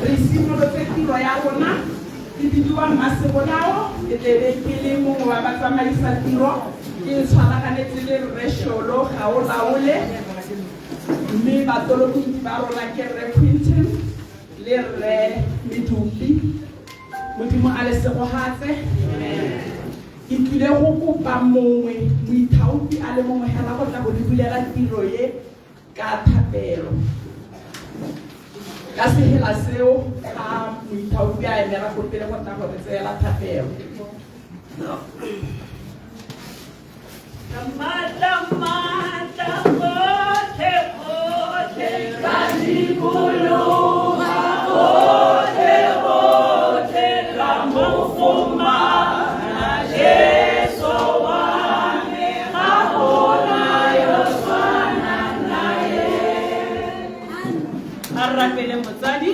Re simolotse tiro ya rona. Ke bidiwa Mmasebolao, ke tlebe ke le mongwe wa batsamaisa tiro, ke tshwaraganetse le Rre Sholo Gaolaole, mme batolobiki ba rona ke Rre Quinton le Rre Medupi. Modimo a le segogatse. Ke tlile go kopa mongwe moithaopi a le mongwe hela go tla go le bulela tiro ye ka thapelo. Ka sehela seo ga moithaopi a emela go pele go tla go re tseela thapelo. Matla, matla, gotlhe, gotlhe, ka dikologa, gotlhe, gotlhe, ka mo fumana Jesu wa me, ga gona yo tshwanang naye. A re rapele motsadi.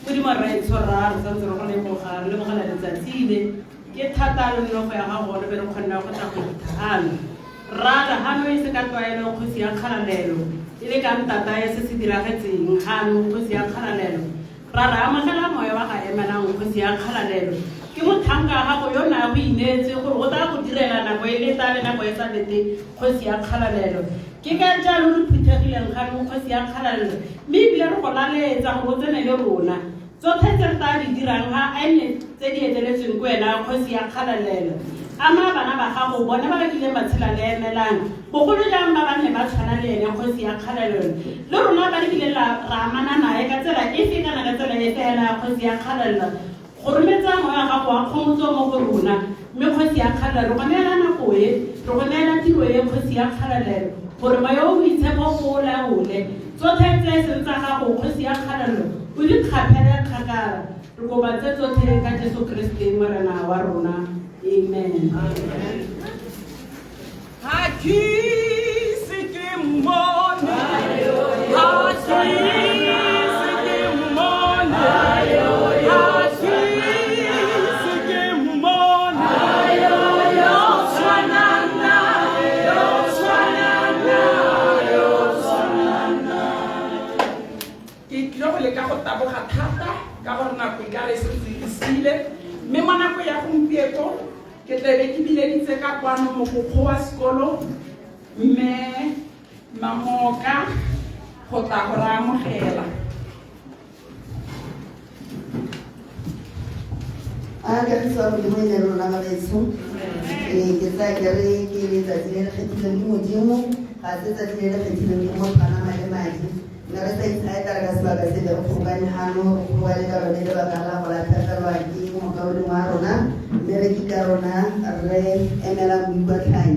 Modimo Rraetsho Rra, re santse re go leboga, re lebogela letsatsi le. Ke thata le nonofo ya gago gore be re kgonne go tla go ithano. Rra, lehano e se ka tlwaelo kgosi ya kgalalelo, e le ka ntata ya se se diragetseng hano kgosi ya kgalalelo. Ra re amogela moya wa ga emelang kgosi ya kgalalelo. Ke mothanka wa gago yo na go ineetse gore o tla go direla nako e leta le nako e sa lete kgosi ya kgalalelo. Ke ka jalo re phuthegileng gano kgosi ya kgalalelo, mme ebile re go laletsa gore o tsene le rona. Tsotlhe tse re tla di dirang ga a nne tse di eteletsweng ke wena, Kgosi ya Kgalalelo. Ama bana ba gago, bone ba ba kileng ba tshela le Emelang, bogolo jang ba ba nne ba tshwana le ene, Kgosi ya Kgalalelo. Le rona ba re kileng ra amana nae ka tsela efe kana ka tsela efe hela, Kgosi ya Kgalalelo, gorometsa moya wa gago wa kgomotso mo go rona. Mme Kgosi ya Kgalalelo, re go neela nako e, re go neela tiro e, Kgosi ya Kgalalelo, gore moya o o boitshepo o o laole. Tsotlhe tse e seng tsa gago, Kgosi ya Kgalalelo, o di kgaphele kgakala. Re kopa tse tsotlhe ka Jesu Keresete Morena wa rona. Amen. Ga ke ise ke mmone, ga ke ise ke mmone, ga ke ise ke mmone. Yo tshwanang nae, yo tshwanang nae, yo tshwanang nae. Ke tlile go leka go taboga thata ka gore nako e ka re setse e siile, mme mo nako ya gompieko Ke tle be ke bileditse ka kwano mogokgo wa sekolo mme Mamoka go tla go re amogela. A kagiso ya Modimo e ne le rona ba betsho. Ee, ke tsaya ke re ke letsatsi le le kgethilweng ke Modimo, ga se tsatsi le le kgethilweng ke motho a nama le madi. Ne re sa itshaya ka sebaka se le re kgobokane hano, re kgobokane ka lone lebaka la go latlhegelwa ke mokaulengwe wa rona, mme re ke ka rona re emelang boikwatlhayi.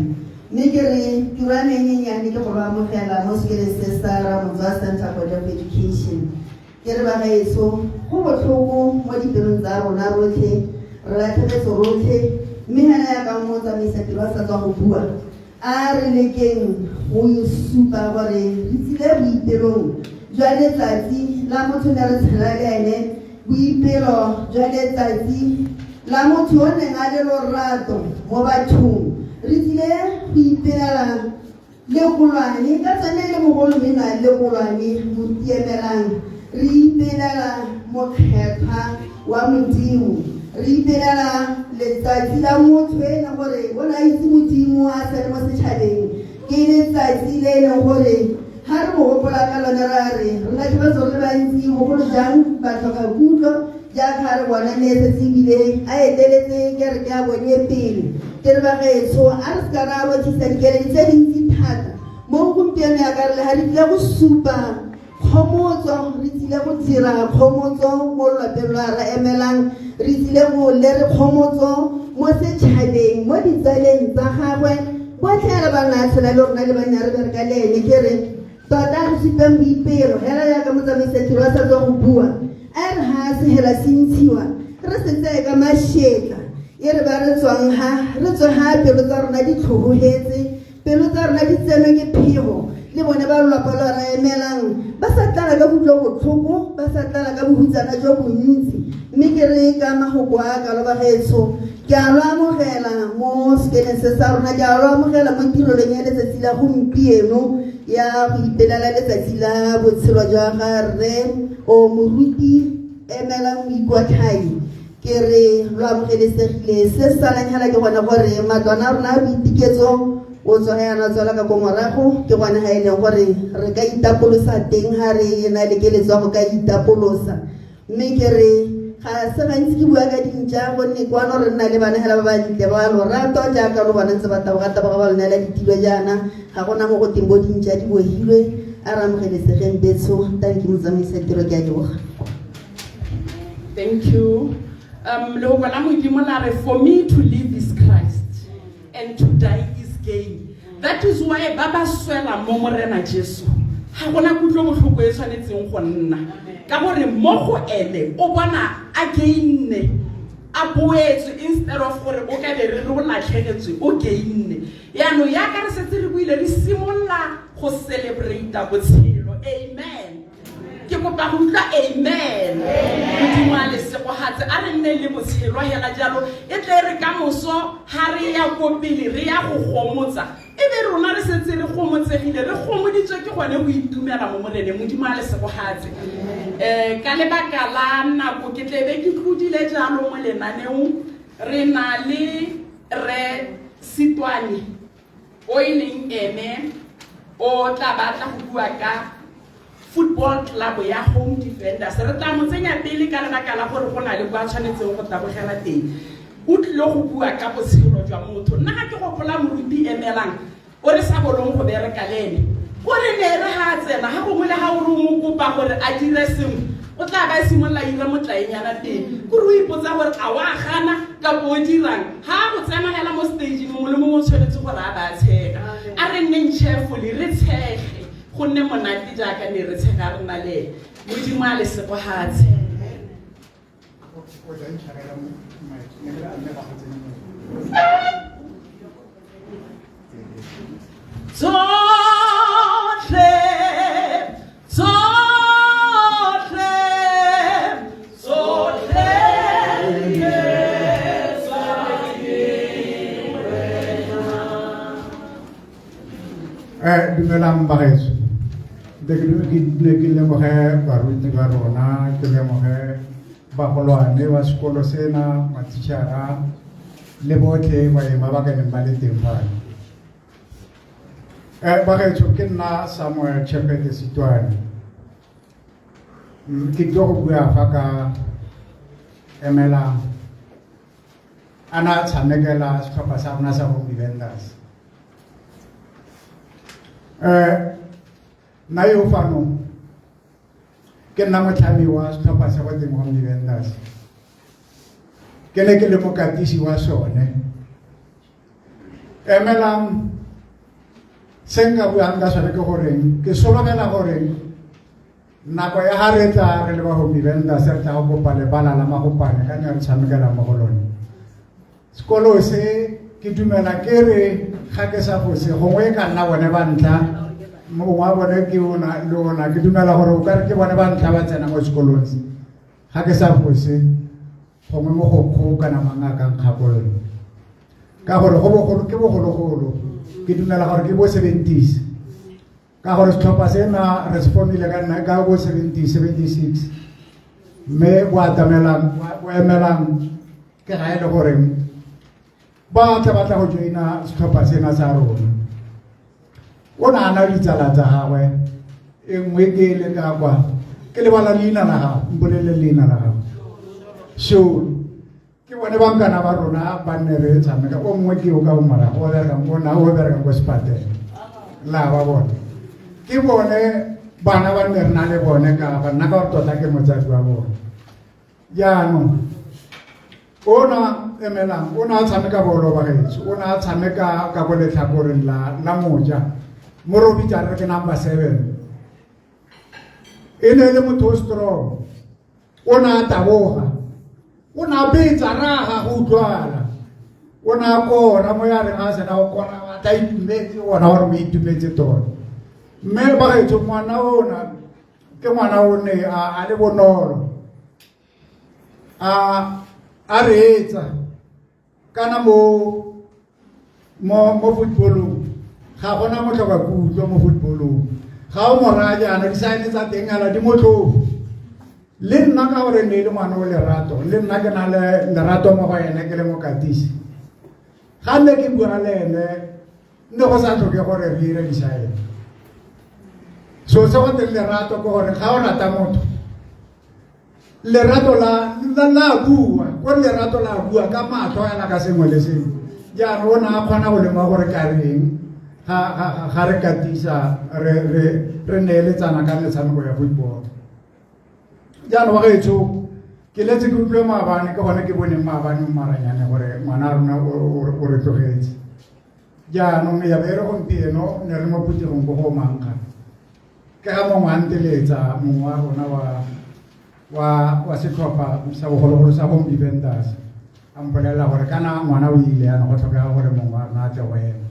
Mme ke re tiro ya me e nyenyane ke go ba amogela mo sekoleng se sa Ramotswa Center for Deaf Education. Ke re bagaetsho, go botlhoko mo dipelong tsa rona rotlhe, re latlhegetse rotlhe, mme hela ya ka mo tsamaisa tiro a sa tswa go bua, A re lekeng go supa gore re tsile boipelong jwa letsatsi la motho ne re tshela le ene, boipelo jwa letsatsi la motho o neng a le lorato mo bathong. Re tsile go ipelela lekolwane ka tsone le mogolo mme na lekolwane motiemelang. Re ipelela mokgethwa wa Modimo. Re ipelela letsatsi la motho e leng gore o ne a itse Modimo a sa le mo setšhabeng. Ke letsatsi le e leng gore ga re mo gopola ka lone ra re re latlhegetswe re le bantsi, bogolo jang batlhoka kutlo jaaka re bona ne setse ebile a eteletse kereke ya bone pele. Ke re bagaetsho a re seka ra rothisa dikeledi tse dintsi thata mo gompieno ya ka re le ga re tlile go supa Kgomotso, re tsile go dira kgomotso mo lwapeng lwa re emelang, re tsile go lere kgomotso mo setšhabeng, mo ditsaleng tsa gagwe, botlhe re ba na tshela le rona le ba nna re bereka le ene. Ke re tota re supeng boipelo hela jaaka motsamaisa tiro a sa tswa go bua, a re ha se hela se ntshiwa re se tseye ka mashetla, e re ba re tswang ha re tswe ha pelo tsa rona di tlhobogetse. Pelo tsa rona di tsenwe ke phego. Le bone ba lolwapa lwa ra emelang ba sa tlala ka kutlobotlhoko, ba sa tlala ka bohutsana jo bontsi. Mme ke re ka magoko a kalo bagaetsho, ke a lo amogela mo sekeleng se sa rona, ke a lo amogela mo tirelong ya letsatsi la gompieno ya go ipelela letsatsi la botshelo jwa ga rre o moruti Emelang Moikwatlhai. Ke re lo amogelesegile. Se se salang hela ke gone gore matlwana a rona a boitiketso o tswa yana tswela ka ko morago, ke gone ga e leng gore re ka itapolosa teng ha re na le keletso ya go ka itapolosa. Mme ke re ga se gantsi ke bua ka dintša, gonne kwano re nna le bana hela ba bantle ba lorato jaaka lo bona ntse ba taboga taboga ba lo neela ditilo jaana, ga gona mo go teng bo dintša di bohilwe. A re amogelesegeng betsho. Tanki motsamaisa tiro, ke a leboga. Thank you. Lehoko la Modimo la re, for me to live is Christ and to die is gain. That is why ba ba swela mo Morena Jesu ga gona kutlobotlhoko e tshwanetseng go nna, ka gore mo go ene o bona a gainne, a boetswe, instead of gore o ka be re re o latlhegetswe, o gainne. Yaanong yaka re setse re buile, re simolola go celebrata botshelo. Amen. Ke kopa go utlwa amen. Modimo a lesegogatse, a re nne le botshelo hela jalo, e tle re ka moso ha re ya ko pele re ya go gomotsa, e be rona re setse re gomotsegile, re gomoditswe ke gone go itumela mo Moreneng. Modimo a lesegogatse. Ka lebaka la nako ke tle be ke tlodile jalo mo lenaneong. Re na le re Sitwane o e leng ene o tla batla go bua ka football club ya Home Defenders. Re tla mo tsenya pele ka lebaka la gore go na le kwa tshwanetseng go tabogela teng. O tlile go bua ka botshelo jwa motho. Nna ga ke gopola moruti Emelang o re sa bolong go bereka le ene, o re ne re ga a tsena ga gongwe le ga o re o mo kopa gore a dire sengwe, o tla ba simolola ira motlaenyana teng, kore o ipotsa gore a wa gana kapo o dirang. Ga a go tsena hela mo stageng, mongwe le mongwe o tshwanetse gore a ba tshega. A re nneng cheerfully, re tshege, go nne monate jaaka ne re tshega re na le ene. Modimo a le segogatse. Tsotlhe, tsotlhe, tsotlhe ke tsa Dumelang bagaetsho. Ke ne ke lemoge baruti ba rona, ke lemoge bagolwane ba sekolo sena, mathichara le botlhe baeng ba ba ka neng ba le teng fano. Bagaetsho, ke nna Samuel Chepete Sitwane. Ke tlile go bua fa ka Emelang a na a tshamekela setlhopha sa rona sa Home Defenders. Nna yo fano ke nna motlhami wa setlhopha sa go teng Home Defenders. Ke ne ke le mokatisi wa sone. Emelang se nka buang ka sone ke goreng ke solofela gore nako ya ga re tla re le ba Home Defenders re tla go kopa lebala la Magopane ka ne re tshamekela mo go lone. Sekolo se ke dumela ke re ga ke sa fose gongwe e ka nna bone ba ntlha, mongwe wa bone ke ona le ona, ke dumela gore o ka re ke bone ba ntlha ba tsena mo sekolong se. Ga ke sa fose gongwe mo go kgo kana mang a ka nkgakolola, ka gore go bogolo ke bogologolo, ke dumela gore ke bo 70s, ka gore setlhopha sena re se formile ka nna ka bo 76, mme bo atamelang bo emelang ke ga e le gore ba tla batla go joina setlhopha sena sa rona. O ne a na le ditsala tsa gagwe, e nngwe ke e le ka kwa, ke lebala leina la gago, mpolelele leina la gago. Sure, ke bone bankana ba rona ba nne re tshameka. O mongwe ke o ka morago o berekang o na o berekang ko sepatela la ba bone, ke bone bana ba nne re na le bone ka ba nna ka gore tota ke motsadi wa bone. Jaanong ona Emelang o ne a tshameka bolo bagaetsho, o ne a tshameka ka ko letlhakoreng la moja, mo re o bitsang re ke number 7. E ne e le motho o strong, o ne a taboga, o ne a betsa raga go utlwala, o ne a kora mo ya reng a sena go kora ba tla itumetse, ona gore o itumetse tota. Mme bagaetsho ngwana ona ke ngwana o ne a le bonolo a reetsa kana mo mo mo footballong ga gona motlhoka kutlo mo footballong ga o mo raya jaana disaene tsa teng ala di motlhofo le nna ka gore ne e le ngwana o lerato le nna ke na le lerato mo go ene ke le mokatisi ga nne ke bua le ene nne go sa tlhoke gore re dire disaene so se go teng lerato ke gore ga o rata motho lerato la la la bua ko lerato la bua ka matlho yana ka sengwe le sengwe jaanong o ne a kgona go lemoga gore ka reng ga ga ga re katisa re re re neeletsana ka metshameko ya football jaanong wa gaetsho ke letse ke utlwe maabane ke gone ke boneng maabane mo maranyane gore ngwana a rona o re tlogetse jaanong ya be e re gompieno ne re mo phuthegong ko go mankga ke ga mongwe a nteletsa mongwe wa rona wa wa wa setlhopha sa bogologolo sa home defenders a mpolelela gore kana ngwana o ile yana go tlhokega gore mongwe wa rona a tle go ema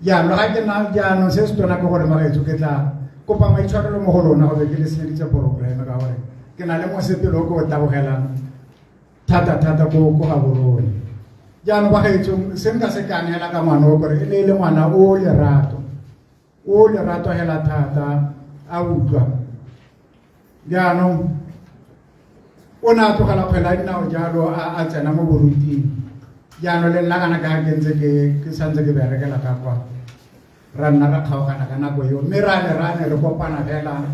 jaanong ga ke na jaanong se se tona ke gore magaetso ke tla kopa maitshwarelo mo go lona go be ke le senyeditse programme ka gore ke na le mosepele o ke o tabogelang thata thata ko ko ga borone jaanong bagaetso se nka se kanela ka ngwana o kore e ne e le ngwana o lerato o lerato hela thata a utlwa jaanong o ne a tlogela kgwele ya dinao jalo a tsena mo boruting jaanong le nna kana ka ke ntse ke ke santse ke berekela ka kwa ra nna ra kgaogana ka nako eo mme ra ne ra ne re kopana fela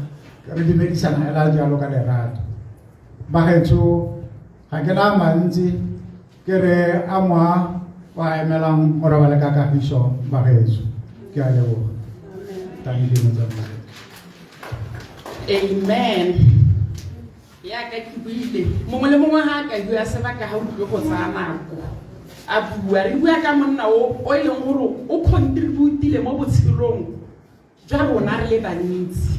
re dumedisana fela jalo ka lerato bagaetsho ga ke na mantsi ke re a ngwa wa emelang o robale ka kagiso bagaetsho ke a leboga thank you motsamaisi amen yaka ke buile mongwe le mongwe ga a ka bua sebaka ga o tlile go tsaya nako a bua re bua ka monna o o e leng gore o contributile mo botshelong jwa rona re le bantsi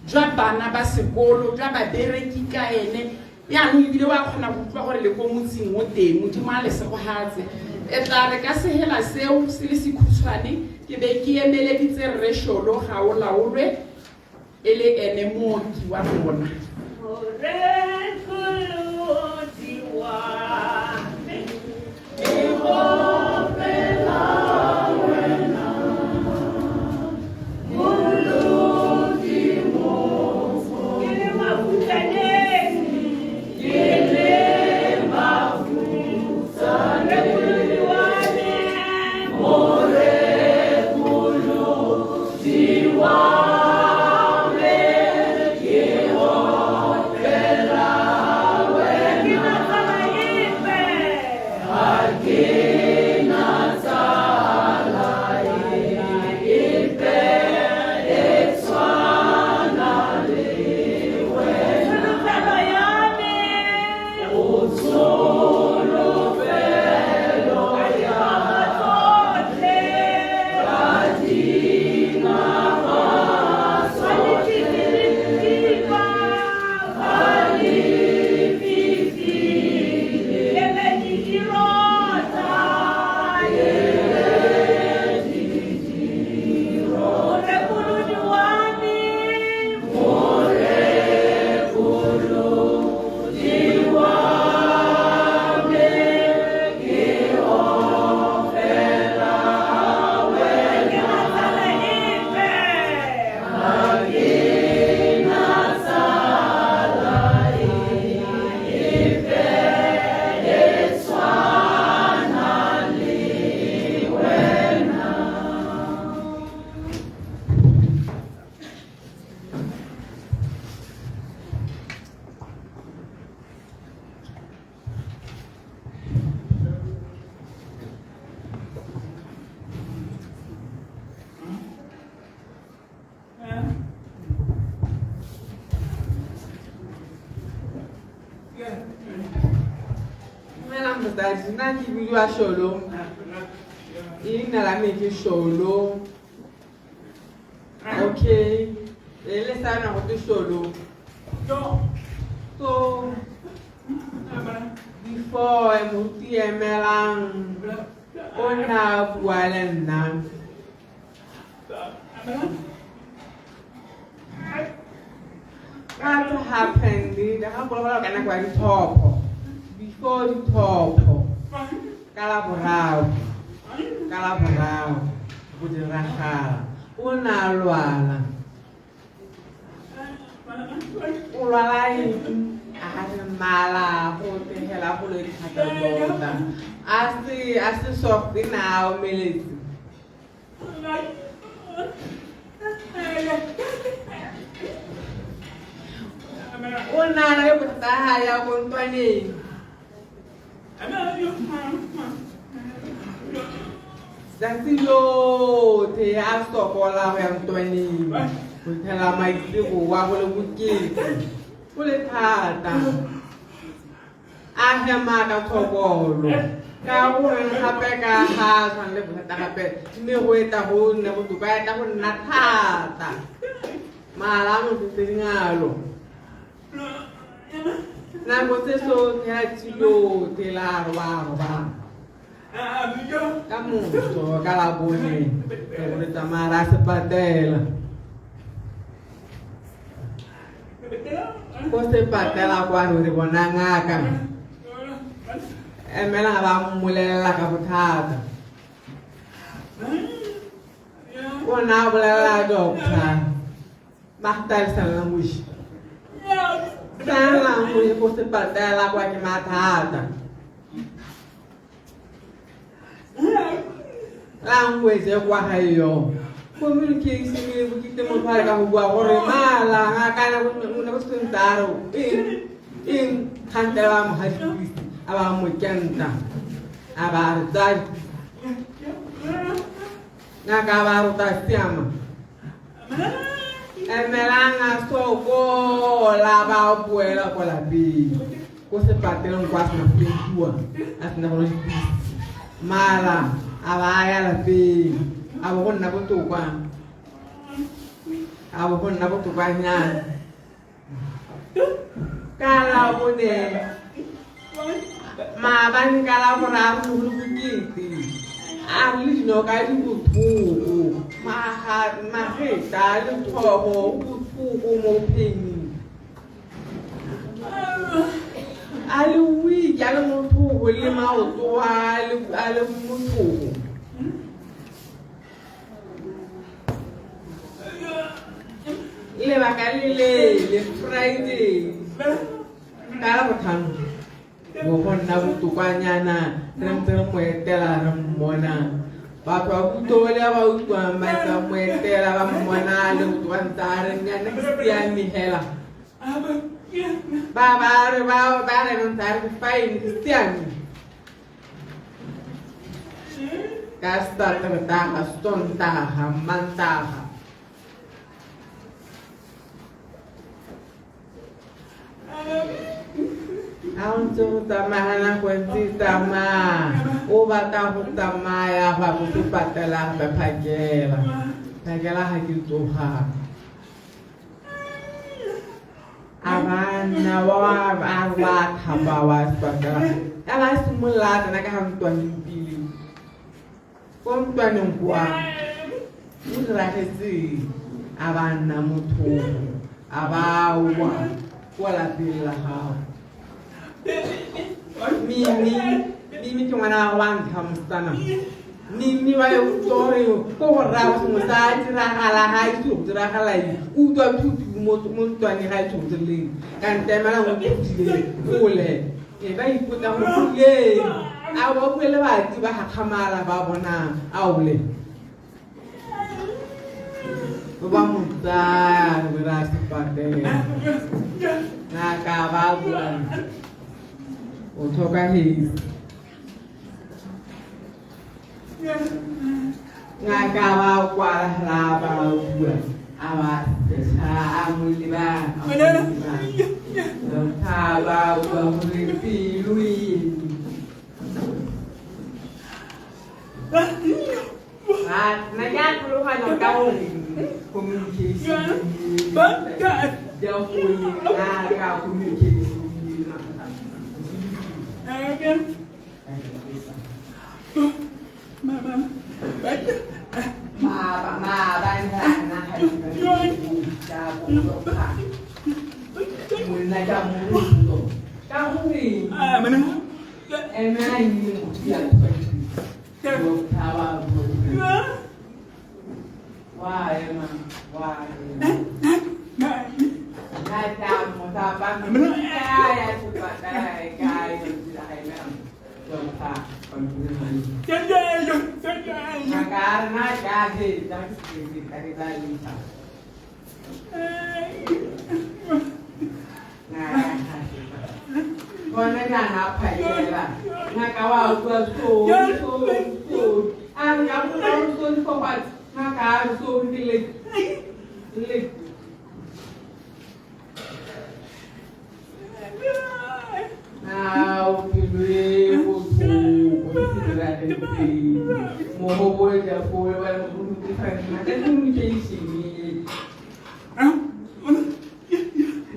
jwa bana ba sekolo jwa babereki ka ene yaanong ebile wa kgona go utlwa gore le ko motseng o teng modimo a lesegogatse e tla re ka segela seo se le sekhutshwane ke be ke emeleditse rre sholo ga o laolwe e le ene mooki wa rona Dumelang motsadi, nna ke bidiwa Sholo. Leina la me ke Sholo. Okay. Le le sana go te Sholo. So before moruti emelang o ne a bua le nna. What happened? Ga gakologelwa ka nako ya ditlhopho, before ditlhopho, ka la boraro, ka la boraro go diragala o ne a lwala. O lwala eng? A re mala go tegela go le thata tota, a se soft, ne a omeletse. O ne a na le bothata ga ya ko ntlwaneng. Tsatsi lotlhe a sokola go ya ntlwaneng go fitlhela maitseboa, go le bokete, go le thata, a hema ka tshokolo ka gore gape ka ga tshwana le bothata gape, mme go eta go nne botoka, eta go nna thata, mala a motho dingalo nako tse sotlhe a tsilothe la roba. Ka moso ka la bone re re tsamaya ra sepatela, ko sepatela kwano re bona ngaka emela, ba mmolelela ka bothata. O ne a bolelela doctor Magdal sign language, sign language ko sepatela kwa ke mathata. Language e kwa ga yo communication e bokete, motho a re ka go bua gore mala ngaka ne go sentse a re eng eng, kgantele ba mo ga dipilisi, a ba mo kenta, a ba re tsaya dipilisi, ngaka ba rota siama. Emelang a sokola, ba boela ko lapeng, ko sepateleng kwa a sena go entiwa, a sena go nwa dipilisi, mala a ba ya lapeng, a bo go nna botoka, a bo go nna botokanyana. Ka la bone, maabane ka la boraro, go le bokete, a re le dinoka di botlhoko, magetla le tlhogo go botlhoko mo phenyeng, a le weak, a le motlhogo le maoto a le motlhogo. Lebaka le leele, Friday ka la botlhano bo go nna botokanyana, re ntse re mo etela, re mmona, batho ba kutole ba utlwang ba tsa mo etela, ba mmona le botoka, ntse a re nyana ke siame hela, ba ba re ba ba re ntse a re fine, ke siame. Ka Saterdaga, Sontaga, Mantaga, a o ntse go tsamaya, nako e ntse e tsamaya, o batla go tsamaya go ya go sepatela gape phakela phakela, ga ke tsoga a ba nna wa a wa thapa wa sepatela, a ba simolola a tsena ka ga ntlwaneng pele, ko ntlwaneng kwa o diragetseng, a ba nna mothogo, a ba wa ko lapeng la gago. Mimi, Mimi ke ngwana wa ntlha, mosetsana Mimi wa yo utlwa gore ko go rrago sengwe sa diragala, ga itse go diragala eng, o utlwa thutu mo ntlwaneng, ga itse go direleng ka ntemela go thutile kgole, e ba ipotsa gore kuleng, a ba bue le batsi, ba gakgamala, ba bona aole ba mo tsaya re ra sepatela, ngaka ba bua o tlhokagetse, ngaka ba kwala la ba bua a ba setšha a mo leba, a mo leba, doctor ba bua gore pelo e eme. Nna ke a tlhaloganya ka gore communication ya go ngaka communication. Maabane nna ga Monna ke a mo potso. Ka gore ena e ne motho ya Doctor wa wa ema wa ema. Ngata motho ba ya kae kae Doctor Ngaka nna ka he tsa ke ka ke tsa lisa. Gone jaana a phakela. Ngaka wa utlwa so so so. A re ka botsa gore so for what? Ngaka a re so ke le le. Ao pelo e botlhoko e se diragetseng. Mogopolo ja foo ba re go rutefanya ka communication.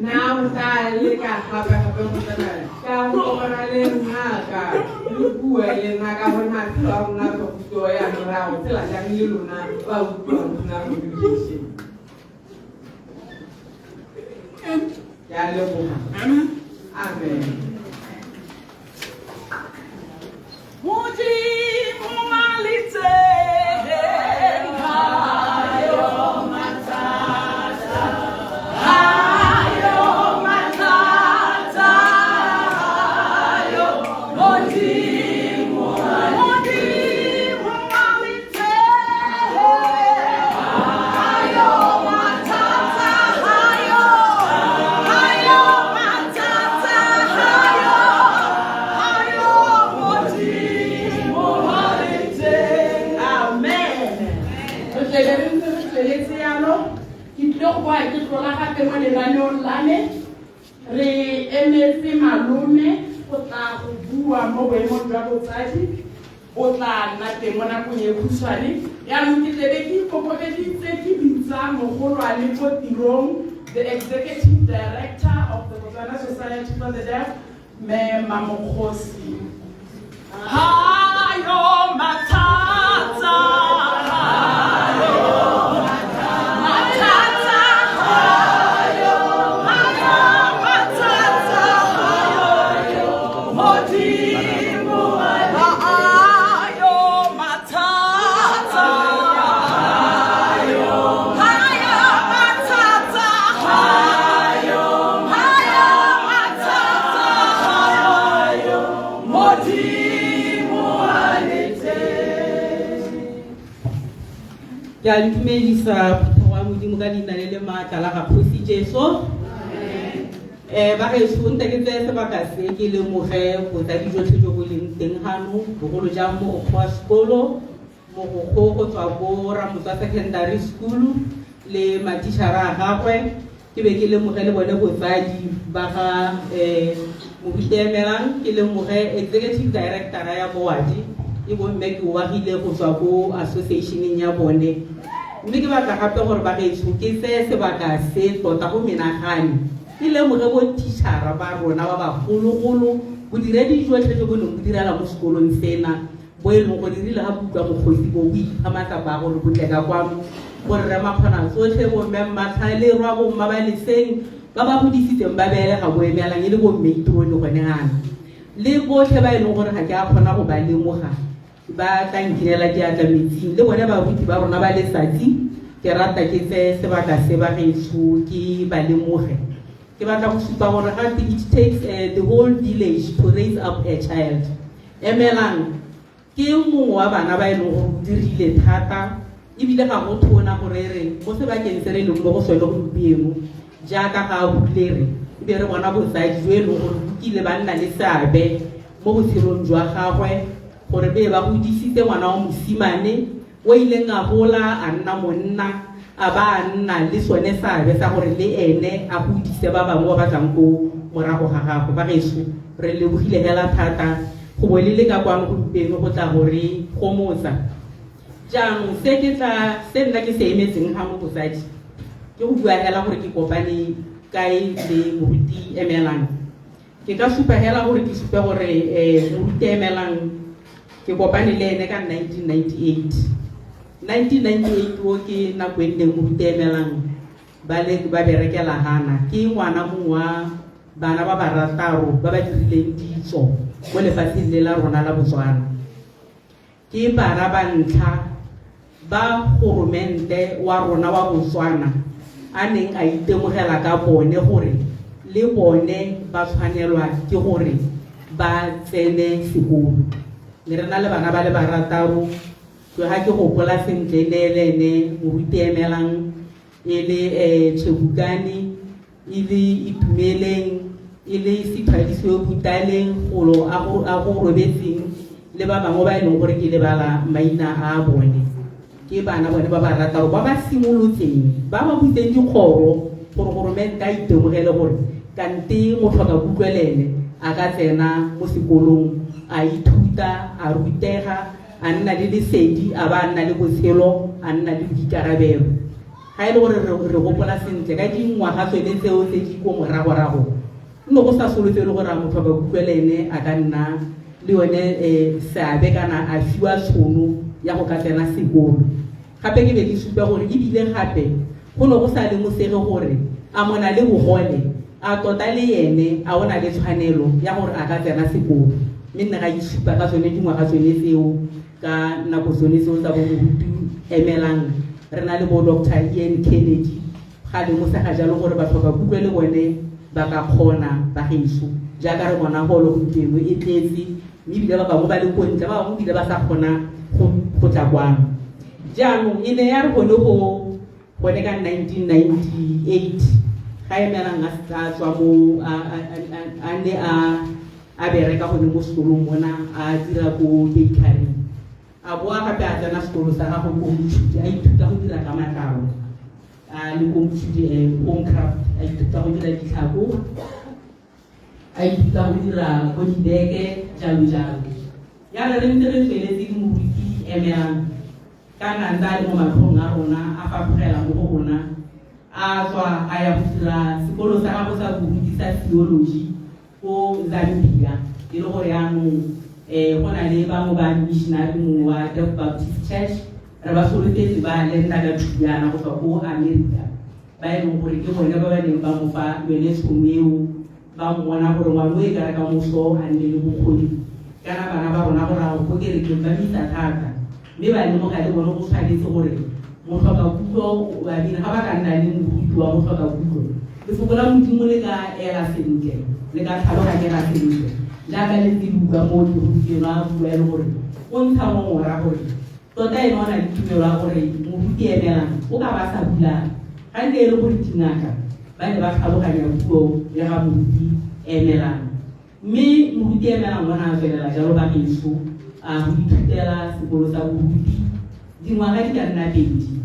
Na o tla leka gape gape go tsamaya ka go kopana le ngaka le bua le ngaka gore maphelo a rona re thuto ya morago tsela jang le lona ba utlwa rona communication. Ke a leboga. Amen. Modimo a le teng, hayo mathata, hayo mathata, hayo. Modimo, Modimo a le teng, hayo mathata, hayo, hayo mathata, hayo, hayo. Modimo a le teng. Amen. Re tlebe re ntse re tsweletse yalo. Ke tlile go boa ke tlola gape mo lenaneong la me. Re emetse malome go tla go bua mo boemong jwa botsadi. O tla nna teng mo nakong e khutshwane. Yaanong ke tlebe ke ikokobeditse ke bitsa mogolwane ko tirong, the executive director of the Botswana Society for the Deaf, Mme Mamokgosi. Hayo mathata, hayo mathata, hayo, hayo mathata, hayo. Modimo, hayo mathata, hayo, hayo mathata, hayo, hayo mathata, hayo. Modimo a le teng. Ke a le dumedisa phuthego ya Modimo ka leina le le maatla la ga Kgosi Jesu. Ba gešo nte ke tseye sebaka se ke lemoge botsadi jotlhe jo bo leng teng gano, bogolo jang mogokgo wa sekolo, mogokgo go tswa ko Ramotswa Secondary School le mathišara a gagwe. Ke be ke lemoge le bone botsadi ba ga moruti Emelang, ke lemoge executive director ya boadi e bo mme ke oagile go tswa ko associationeng ya bone. Mme ke batla gape gore ba gešo ke tseye sebaka se tota go menagane ke lemoge bo teachera ba rona ba bagologolo, bodiredi jotlhe jo bo neng bo direla mo sekolong sena, bo e leng gore erile ga bo utlwa mokgosi bo bo ipha matsapa a gore bo tle ka kwano, borre makgona tsotlhe, bomme mmatlhalerwa, bomma ba leseng ba ba godisitseng ba beelega bo emelang e le bomme itrone gone gana, le botlhe ba e leng gore ga ke a kgona go ba lemoga ba tla nkinela diatla metsing, le bone baruti ba rona ba letsatsi. Ke rata ke tseye sebaka se ba gešo ke ba lemoge. Ke batla go supa gore gape it takes the whole village to raise up a child. Emelang ke mongwe wa bana ba e leng gore o dirile thata, ebile ga go thona gore re mo sebakeng se re leng mo go sone gompieno jaaka ga a bulere, ebe re bona botsadi jo e leng gore bo kile ba nna le seabe mo botshelong jwa gagwe, gore be ba godisitse ngwana wa mosimane o ileng a gola a nna monna, a ba a nna le sone seabe sa gore le ene a godise ba bangwe ba ba tlang ko morago ga gagwe. Ba gešo re lebogile hela thata go bo le le ka kwano gompieno go tla go re gomotsa. Jaanong se ke tla se nna ke se emetseng ga mo botsadi ke go bua hela gore ke kopane kae le moruti Emelang. Ke ka supa hela gore ke supe gore moruti Emelang ke kopane le ene ka 1998. 1998 o ke nako e nneng moruti Emelang ba le ba berekela hana ke ngwana mongwe wa bana ba barataro ba ba dirileng ditso mo lefatsheng le la rona la Botswana. Ke bana ba ntlha ba goromente wa rona wa Botswana a neng a itemogela ka bone gore le bone ba tshwanelwa ke gore ba tsene sekolo. Ne re na le bana ba le barataro ke ga ke gopola sentle ne le ene moruti Emelang e le Chebukane e le Itumeleng e le Sithwadisiwe Butaleng golo a go robetseng le ba bangwe ba e leng gore ke lebala maina a bone. Ke bana bone ba ba rataro ba ba simolotseng ba ba butseng dikgoro gore goromente a itemogele gore kante motlhoka kutlwe le ene a ka tsena mo sekolong a ithuta a rutega a nna le lesedi a ba a nna le botshelo a nna le boikarabelo. Ga e le gore re gopola sentle ka dingwaga tsone tseo tse di ko moragorago nne go sa solofele gore a motlhoka kutlwe le ene a ka nna le yone seabe kana a fiwa tshono ya go ka tsena sekolo. Gape ke be ke supa gore ebile gape go ne go sa lemosege gore a mona le bogole a tota le ene a o na le tshwanelo ya gore a ka tsena sekolo. Mme nne ga itshupa ka tsone dingwaga tsone tseo ka nako tsone tseo tsa bo moruti Emelang re na le bo Dr. Ian Kennedy ga lemosega jalo gore batlhoka kutlwe le bone ba ka kgona ba geso jaaka re bona golo gompieno e tletse mme ebile ba bangwe ba le ko ntle ba bangwe ebile ba sa kgona go tla kwano. Jaanong e ne ya re gone go gone ka 1998 ga Emelang a seka a tswa mo a ne a bereka gone mo sekolong mona a dira ko bakery a boa gape a tsena sekolo sa gagwe ko Mochudi a ithuta go dira ka matlalo a le ko Mochudi home craft a ithuta go dira ditlhako a ithuta go dira bo dibeke jalo jalo. Ya re re ntse re tsweletse le moruti Emelang ka nantse a le mo matlhong a rona a fapogela mo go rona a tswa a ya go dira sekolo sa gagwe sa boruti sa theology ko Zambia e le gore yaanong go na le bangwe ba missionary mongwe wa Deaf Baptist Church re ba solofetse ba lenda ka thuyana go tswa ko America ba e leng gore ke bone ba ba neng ba mo fa yone tshono eo ba mmona gore ngwana o e ka re ka moso a nne le bokgoni kana bana ba rona go raya ko kerekeng ba misa thata mme ba lemoga le bone go tshwanetse gore motlhoka kutlo ba bina ga ba ka nna le moruti wa motlhoka kutlo lefoko la Modimo le ka ela sentle le ka tlhaloganyela sentle jaaka le ntse le utlwa mo gompieno a bua e le gore o ntsha ngongora gore tota ene o na le tumelo ya gore moruti Emelang o ka ba sa bulang ga nne e le gore dingaka ba ne ba tlhaloganya puo ya ga moruti Emelang. Mme moruti Emelang o ne a tswelela jalo ba geso a go ithutela sekolo sa boruti dingwaga di ka nna pedi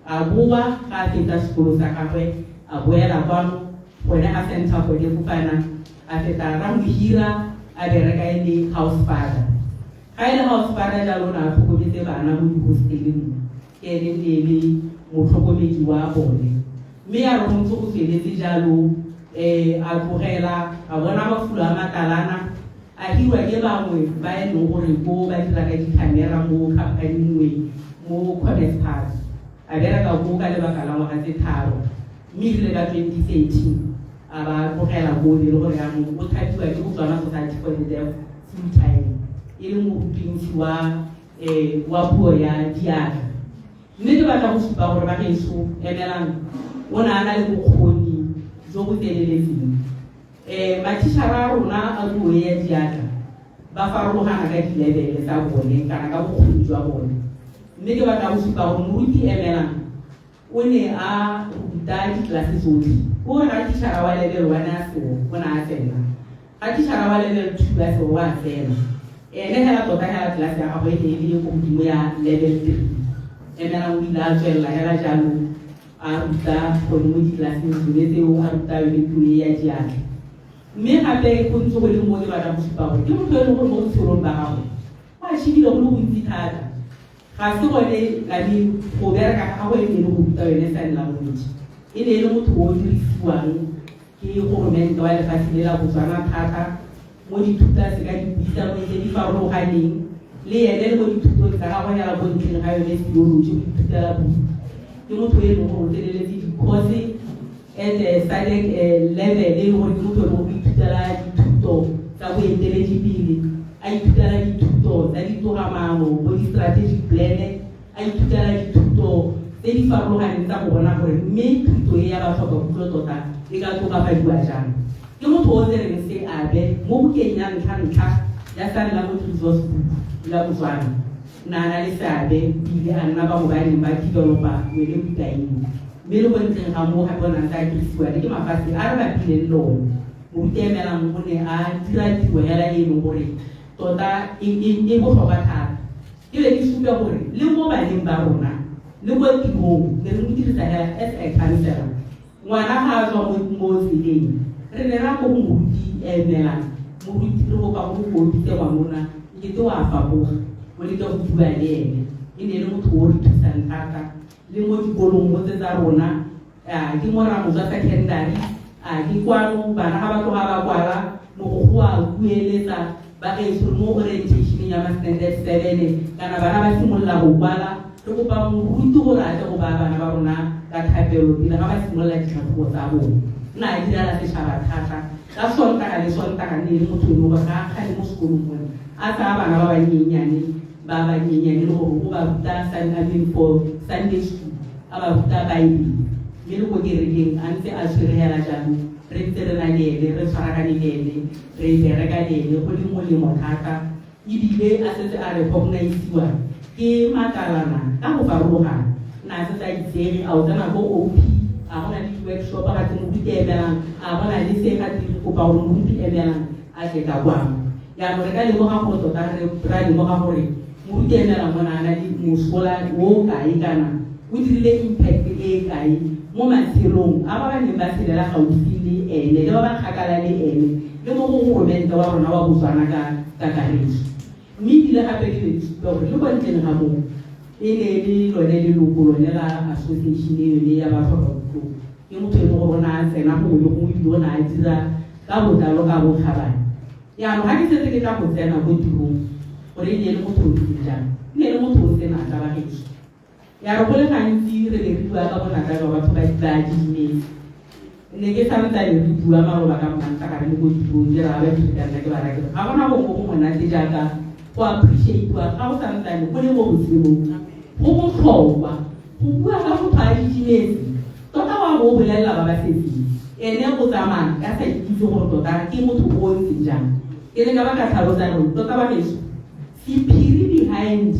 a boa ga a fetsa sekolo sa gagwe a boela kwano gone a center gone kopana a feta ra mo hira a bereka e le house father. Ga e le house father jalo o ne a tlhokometse bana mo dihosteleng mo ke ene ne e le motlhokomedi wa bone. Mme ya re go ntse go tsweletse jalo a tlogela a bona mafulo a matalana a hirwa ke bangwe ba e leng gore ko ba dira ka di-camera mo company nngwe mo Commerce Park a bereka ko ka lebaka la ngwaga tse tharo mme erile ka 2013 a ba tlogela ko e le gore yaanong o thapiwa ke Botswana Society for the Deaf full time e le morutintshi wa puo ya diatla. Mme ke batla go supa gore ba geso Emelang o ne a na le bokgoni jo bo tseneletseng. Mathišara a rona a puo ya diatla ba farologana ka dilebele tsa bone kana ka bokgoni jwa bone. Mme ke batla go supa gore moruti Emelang o ne a ruta ditlelase tsotlhe. O re ga thišara wa level 1 a seo o ne a tsena. Ga thišara wa level 2 a seo wa tsena. Ene hela tota hela tlelase ya gagwe e ne e le ko godimo ya level 3. Emelang o ile a tswelela hela jalo a ruta gone mo ditlelaseng tsone tseo a ruta yone puo e ya diatla. Mme gape go ntse go le mo ke batla go supa gore ke motho e leng gore mo botshelong ba gagwe o a shebile go le gontsi thata. Ga se gone lame go bereka ga gagwe e ne e le go ruta yone sign language. E ne e le motho o dirisiwang ke goromente wa lefatshe le la Botswana thata mo dithuta se ka dipuisanong tse di farologaneng le ene le mo dithutong tsa gagwe hela ko ntleng ga yone theology go ithutela boruti. Ke motho e leng gore o tseneletse dikhosi At SADC level e gore ke motho o ithutela dithuto tsa boeteledipele, a ithutela dithuto tsa ditogamaano bo di-strategic plan, a ithutela dithuto tse di farologaneng tsa go bona gore mme thuto e ya batlhoka kutlo tota e ka tokafadiwa jang. Ke motho o tsereng seabe mo bukeng ya ntlha-ntlha ya Sign Language Resource Book ya Botswana. Na na le seabe ebile a nna bangwe ba neng ba developa yone buka eo. Mme le ko ntleng ga moo gape o ne a ntse a dirisiwa le ke mafatshe a re bapileng le one. Moruti Emelang o ne a dira tiro hela e leng gore tota e botlhokwa thata. Ke be ke supe gore le mo baneng ba rona le ko tirong ne re mo dirisa hela as a counselor. Ngwana ga a tswa mo tseleng, re ne ra ko go moruti Emelang, moruti re kopa gore o bitse ngwanona, nkete wa fapoga, o leke go bua le ene. E ne e le motho o re thusang thata le mo dikolong mo tse tsa rona. Ke mo Ramotswa Secondary, ke kwano bana ga ba tloga ba kwala, mogokgo a kueletsa ba gaetsho re mo orientation ya ma standard 7 kana bana ba simolola go kwala, re kopa moruti gore a tle go baya bana ba rona ka thapelo pele ga ba simolola ditlhatlhobo tsa bone. Nna a direla setšhaba thata ka Sontaga le Sontaga, ne e le motho yo gore ga a kgale mo sekolong mone, a tsaya bana ba banyenyane ba banyenyane le gore o ba ruta I mean for Sunday school, a ba ruta Bible, mme le ko kerekeng a ntse a tshwere hela jalo, re ntse re na le ene, re tshwaragane le ene, re bereka le ene go le molemo thata. Ebile a setse a recognize-iwa ke makalana ka go farologana, na a setse a itsege, a o tsena ko OP, a go na le di-workshop ga te moruti emelang, a go na le se ga te re kopa gore moruti emelang a tle ka kwano. Jaanong re ka lemoga gore tota re ra lemoga gore moruti emelang o ne a na le mosola o kae kana o dirile impact e kae mo matshelong a ba ba neng ba tshelela gaufi le ene le ba ba kgakala le ene le mo go goromente wa rona wa Botswana ka kakaretso. Mme ebile gape ke ne ke supa gore le kwa ntleng ga moo e ne e le lone leloko lone la association e yone ya batlhoka-kutlo. Ke motho e leng gore o ne a tsena gongwe le gongwe ebile o ne a dira ka botlalo ka bokgabane. Jaanong ga ke setse ke tla go tsena ko tirong gore e ne e le motho o ntseng jang, e ne e le motho o senatla bagaetsho. Ya re go le gantsi re ne re bua ka bonatla jwa batho ba didimetse. Ne ke santsane re bua maloba ka Mmantaga re le ko tirong ke raya badiri ka nna ke ba raya ke re ga gona gongwe go monate jaaka go appreciate-wa ga go santsane go le mo botshelong. Go botlhokwa go bua ka motho a didimetse, tota wa bo o bolelela ba ba setseng, ene o tsamaya ka sa ikitse gore tota ke motho o ntseng jang. Ke ne ka ba ka tlhalosa gore tota bagaetsho sephiri behind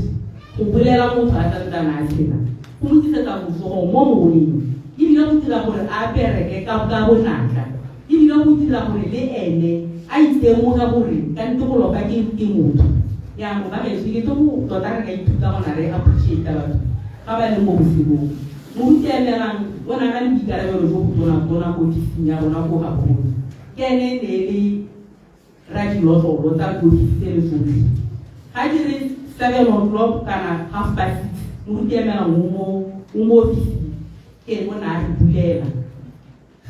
go bolela motho a santsane a tshela go mo tlisetsa botsogo mo moweng, ebile go dira gore a bereke ka bonatla, ebile go dira gore le ene a itemoge gore ka nnete go loka ke motho. Jaanong bagaetsho ke tlo go tota re ka ithuta gona re appreciate batho ga ba le mo botshelong. Moruti Emelang o ne a na le boikarabelo jo bo tona-tona ko ofising ya rona ko Gaborone. Ke ene e ne e le radilotlolo tsa diofisi tsele tsotlhe. Ga di re 7 o'clock kana 6:30, moruti Emelang o mo ofising, ke ene o ne a re bulela.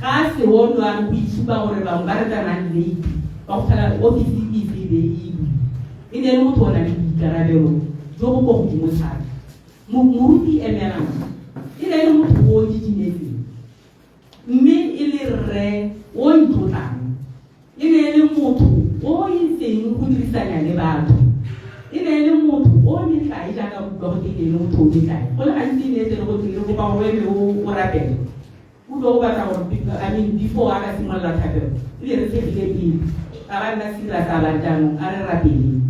Ga a se o no a re go itshupa gore bangwe ba re tsenang late ba go tlhela ofisi e ise e be e bule. E ne e le motho o nang le boikarabelo jo bo ko godimo thata. Moruti Emelang e ne e le motho o didimetseng, mme e le rre o itlotlang. E ne e le motho o itseng go dirisanya le batho. E ne e le motho o metlae, jaaka re utlwa gote e ne e le motho o metlae. Go le gantsi e ne e tle le gote re kopa gore o eme o rapele. O utlwa o batla gore I mean before a ka simolola thapelo, e be re tshegile pele. A ba nna serious a ba jaanong a re rapeleng.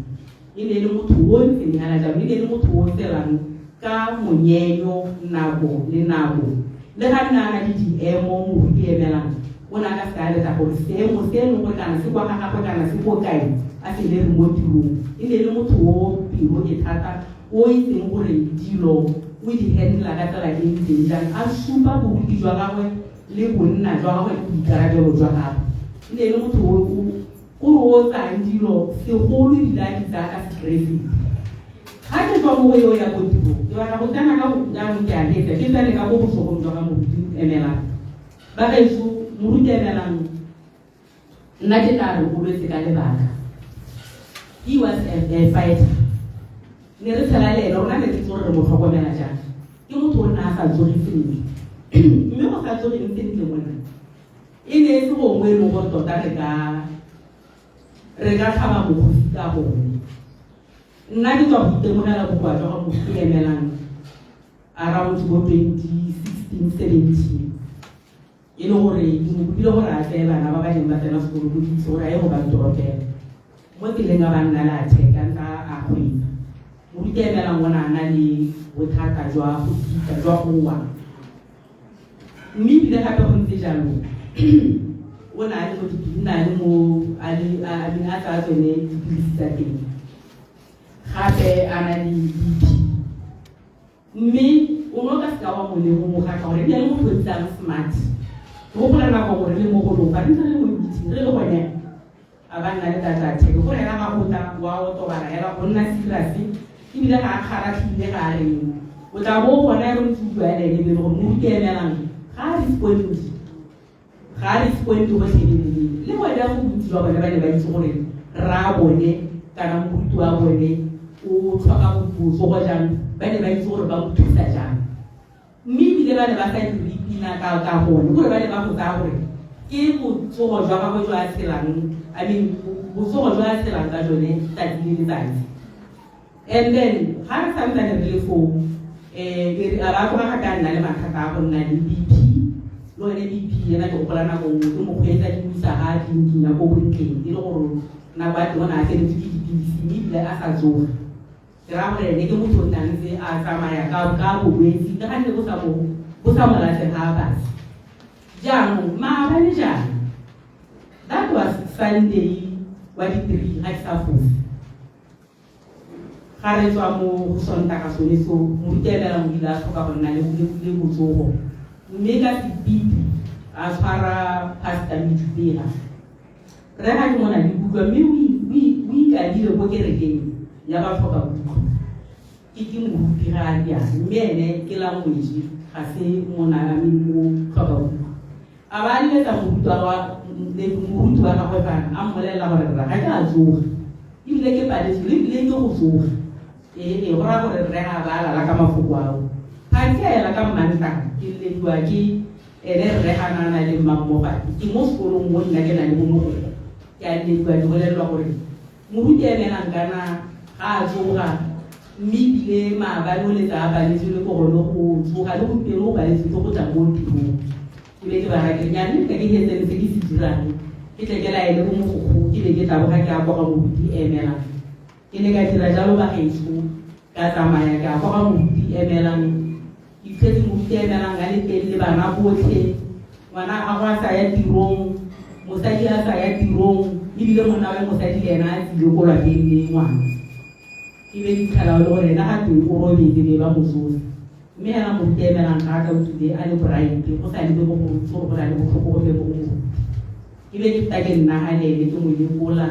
E ne e le motho o ntseng hela jalo, e ne e le motho o tselang ka monyenyo nako le nako. Le ga nna a na le diemo moruti Emelang o ne a ka se ka a letla gore seemo se e leng gore kana se kwa ga gagwe kana se ko kae a se lere mo tirong. E ne e le motho o pelo e thata, o itseng gore dilo o di handla ka tsela e ntseng jang, a supa boruti jwa gagwe le bonna jwa gagwe le boikarabelo jwa gagwe. E ne e le motho o gore o tsayang dilo segolo ebile a di tsaya ka Sekeresete. Ga ke tswa mo go eo ya ko tirong, ke batla go tsena ka jaanong ke a hetsa, ke tsene ka ko botlhogong jwa ga moruti Emelang. Bagaetsho, moruti Emelang nna ke tla re o lwetse ka lebaka. He was a fighter. Ne re tshela le ene, rona ne re itse gore re mo tlhokomela jang. Ke motho o nna a sa tsoge sentle. Mme go sa tsogeng sentle mona e ne e se gongwe e leng gore tota re ka re ka tlhaba mokgosi ka gone. Nna ke tswa go itemogela bokoa jwa ga moruti Emelang around bo 2016 17, e le gore ke mo kopile gore a tseye bana ba ba neng ba tsena sekolo ko ditse gore a ye go ba toropela mo tseleng, a ba nna le attack a ntse a kgweetsa. Moruti Emelang o ne a na le bothata jwa go kitla jwa go wa, mme ebile gape go ntse jalo o ne a le mo nna a le mo a le a a tsaya tsone dipilisi tsa teng, gape a na le BP, mme o ne o ka seka wa mo lemoga ka gore ebile le motho o tsang smart. Ke gopola nako gore le mo go lopa re ntse re le mo meeting re le gone a ba nna le tata attack, gore ena ga gota wa otobala hela go nna serious, ebile ga a kgaratlhile ga a reng o tla bo gona re ntse bua le ene, bele gore moruti Emelang ga a responde, ga a responde gotlhelele. Le bone go bontsi jwa bone ba ne ba itse gore rra bone kana moruti wa bone o tlhoka botsogo jang, ba ne ba itse gore ba mo thusa jang, mme ebile ba ne ba sa dire pina ka gone, gore ba ne ba go tsaya gore ke botsogo jwa gagwe jwa a tshelang, I mean, botsogo jwa a tshelang ka jone tsatsi le letsatsi. And then ga re santsane re le foo, a ba tloga gape a nna le mathata a go nna le BP. Le one BP ena, ke gopola nako nngwe ke mokgweetsa ke mo isa ga tleliniking ya ko Bontleng, e le gore nako ya teng o ne a feletswe ke dipilisi, mme ebile a sa tsoga. Ke raya gore ene ke motho o nna ntse a tsamaya ka bolwetse le ga nne bo sa mo latlhe ga a base. Jaanong maabane jaana, that was Sunday wa di-3 ga ke sa fose, ga re tswa mo go Sontaga sone so, moruti Emelang o ile a tlhoka go nna le botsogo, mme ka sepiti a tshwara Pastor Mejupela. Re ga ke mona le kutlwa, mme o ikadile ko kerekeng ya batlhoka kutlwa ke moruti ga a riana, mme ene ke language ga se monagame mo tlhoka kutlwa. A ba leletsa moruti wa gagwe fana, a mmolelela gore rra ga ke a tsoga, ebile ke paletswe le ebile ke go tsoga. Ee, go raya gore rre ga ba lala ka mafoko ao. Ga ke a ela ka Mmantaga ke lelediwa ke ene rre ga na le mmammogo, ke mo sekolong mo nna ke na le bo mogoko, ke a lelediwa ke bolelelwa gore moruti Emelang kana ga a tsoga, mme ebile maabane o letsa a paletswe le ko gone go tsoga, le gompieno o paletswe ke go tla mo tirong. Ke be ke ba raya ke re nya, mme ka ke hetseng se ke se dirang, ke tle ke laele bo mogokgo, ke be ke tlaboga ke a kwa ga moruti Emelang. Ke ne ka dira jalo bagaetsho, ka tsamaya ke a kwa ga moruti Emelang. Ke fitlhetse moruti Emelang a le teng le bana botlhe, ngwana a go a sa ya tirong, mosadi a sa ya tirong, ebile monna wa mosadi le ena a tsile ko lwapeng le ngwana. Ke be ke fitlhela e le gore ena ga teng o robetse, be ba mo tsosa, mme hela moruti Emelang ga a ka utlwile a le bright, go sa lebe go go gore go na le botlhoko go be bo go moruti. Ke be ke feta ke nna ga le ene, ke mo lekola,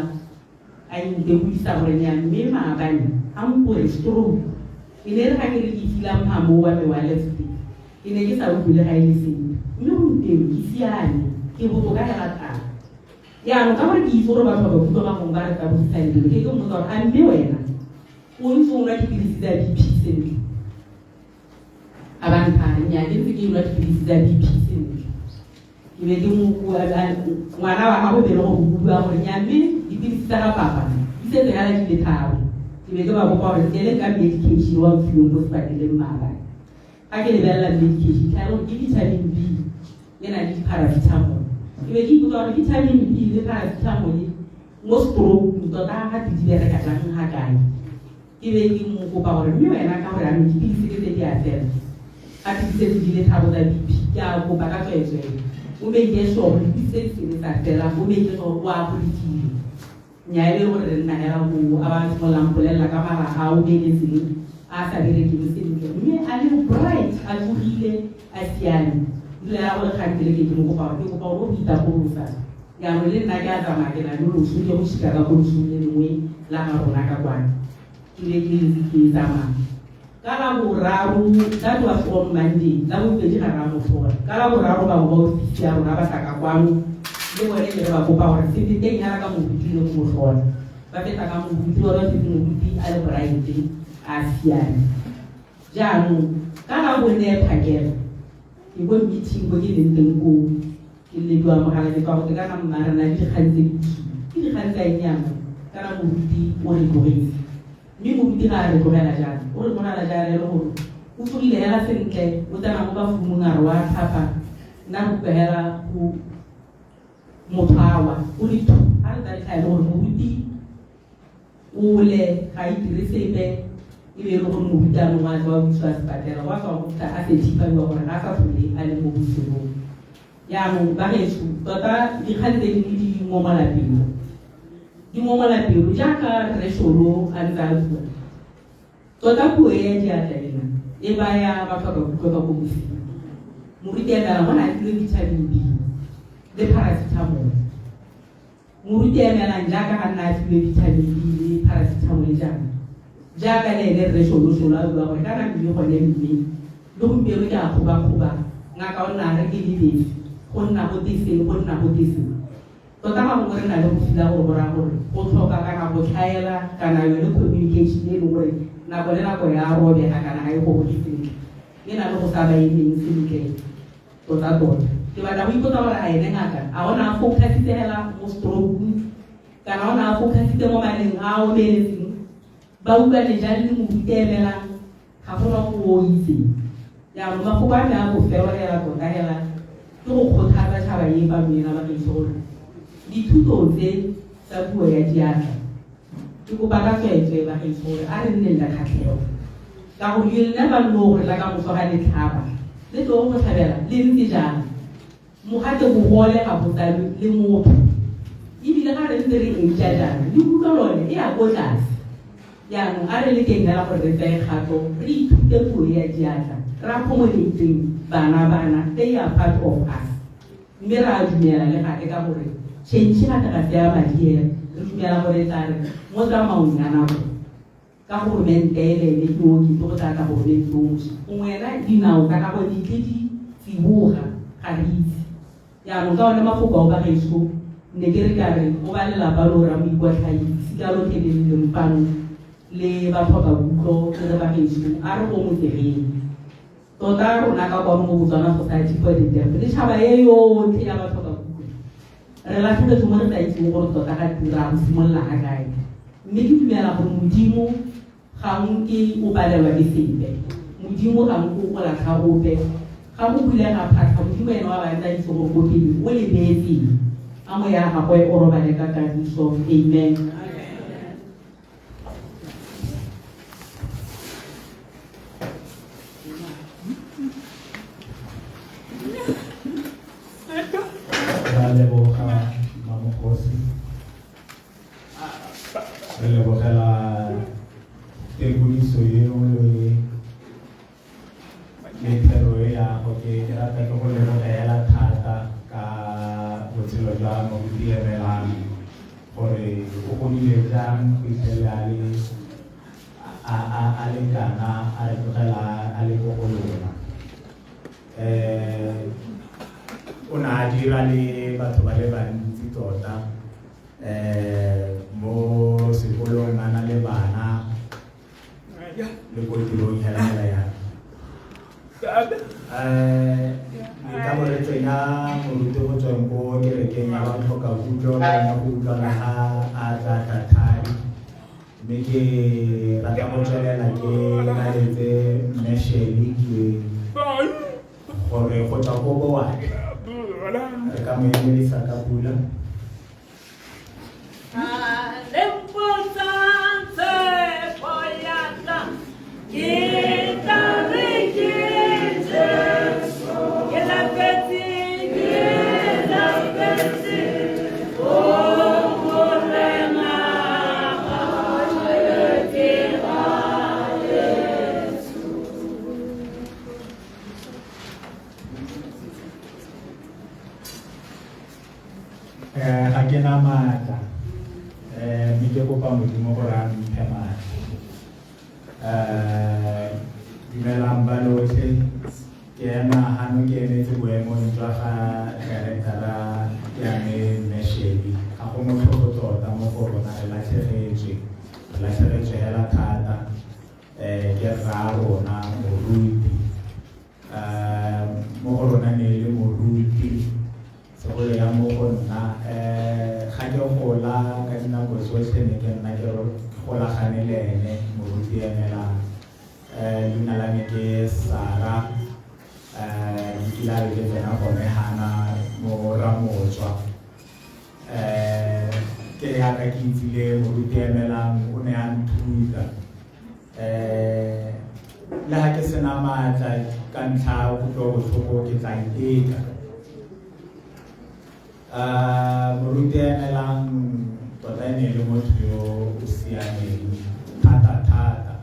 a intekodisa gore nya, mme maabane a mpore stroke e ne e re ga ke re ke fila mphamo wa me wa left, ke ne ke sa utlwe le ga e le sentle, mme gompieno ke siame, ke botoka hela thata. Jaanong ka gore ke itse gore batho ba ba kutlwa ba gongwe ba re tabogisa lebelo, ke mmotsa gore a mme wena o ntse o nwa dipilisi tsa BP sentle? A ba nthaya, nya, ke ntse ke nwa dipilisi tsa BP sentle. Ke be ke ngwana wa gago be le gore o bua gore nya, mme dipilisi tsa ga papa di setse hela di le tharo. Ke be ke ba kopa gore ke le ka medication wa mfiweng ko sepateleng maabane. Ga ke lebelela medication tlha gore ke vitamin B e na le di-paracetamol, ke be ke ipotsa gore vitamin B le paracetamol mo stroke tota ga di bereka jang, ga kae? Ke be ke mo kopa gore mme wena ka gore anong dipilisi ke tse di a fela, ga ke di setse di le tharo tsa BP, ke a kopa ka tsweetswee o make sure gore dipilisi tse di sene tsa fela, o make sure o a go dikile. Nya, e le gore re nna hela go a ba simololang mpolelela ka mala a o omeletseng a sa berekeng sentle, mme a le bright, a tsogile, a siame. Ebile ya gore kgantele ke mo kopa gore ke kopa gore o go itapolosa. Jaanong le nna ke a tsamaya, ke na le loso, ke go sika ka ko losong le lengwe la ga rona ka kwane. Ke be ke ntse ke tsamaya ka la boraro, that was on Monday, la bobedi ga ra motlhola. Ka la boraro bangwe ba ofisi ya rona ba tla ka kwano le bone, ke re ba kopa gore se feteng hela ka moruti le go motlhola. Ba feta ka moruti, ba ba fetse moruti a le bright, a siame. Jaanong ka la bone phakela Ke ko meeting ko ke leng teng koo, ke lediwa mogala ke tswa go te kana mma re na le dikgang tse di bosula. Ke dikgang tsa eng jaanong? Kana moruti o re tlogetse. Mme moruti ga a re tlogela jaana, o re tlogela jaana e le gore o tsogile hela sentle, o tsena mo bafumong a re wa tlhapa, nna re utlwa hela go motho a wa, o le thu. Ga re tsaya letlha e le gore moruti o le ga a itire sepe, e be e le gore moruti a mongwe a tla wa isiwa sepatela, wa tswa go fitlha a certify-iwa gore ga a sa tlhole a le mo botshelong. Jaanong bagaetsho, tota dikgang tse dingwe di ngomola pelo, di ngomola pelo jaaka Rre Sholo a ntse a bua. Tota puo e ya diatla ena e baya batlhoka kutlo ka ko mosing. Moruti Emelang o ne a filwe vitamin B le paracetamol. Moruti Emelang jaaka ga nna a filwe vitamin B le paracetamol jaana, jaaka le ene Rre Sholo Sholo a bua gore kana mme gone mme le gompieno ke a kgobakgoba, ngaka o nna a re ke lebetse, go nna go te se, go nna go te se. Tota ga gongwe re na le go fila gore go raya gore go tlhoka kana go tlhaela kana yone communication e leng gore nako le nako ya robega kana ga e goroge sentle, e na le go sa ba emeng sentle tota-tota. Ke batla go ipotsa gore a ene ngaka a o ne a focusitse hela mo stroke kana o ne a focusitse mo maleng a a omeletseng, ba utlwane jang le moruti a emelang, ga gona go o itseng. Jaanong mafoko a me a bofelo hela tota hela ke go kgothatsa tšhaba e fano ena bagaetsho gore dithuto tse tsa puo ya diatla ke kopa ka tsweetswee bagaetsho gore a re nneng le kgatlhego, ka gore you'll never know gore la ka moso ga le tlhaba le tlo go tlhabela le ntse jang. Mogate bogole ga bo tsalwe le motho, ebile ga re ntse re age jaana le kutlwa lone e ya ko tlase. Jaanong a re lekeng fela gore re tseye kgato re ithute puo e ya diatla, re accommodate-eng bana bana, they are part of us. Mme re a dumela le gape ka gore change gape ga se ya madi hela, re dumela gore e tla re mo tsamaong ya nako ka goromente le ene ke oketse go tla tla goromente o mošwa, gongwe ena dinao tsa gagwe di tle di tsiboga, ga re itse. Jaanong ka one mafoko ao bagaetsho, ne ke re ka re go ba lelapa loo Ramoikwatlhai, sika lotlhe le le leng fano le batlhoka kutlo, ke re bagaetsho a re gomotsegeng. Tota rona ka kwano mo Botswana Society for the Deaf le tšhaba e yotlhe ya batlhoka kutlo, re latlhegetswe mo re sa itseng gore tota ga ra go simolola ga kae. Mme ke dumela gore Modimo ga nke o palelwa ke sepe. Modimo ga nke o latlha ope. Ga go bulega phatlha, Modimo ene wa ba ntse a itse gore ko pele o le beetseng. A moya wa gagwe o robale ka kagiso. Amen. Ra leboga Mamogosi. Re lebogela tekodiso eo le le thero e ya go ke ke rata ke go lebogela thata ka botshelo jwa moruti Emelang gore o godile jang go fitlhelela a le a a a le kana a re tlogela a le ko go lona. O ne a dira le batho ba le bantsi tota mo sekolong a na le bana le ko tirong hela hela yana. Re ka bo re tsenya moruti go tsweng ko kerekeng ya batlhoka kutlo le ene go utlwala ga a tla tla thari, mme ke rata go tswelela ke laletse mme Shirley ke gore go tswa ko Bowane re ka mo emelisa ka pula. Ga ke na maatla, mme ke kopa Modimo gore a mphe maatla. Dumelang ba lotlhe, ke ema hano ke emetse boemong jwa ga directora ya me Mme Shirley. Ga go motlhofo tota mo go rona, re latlhegetswe, re latlhegetswe hela thata. Ke rra rona moruti. Mo go rona ne e le moruti, segolo ya mo go nna. Ga ke gola ka dinako tsotlhe ne ke nna ke golagane le ene moruti Emelang. Leina la me ke Sara. Ke kile a be ke tsena gone hana mo Ramotswa. Ke yaka ke itsile moruti Emelang o ne a nthuta. Le ha ke sena maatla ka ntlha ya kutlobotlhoko ke tla iteka. Moruti Emelang tota e ne e le motho yo o siameng thata thata.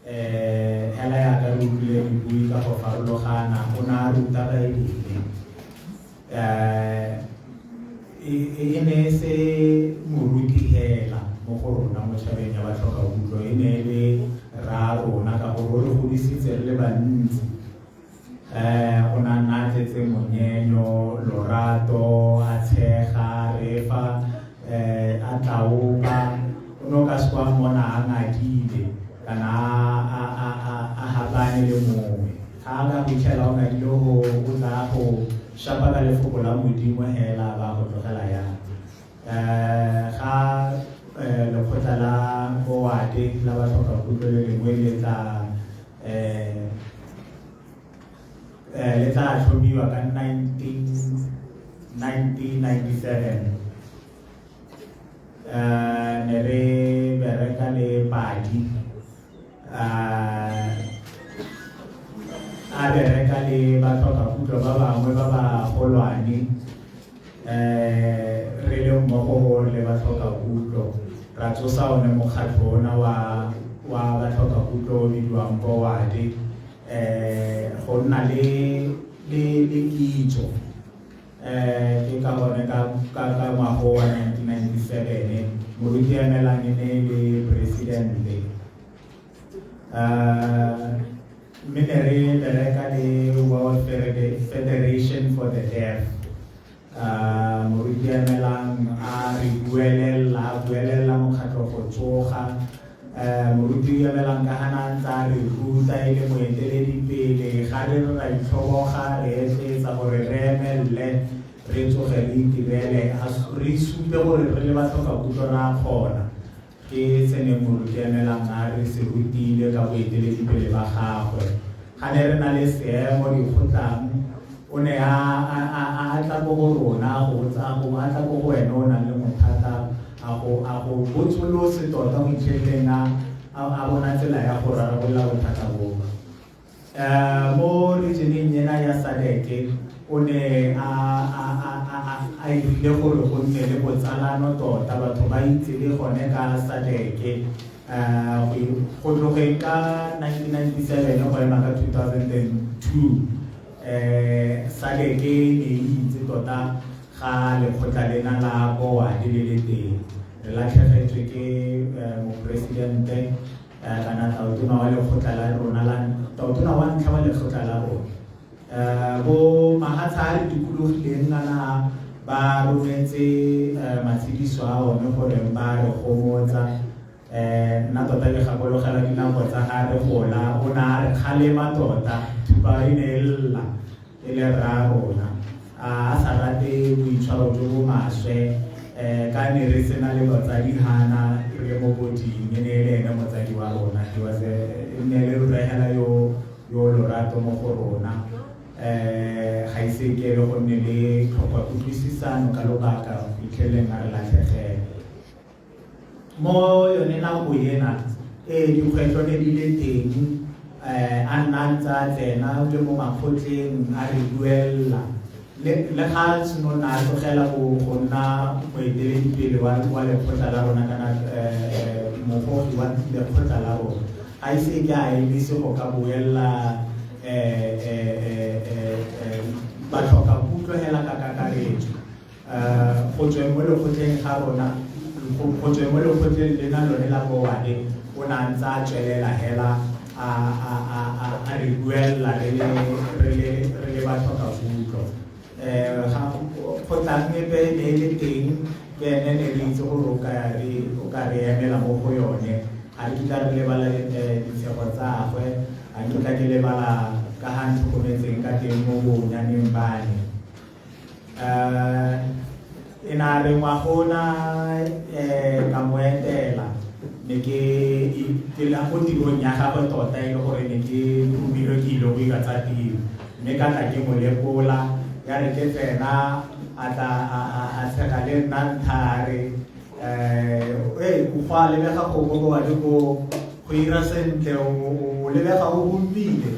Hela yaka re utlwile dibui ka go farologana, o ne a ruta Baebele. E ne e se moruti hela mo go rona mo tšhabeng ya batlhoka kutlo, e ne e le rra rona ka gore o re godisitse re le bantsi. O ne a nna a tletse monyenyo, lorato, a tshega, re fa a tlaopa. O ne o ka se kwa mmona a ngadile kana a hapane le mongwe. Ga a ka fitlhela o ngadile go o tla go shapa ka lefoko la Modimo hela ba go tlogela yang. Ga lekgotla la Boate la batlhoka kutlo le lengwe le tla le tla tlhomiwa ka 1997. Ne re bereka le padi, a bereka le batlhoka kutlo ba bangwe ba ba golwane, re le mmogo le batlhoka kutlo ra tsosa one mokgatlho ona wa batlhoka kutlo o bidiwang Boate, go nna le kitso. Ke ka gone ka ngwaga wa 1997 moruti Emelang e ne e le presidente. Mme ne re bereka le World Federation for the Deaf. Moruti Emelang a re buelela, a buelela mokgatlho go tsoga. Moruti Emelang ka gana a ntse a re ruta e le moeteledipele, ga re re ra itlhoboga, re etletsa gore re emelele, re tsoge re itirele, re supe gore re le batlhoka kutlo re a kgona. Ke se ne moruti Emelang a re se rutile ka boeteledipele ba gagwe. Ga ne re na le seemo dikgotlang, o ne a tla ko go rona, a go botsa, a go a tla ko go wena o nang le mothata, a go botsolose tota go itlheleng a bona tsela ya go rarabolola bothata bo. Mo regioneng ena ya SADC o ne a irile gore go nne le botsalano tota, batho ba itse le gone ka SADC. Go tlogeng ka 1997 go ema ka 2002, SADC e ne e itse tota ga lekgotla lena la Boate le le teng. Re latlhegetswe ke moporesidente, kana tautona wa lekgotla la rona la tautona wa ntlha wa lekgotla la rona. Bo mahatsha a re dikologileng kana ba rometse matshediso a one gore ba re gomotsa. Nna tota ke gakologela dinako tsa ga re gola, o ne a re kgalema tota, thupa e ne e lla e le rra rona, a sa rate boitshwaro jo bo maswe. Ka ne re sena le batsadi hana re le mo boding, e ne e le ene motsadi wa rona. He was a, e ne le rre hela yo lorato mo go rona. Ga ise ke le go nne le tlhokwa kutlwisisano ka lobaka go fitlheleng a re latlhegele. Mo yone nako ena, dikgwetlho ne di le teng, a nna ntse a tsena le mo makgotleng a re buella. Le ga seno na a tlogela go nna moeteledipele wa lekgotla la rona kana mogogi wa lekgotla la rona, ga ise ke a emise go ka buella batlhoka kutlo hela ka kakaretso. Go tsweng mo lekgotleng ga rona, go tsweng mo lekgotleng lena lone la Boate, o ne a ntse a tswelela hela a re buella re le batlhoka kutlo. Ga kgotlang epe ne e le teng, ke ene ne re itse gore o ka re emela mo go yone. Ga re kitla re lebala ditshego tsa gagwe, ga nkitla ke lebala ka ga ntlhokometseng ka teng mo bonyaneng ba me. E na re ngwagona ka mo etela, ne ke la ko tirong ya gagwe tota e le gore ne ke romilwe ke ile go ira tsa tiro, mme ka tla ke mo lekola. Ya re ke tsena a tla a tshega le nna ntha a re ee o go a lebega go ko wa le ko go ira sentle, o lebega o humile,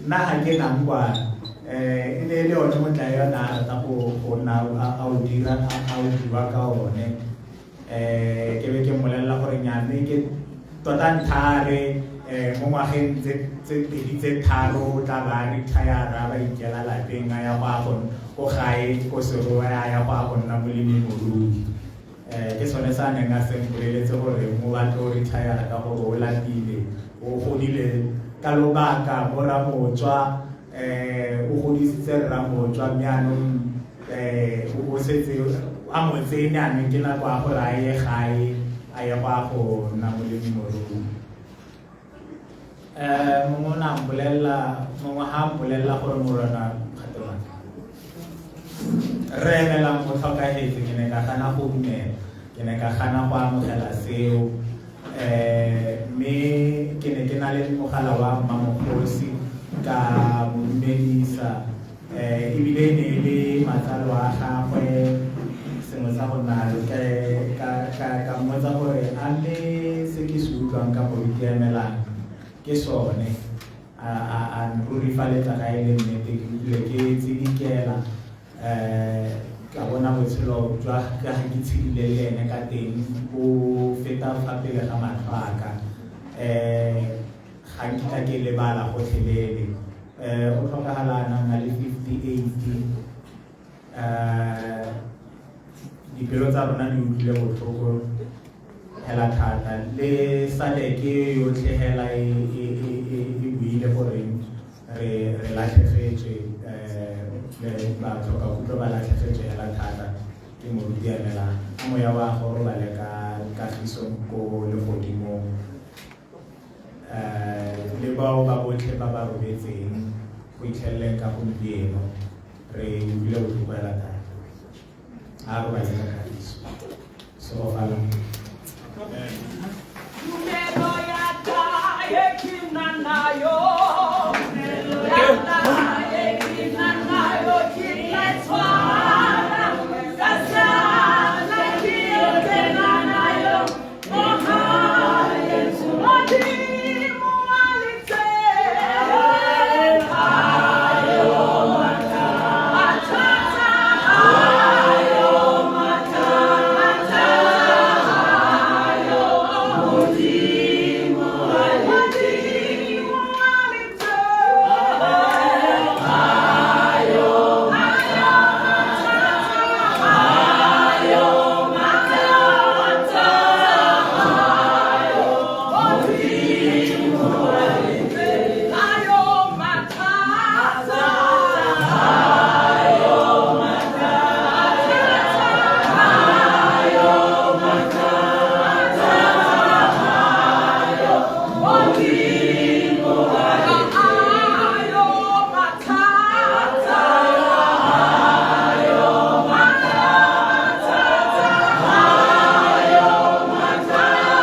nna ga ke nang kwana. E ne e le yone motlae yone a rata go nna a o dira a o bua ka one. Ke be ke mmolelela gore nyane ke tota ntha re mo ngwageng tse pedi tse tharo o tla ba retire ba ikela lapeng a ya go ko gae ko Serowe a ya go a go nna molemi morui. Ke sone sa neng a se mpoleletse gore mo batlo retire ka gore o lapile, o godile ka lobaka mo Ramotswa, o godisitse Ramotswa, mme anong o setse a mo tsene anong ke nako ya gore a ye gae a ye go a go nna molemi morui. Mongwe o ne a mpolelela, mongwe ga a mpolelela gore morena kgatemane re emelang o tlhokagetse, ke ne ka gana go dumela, ke ne ka gana go amogela seo. Mme ke ne ke na le mogala wa mmamokgosi ka mo dumedisa, ebile e ne e le matsalo a gagwe sengwe sa go nna ka mmotsa gore a mme se ke se utlwang ka moruti Emelang ke sone. A nrurifaletsa ga e le nnete, ke utlwile ke tsidikela, ka bona botshelo jwa ka ga ke tshedile le ene ka teng bo feta fa pele ga matlho a ka. Ga nkitla ke lebala gotlhelele. O tlhokagala a nang le 58. Dipelo tsa rona di utlwile botlhoko hela thata, le SADC yotlhe hela e buile gore re latlhegetswe, ba tlhoka kutlo ba latlhegetswe hela thata ke moruti Emelang. A moya wa go robale ka kagiso ko legodimong, le bao ba botlhe ba ba robetseng go itlheleleng ka gompieno, re utlwile botlhoko hela thata. A robale ka kagiso. Segofala. Tumelo ya ka e ke na nayo, ya ka e ke na nayo, ke tla tshwara ka seatla ke yo tsena nayo mo gae. Modimo wa letsela, ayo mathata, ayo mathata, ayo Modimo wa Modimo wa letsela, ayo mathata, ayo mathata, ayo Modimo wa letsela, ayo mathata, ayo mathata, ayo mathata, ayo Modimo wa ayo mathata, ayo mathata, ayo mathata,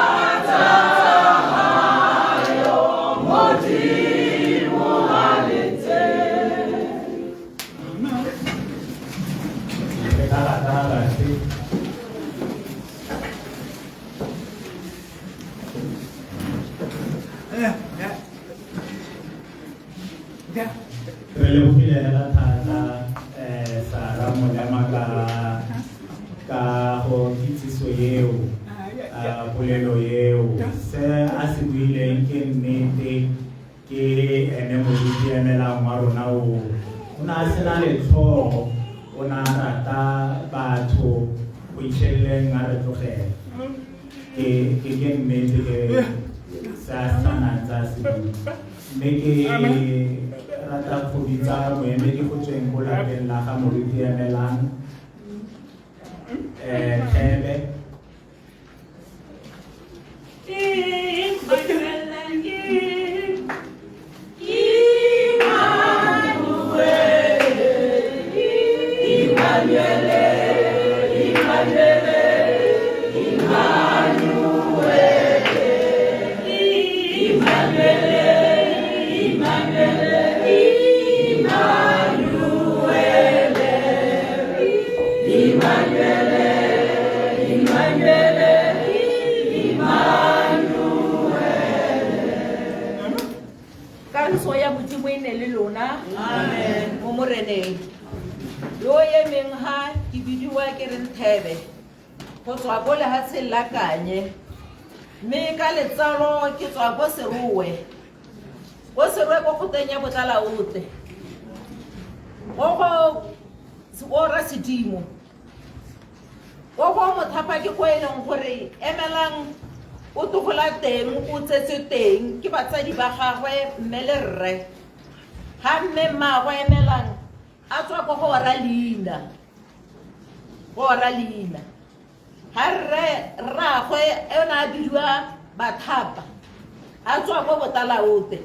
ayo Modimo wa letsela. Re ka rata bafe re lebogile hela thata Sara Molema ka go kitsiso eo, polelo eo. Se a se buileng ke nnete, ke ene moruti Emelang wa rona o. O ne a sena letlhogo, o ne a rata batho go itlheleleng a re tlogela. Ke nnete ke se a sa tsa se bua. Mme ke rata go bitsa moemedi go tsweng ko lapeng la ga moruti Emelang, Thebe. Emmanuel. Dumele. Yo emeng ha ke bidiwa ke re Nthebe go tswa ko lehatsheng la Kanye. Mme ka letsalo ke tswa ko Serowe. Ko Serowe ko kgoteng ya Botlalaote. Go go go ra sedimo. Ko go mothapa ke ko e leng gore emelang o togola teng o tsetswe teng ke batsadi ba gagwe mme le rre. Ga mme mmaagwe emelang a tswa ko go ora leina. Go ora leina. Ga rre rraagwe o ne a bidiwa Bathapa a tswa ko Botalaote.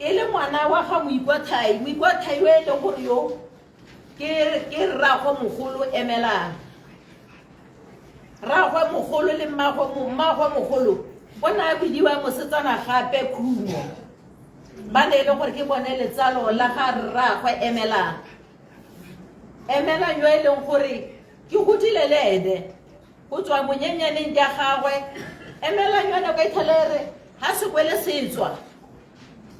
E le ngwana wa ga Moikwathai, Moikwathai o e leng gore yo ke ke rraagwe mogolo emelang. Rraagwe mogolo le mmaagwe mmaagwe mogolo o ne a bidiwa mosetsana gape Khumo. Ba ne e le gore ke bone letsalo la ga rraagwe emelang. Emelang yo e leng gore ke godile le ene go tswa bonyenyaneng ja gagwe. Emelang yone ka itlhele re ga sekwele se tswa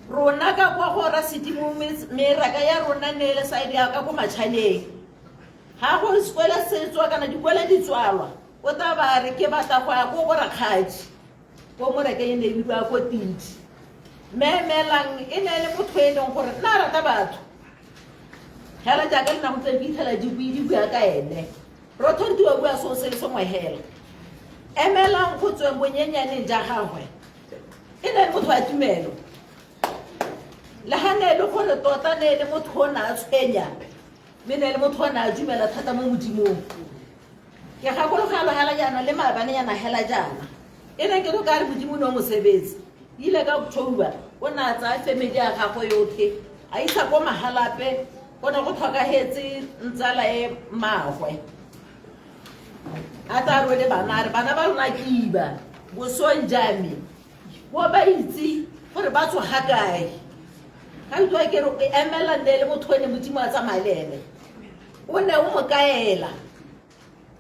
rona ka kwa go ra sedimo meraka ya rona ne le side ya ka ko matšhaneng. Ga go sekwele se tswa kana dikwele di tswalwa o tla ba re ke batla go ya ko go rakgadi ko morekeng e ne e bidiwa ko Tidi. Mme emelang e ne e le motho e leng gore nna a rata batho. Hela jaaka le nako tse ke itlhela di bui di bua ka ene. Rothonti wa bua seo se le sengwe hela. Emelang go tsweng bonyenyaneng ja gagwe. E ne e le motho wa tumelo. Le ga ne e le gore tota ne e le motho o ne a tshwenya, mme ne e le motho o ne a dumela thata mo Modimong. Ke gakologelwa hela jaana le maabanenyana hela jaana. E ne ke ka re Modimo ne o mosebetsi. Ile ka October o ne a tsaya family ya gagwe yotlhe a isa ko Mahalape go ne go tlhokagetse ntsala e mmaagwe. A tla rwele bana a re bana ba lona ke iba bosong jame bo ba itse gore ba tswa ga kae. Ga utlwa ke re emela nne le motho o ne Modimo a tsamaya le ene. O ne o mo kaela.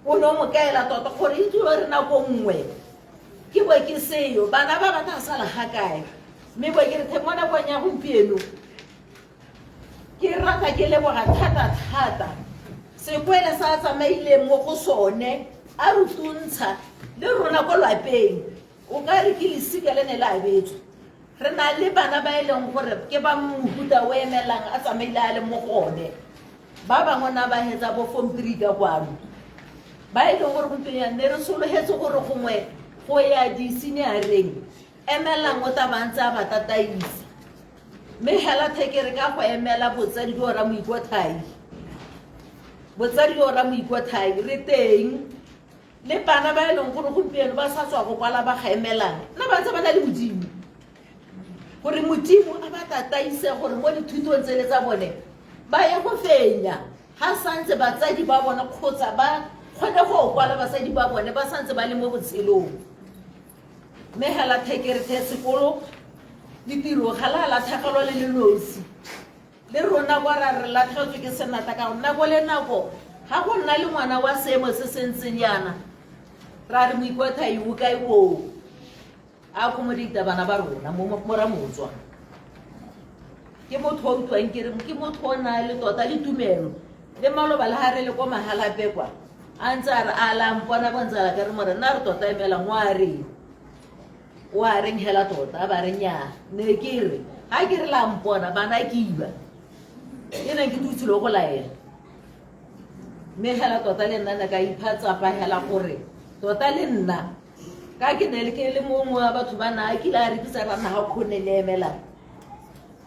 O ne o mo kaela tota gore itse re nako nngwe ke bo ke seyo bana ba ba tla sala ga kae. Mme bo ke re mo nakong ya gompieno ke rata ke leboga thata thata sekwele sa tsamaileng mo go sone a rutuntsha le rona ko lwapeng o ka re ke lesika le ne le abetswe. Re na le bana ba e leng gore ke ba mohuta o emelang a tsamaile a le mo go one. Ba bangwe na ba hetsa bo form 3 ka kwano. Ba e leng gore gompieno ne re sologetse gore gongwe go ya di-senioreng emelang o tla ba ntse a ba tataisa. Mme hela thekere ka go emela botsadi jo ra Moikothai. Botsadi jo ra Moikothai re teng le bana ba e leng gore gompieno ba sa tswa go kwala ba ga emelang nna ba ntse ba na le Modimo. Gore Modimo a ba tataise gore mo dithutong tsele tsa bone ba ye go fenya ga santse batsadi ba bone kgotsa ba kgone go kwala batsadi ba bone ba santse ba le mo botshelong. Mme hela thekere the sekolo le tiro ga la latlhegelwa le le nosi. Le rona kwa ra re latlhegetswe ke senata ka gore nako le nako ga go nna le ngwana wa seemo se se ntseng jaana ra re Moikothai o kae koo a accommodate bana ba rona mo Ramotswa. Ke motho o utlwang ke re ke motho o na le tota le tumelo le maloba le ga re le ko Mahalape kwa a ntse a re a la mpona kwa ntse a ka re more nna re tota emelang o a reng o a reng hela tota ba re nnyaa ne ke re ga ke re la mpona bana ke iba e ne ke dutse le go laela. Mme hela tota le nna ne ka ipha tsapa hela gore tota le nna ka ke ne ke le mongwe wa batho ba na a kile a rekisa ra naga kgone le emelang.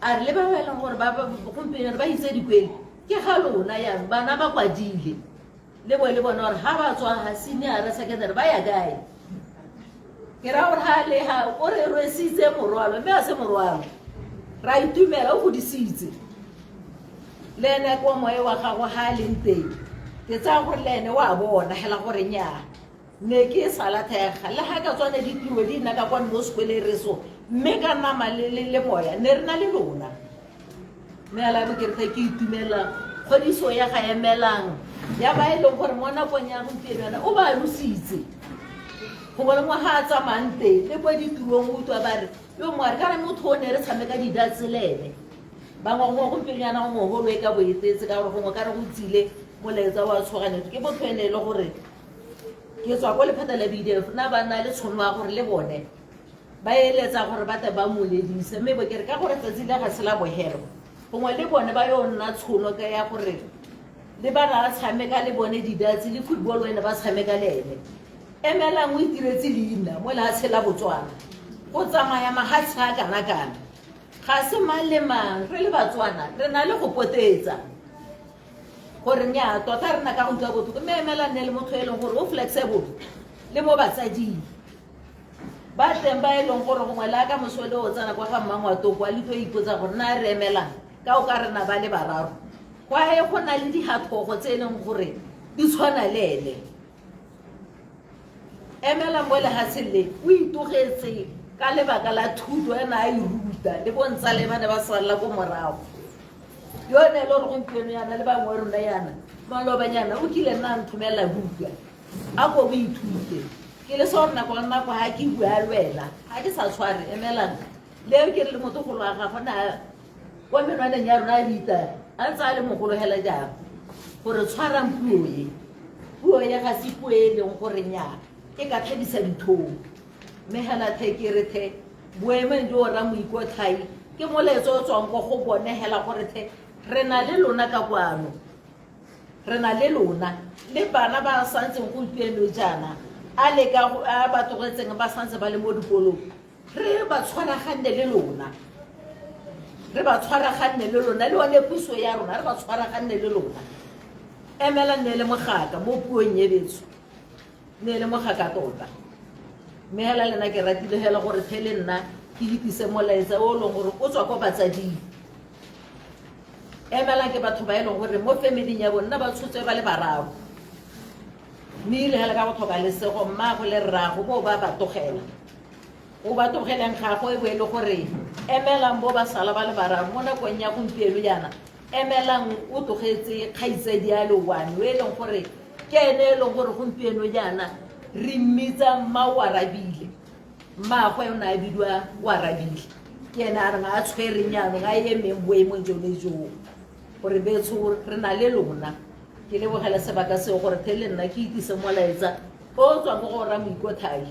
A re le ba ba e leng gore ba gompieno ba itse dikwele ke ga lona yang bana ba kwadile le bo le bona gore ga ba tswa ga senior secondary ba ya kae. Ke raya gore ga le ga o re rwesitse morwalo mme a se morwalo ra itumela o godisitse le ene kwa moya wa gago ga a leng teng ke tsaya gore le ene wa bona hela gore nnyaa ne ke sa latlhega le ga ka tswane ditiro di nna ka kwano mo sekweleng re so mme ka nama le moya ne re na le lona. Mme ala bo ke re ke itumela kgodiso ya ga emelang ya ba e leng gore mo nakong ya gompieno yana o ba alositse gongwe le mo ga a tsamayang teng le kwa ditirong o utlwa ba re yo moare kana motho o ne re tshameka didatse le ene. Bangwe gongwe gompieno yana gongwe holo e ka bo e tletse ka gore gongwe ka re go tsile molaetsa wa tshoganyetso. Ke motho ene e le gore ke tswa ko lephata la BDF, na ba nna le tšhono ya gore le bone ba eletsa gore ba tle ba moledise, mme bo ke re ka gore tsatsi le ga se la bogelo, gongwe le bone ba yo nna tshono ka ya gore le ba na tshameka le bone didatsi le football ene ba tshameka le ene. Emelang o itiretse leina mo lehatshe la Botswana go tsamaya mahatshe a kana-kana, ga se mang le mang. Re le Batswana re na le go potetsa gore nnyaa tota re na ka go utlwa botlhoko, mme emela nne le motho e leng gore o flexible le mo batsading ba teng ba e leng gore gongwe le a ka moso le o tsena kwa ga mmangwatoko a litlo ipotsa gore na re emelang ka o ka re na ba le bararo kwa e go na le digathogo tse e leng gore di tshwana le ene. Emelang mo lehatsheng le o itogetse ka lebaka la thuto ena a e ruta le bontsa le ba ne ba salela ko morago. Yone e le gore gompieno yana le bangwe rona yana malobanyana o kile nna a nthomela buka a ko o ithute ke le sa gore nako le nako ga ke bua le wena ga ke sa tshware. Emelang leo ke re le motlogolo wa gago na kwa menwaneng ya rona a rita a ntse a le mogolo hela jang gore tshwarang puo e, puo e ga se puo e leng gore nnyaa e ka tlhabisa ditlhong. Mme hela the ke re the boemeng jo ra moikotlhai ke molaetsa o tswang ko go bone hela gore the re na le lona ka kwano, re na le lona le bana ba santseng gompieno jaana a le ka a ba tlogetseng ba santse ba le mo dikolong, re ba tshwaraganne le lona, re ba tshwaraganne le lona le one puso ya rona re ba tshwaraganne le lona. Emela nne le mogaka mo puong e betso, ne le mogaka tota. Mme hela le nna ke ratile hela gore the le nna ke itise molaetsa o leng gore o tswa ko batsading. Emelang ke batho ba e leng gore mo familing ya bone ba tshotswe ba le bararo, mme ile hela ka go tlhoka lesego mmago le rrago bo ba ba tlogela, o ba tlogeleng gago e bo e le gore emelang bo ba sala ba le bararo mo nakong ya gompieno jaana. Emelang o tlogetse kgaitsadi ya lewane o e leng gore ke ene e leng gore gompieno jaana re mmitsa mma o arabile, mmaagwe o ne a bidiwa o arabile, ke ene a reng a tshwereng jaanong a emeng boemong jone joo gore betsho re na le lona. Ke lebogela sebaka seo gore the le nna ke itise molaetsa o tswang ko go ra moikothai,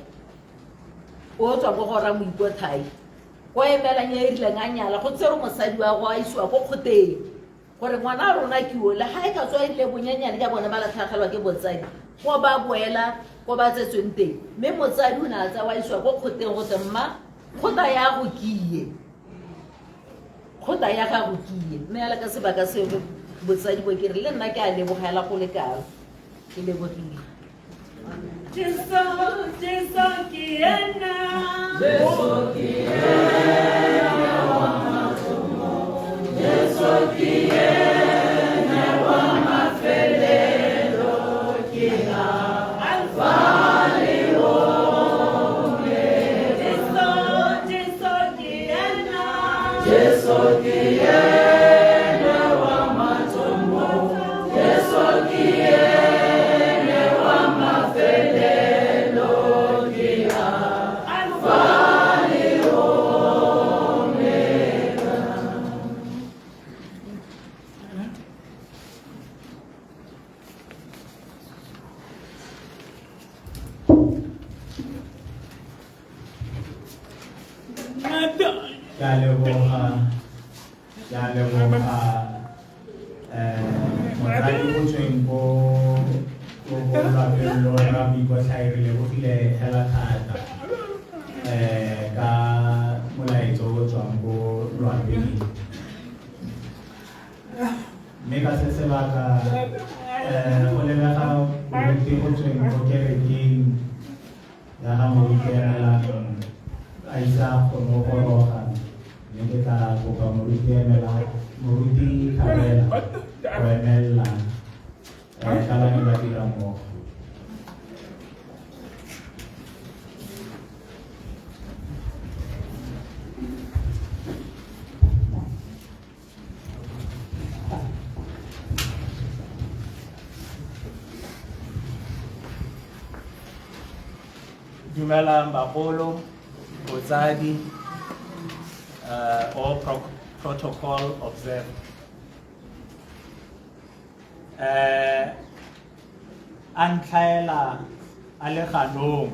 o tswang ko go ra moikothai ko emelang e rileng a nyala go tsere mosadi wa go a isiwa ko kgoteng gore ngwana a rona ke o le ga e ka tswa e rile bonyenyane ka bone ba latlhagelwa ke botsadi ko ba boela ko ba tsetsweng teng, mme motsadi o ne a tsewa isiwa ko kgoteng go te mma kgota ya go kie, kgota ya gago kie. Mme ala ka sebaka seo botsadi bo ke re le nna ke a lebogela go le kalo, ke lebogile. Jesu, Jesu ke ena. Jesu ke ena wa mathomo. Jesu ke ena wa mafelelo. Ke Alfa le Omega. Jesu, Jesu ke ena. Jesu ke ena wa mathomo. Jesu ke ena wa mafelelo. Ke Alfa le Omega. Ke a leboga, ke a leboga motsadi o tsweng ko ko lwapeng lo ra Moikotlhai, re lebogile hela thata ka molaetsa o tswang ko lwapeng. Mme ka se sebaka go lebega moruti go tsweng ko kerekeng ya ga moruti Emelang a ise a kgone go goroga, mme ke tla kopa moruti Emelang, moruti Thabela go emelela ka ba ne ba dira mmogo. Dumelang bagolo, botsadi, all Protocol observed. Eh a ntlhaela a le ganong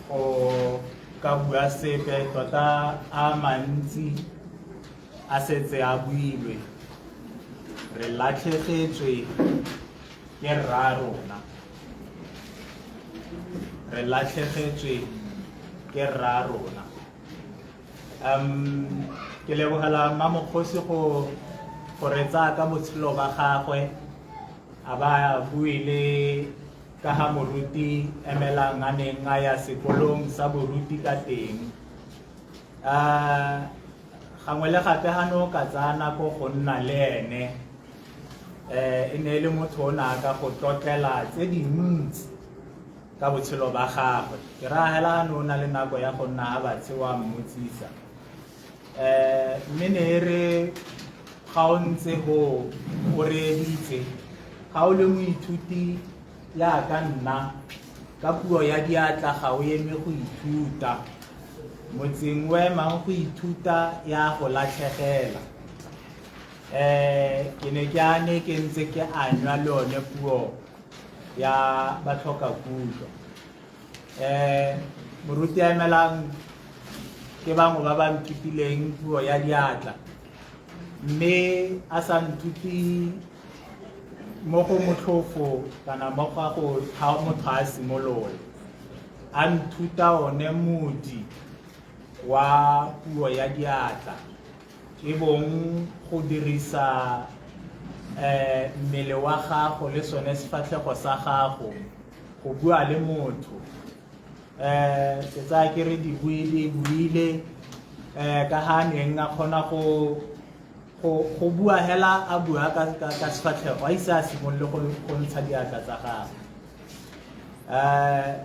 go ka bua sepe tota a mantsi a setse a builwe re latlhegetswe ke rra rona re latlhegetswe ke rra rona um ke lebogela mmamokgosi go go re tsaya ka botshelo ba gagwe a ba bue le ka ga moruti emelang a neng a ya sekolong sa boruti ka teng um gangwe le gape ga ne o ka tsaya nako go nna le ene um e ne e le motho o ne a ka go tlotlela tse dintsi ka botshelo ba gagwe ke raya hela ne o na le nako ya go nna ga batshe wa mmotsisa um mme ne e re ga o ntse go o reeditse ga o le moithuti yaka nna ka puo ya diatla ga o eme go ithuta motseng o emang go ithuta ya go latlhegela um ke ne ke ane ke ntse ke anywa le one puo ya batlhoka kutlo um moruti a emelang ke bangwe ba ba nthutileng puo ya diatla mme a sa nthuti mo go motlhofo kana mo ga go ga motho a simolola a nthuta one modi wa puo ya diatla e bong go dirisa um mmele wa gago le sone sefatlhego sa gago go bua le motho um ke tsaya ke re di buile buile um ka ga neng a kgona go go bua hela a bua ka ka sefatlhego a ise a simolole go ntsha diatla tsa gagwe um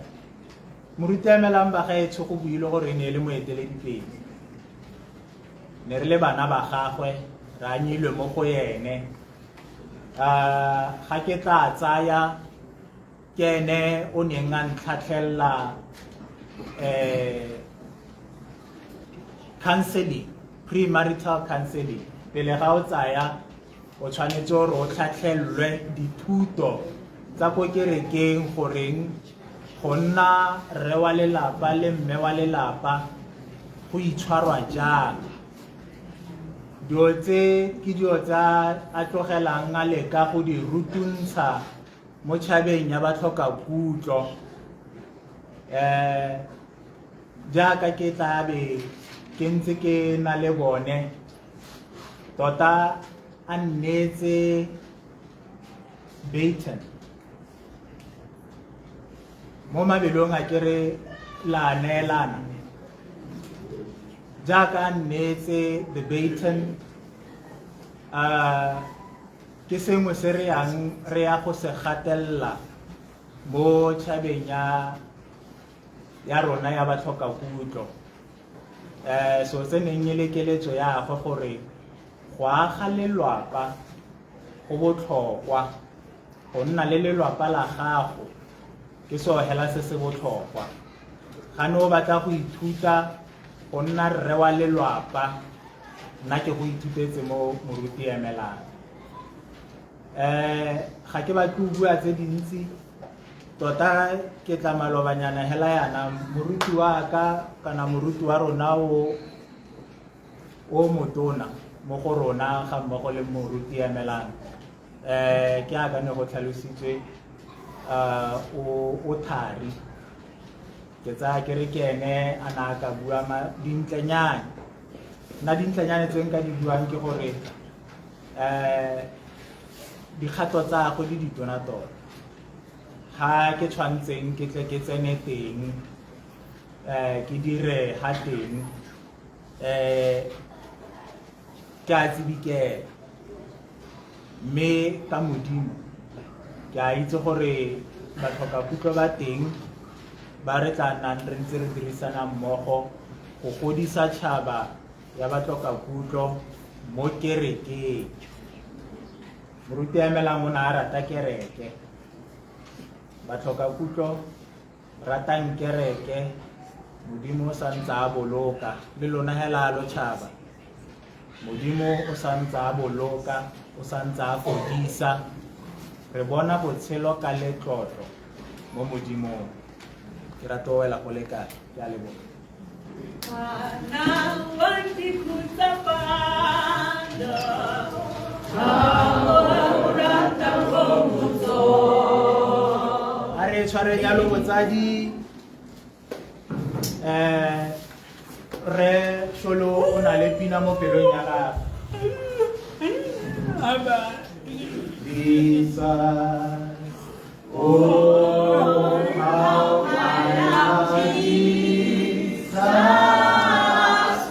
moruti emelang bagaetsho go buile gore e ne e le moeteledipele ne re le bana ba gagwe re anyilwe mo go ene um ga ke tla tsaya ke ene o neng a ntlhatlhelela um counseling premarital counseling pele ga o tsaya o tshwanetse gore o tlhatlhelelwe dithuto tsa ko kerekeng goreng go nna rre wa lelapa le mme wa lelapa go itshwarwa jang dilo tse ke dilo tsa a tlogelang a leka go di rutuntsha mo tšhabeng ya batlhoka kutlo um jaaka ke tla be ke ntse ke na le bone tota a nnetse baton mo mabelong a kere la neelana jaaka a nnetse the baton uh, ke sengwe se re yang re ya go se gatelela mo tšhabeng ya ya rona ya batlhoka kutlo um so se neng e le keletso ya gagwe gore go aga lelwapa go botlhokwa go nna le lelwapa la gago ke seo hela se se botlhokwa ga ne o batla go ithuta go nna rre wa lelwapa nna ke go ithutetse mo moruti emelang um ga ke batle go bua tse dintsi tota ke tla malobanyana hela yana moruti wa ka kana moruti wa rona o o motona mo go rona ga mmogo le moruti emelang um ke aka ne go tlhalositswe um o thari ke tsaya ke re ke ene a na a ka bua dintlenyane nna dintlenyane tse nka di buang ke gore um dikgato tsa go di ditona tota ga ke tshwantseng ke tle ke tsene teng um ke dire ga teng um ke a tsibikela mme ka modimo ke a itse gore batlhokakutlo ba teng ba re tla nnang re ntse re dirisana mmogo go godisa tšhaba ya batlhokakutlo mo kerekeng moruti emelang o ne a rata kereke batlhokakutlo ratang kereke modimo o sa ntse a boloka le lona hela lo tšhaba. Modimo o santse a boloka, o santse a fodisa. Re bona botshelo ka letlotlo mo Modimong. Ke rata go wela go le kae. Ke a leboga. A re tshware jalo botsadi. Re Sholo o na le pina mo pelong ya gagwe. Jesus, oh, how I love Jesus.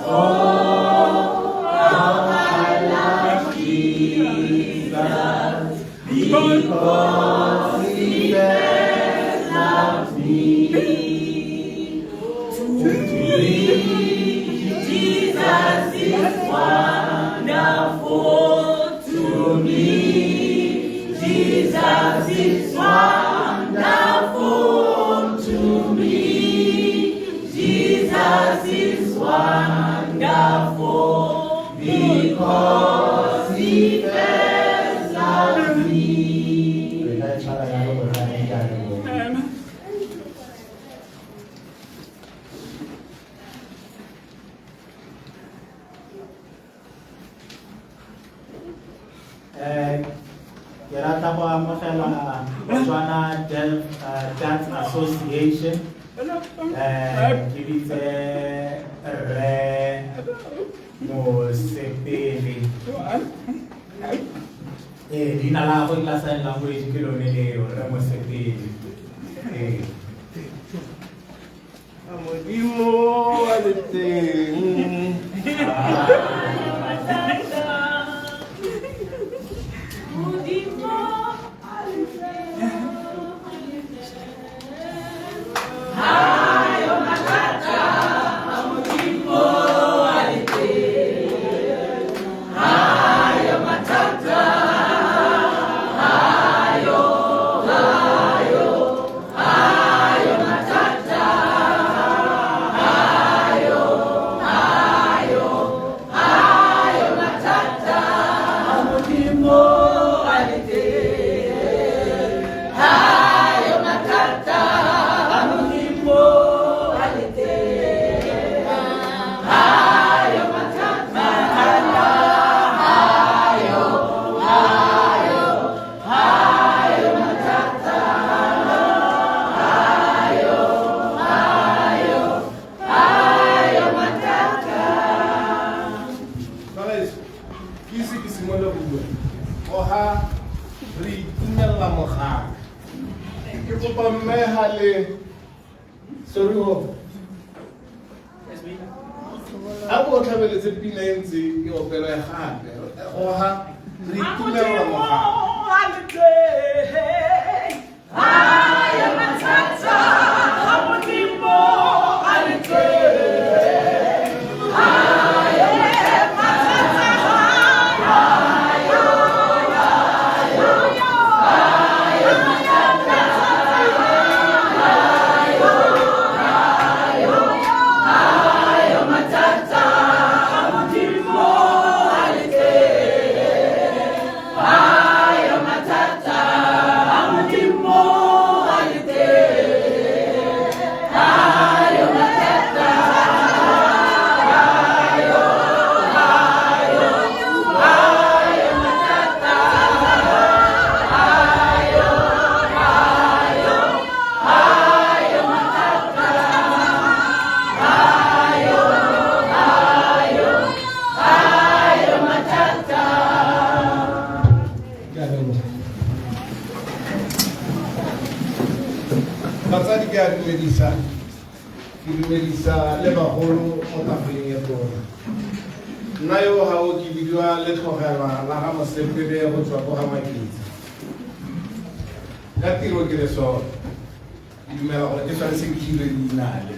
Oh, how I love Jesus. Because he first loved me. To me, Jesus is wonderful. To me, Jesus is wonderful. To me, Jesus is wonderful. Because he first loved me. Re ka tshwara jalo botsadi, ke a leboga. Ke rata go amogela Botswana Deaf Dance Association. Ke bitse Rre Mosepele. Leina la gagwe la sign language ke lone leo, Rre Mosepele. Modimo a le teng. Ke ise ke simolole go bua, oha re itumelela mogala. Ke kopa mme ga le Soruo a bo o tlhabeletse pina e ntse e opelwe gape. Oha re itumelela mogala. Batsadi ke a dumedisa, ke dumedisa le bagolo mo tafoleng e tona. Nna yo ga o ke bidiwa Letlhogelwa la ga Mosepele go tswa ko ga Maketsi. Ka tiro ke lesole, ke dumela gore ke tshwanetse ke hirwe leina le.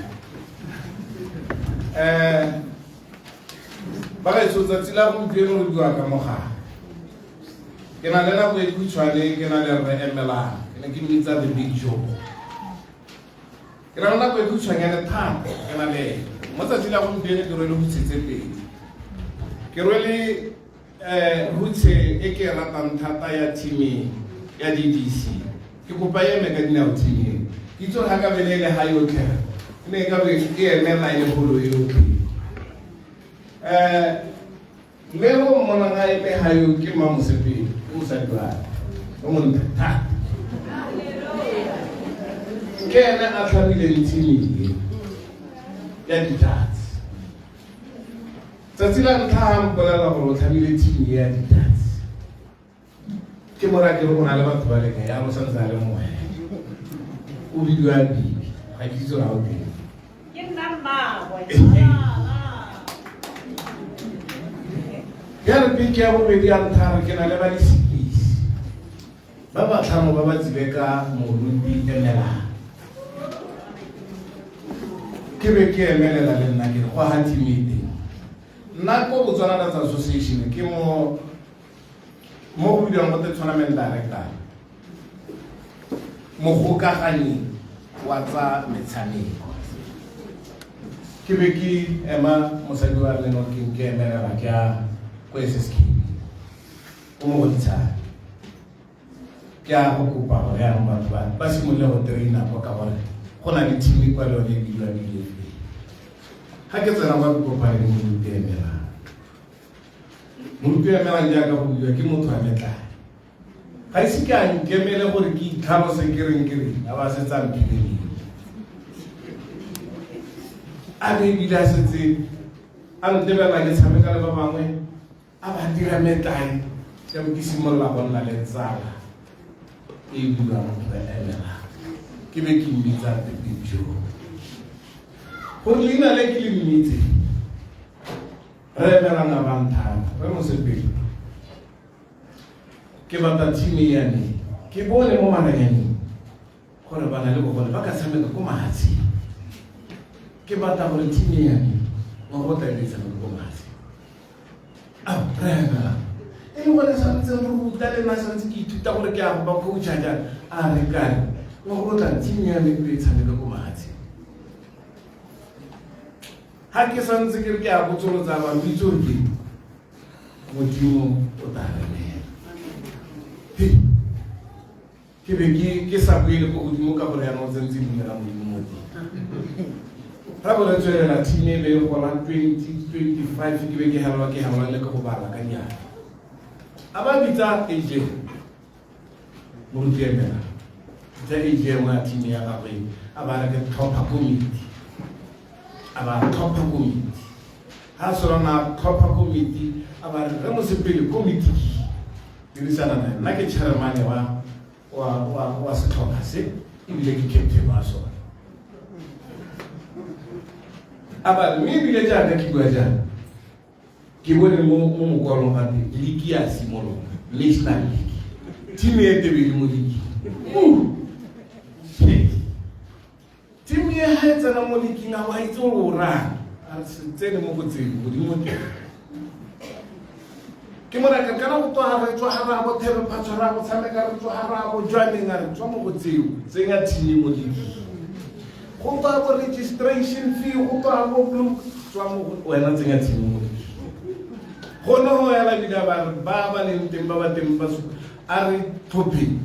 Bagaetsho, tsatsi la gompieno re bua ka mogala. Ke na le nako e khutshwane, ke na le Rre Emelang, ke ne ke mmitsa the big joe. Ke na le nako e khutshwanyane thata ke na le ene. Mo tsatsi la gompieno ke rwele go tshetse pedi. Ke rwele hutshe e ke e ratang thata ya team ya DDC. Ke kopa e eme ka dinao team e. Ke itse gore ga ka bele e le ga yotlhe, e ne e ka be e emela e le golo yotlhe. Mme o mmonang a eme ga yo ke Mmamosepele, ke mosadi wa me, o montle thata. Ke ene a tlhamileng team e ya di-darts. Tsatsi la ntlha a mpolelela gore o tlhamile team e ya di-darts, ke mo raya ke re o na le batho ba le kae, a re o santse a le mongwe, o bidiwa Bibi, ga ke itse gore a o teng. Ke nna mmaagwe. Ya re beke ya bobedi ya ntlha re ke na le ba disekisi ba batlhano ba ba tsile ka moruti emelang. Ke be ke emelela le nna ke re go ga team e teng. Nna ko Botswana Darts Association ke mo mo go bidiwang go te tournament director, mogokaganyi wa tsa metshameko. Ke be ke ema mosadi wa me nokeng, ke emelela ke ya ko SSKB ko Mogoditshane, ke ya go kopa gore yaanong batho ba ba simolole go traina kwa, ka gore go na le team kwa le yone e bidiwa BDFA. Ga ke tsena kwa ke kopane le moruti emelang. Moruti emelang jaaka go bidiwa ke motho wa metlae, ga ise ke a nkemele gore ke itlhalose ke reng ke reng, a ba setse a mphile, a be ebile a setse a ntebelela ke tshameka le ba bangwe, a ba dira metlae. Ke bo ke simolola go nna le tsala e e bidiwang re emelang, ke be ke mmitsa Pepe Jo, gore leina le ke le mmitse re emelang a banthata re Mosepele. Ke batla team ya me, ke bone mo maranyaneng gore ba na le bogole ba ka tshameka ko mahatsheng. Ke batla gore team ya me ngwaga o tla e tshameka ko mahatsheng. Ao, re emelang e le gone santse re ruta le nna santse ke ithuta gore ke a go ba coacha jang. A re kare ngwaga o tla team ya me e tshameka ko mahatsheng. Ga ke santse ke re ke a botsolotsa ba itse gore ke Modimo o tla remela. Ke be ke sa buele ko godimo ka gore yana o tsentse leina la Modimo mo teng. Ra bo re tswelela, team e be e gola 2025, ke be ke helwa ke helwa le ke go bala ka diatla. A ba bitsa AJ, moruti emela, bitsa AGM ya team ya gagwe, a ba re ke tlhopha komiti, a ba tlhopha komiti. Ha sona tlhopha komiti, a ba re re Mosepele komiti ke dirisana nae, nna ke chairman wa wa wa wa setlhopha se, ebile ke captain wa sone. A ba mme ebile jaaka ke bua jaana, ke bone mo mo mokwalong gape league ya simolola, national league, team e tebedi mo league. Team e ha e tsena mo leaking a wa itse gore o rang, a se tsene mo go tseo godimo teng. Ke moraka kana go tswa re tswa ga ra bo thebe phatswa ra go tshameka re tswa ga ra bo jwaneng, a re tswa mo go tseo, tsenya team mo leaking. Go tswa bo registration fee, go tswa bo blue, tswa mo go wena, tsenya team mo leaking. Go ne go ela bile ba re ba ba leng teng ba ba teng ba supa, a re tlhopheng,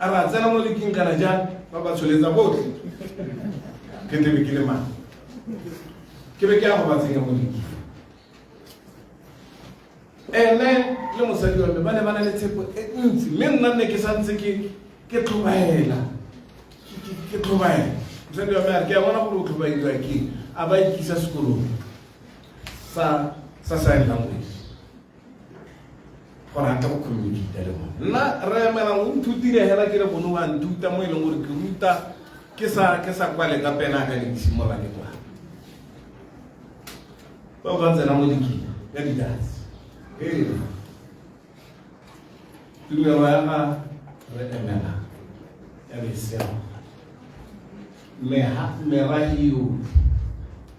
a re a tsena mo leaking kana jang, ba ba tsholetsa botlhe. Ke tlebe ke le mang, ke be ke ya go ba tsenya mo leaking. Ene le mosadi wa me ba ne ba na le tshepo e ntsi, mme nna nne ke santse ke ke tlhobaela, ke tlhobaela. Mosadi wa me a re ke a bona gore o tlhobaediwa ke, a ba ikisa sekolong sa sa sign language gore a tle go communicate le bone. Nna re emelang o nthutile hela ke le bone, wa nthuta mo e leng gore ke ruta ke sa ke sa kwale ka pena ka ke simolola ke kwala. Ba ba tsena mo leaking ya di-darts. Ee, tumelo ya ga re emela ya besego merahi yotlhe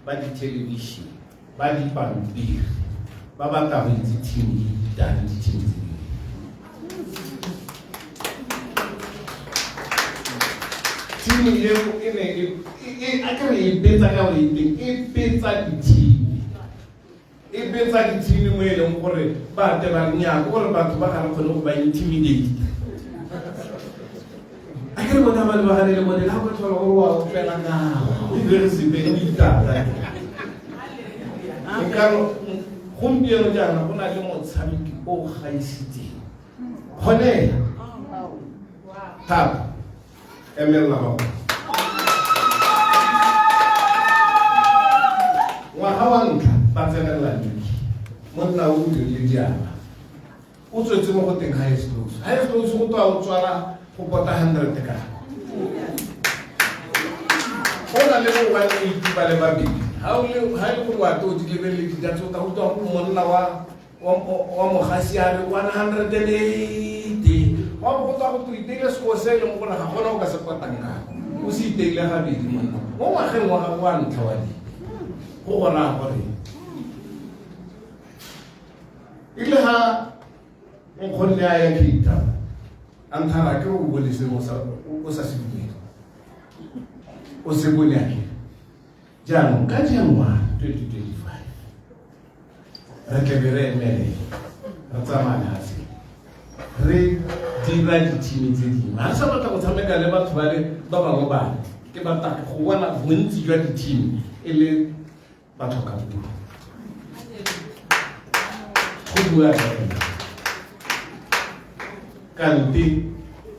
ba di-television ba dipampiri ba batla go itse team e itang di-team tse dingwe. Team eo e ne e a ke re e betsa ka gore e teng, e betsa di-team e E betsa dithini mo e leng gore ba te ba re nnyaa, ke gore batho ba ga re kgone go ba intimidate. A ke re bona ba lebagane le bone, le ga o ka tlhola gore wa opela na, o dire sepe o itata. Nkano gompieno jaana go na le motshameki o gaisitseng gone thata emelela ba ngwaga wa ntlha ba tsenelela liki monna o dirile diana o tswetse mo go teng highest close highest close go twa o tswala go pota 100 ka go na le bo 180 ba le babedi ha o le ha e le gore wa to di lebelele di tsa tsota go twa go monna wa wa mogasi a re 180 wa bo go tswa go to iteile seko se e leng gore ga gona o ka se potang ka o se iteile gabedi monna mo ngwageng wa gago wa ntlha wa di go go raya gore e le ga nkgonne a ya Cape Town a nthara ke o bone sengwe o sa se dumele o se bone a kere jaanong ka January 2025 re tle be re emele re tsamaya lehatshe re dira dithimi tse dingwe ga re sa batla go tshameka le batho ba le ba bangwe bane ke batla go bona bontsi jwa dithimi e le ba tlhoka puo go bua fela kante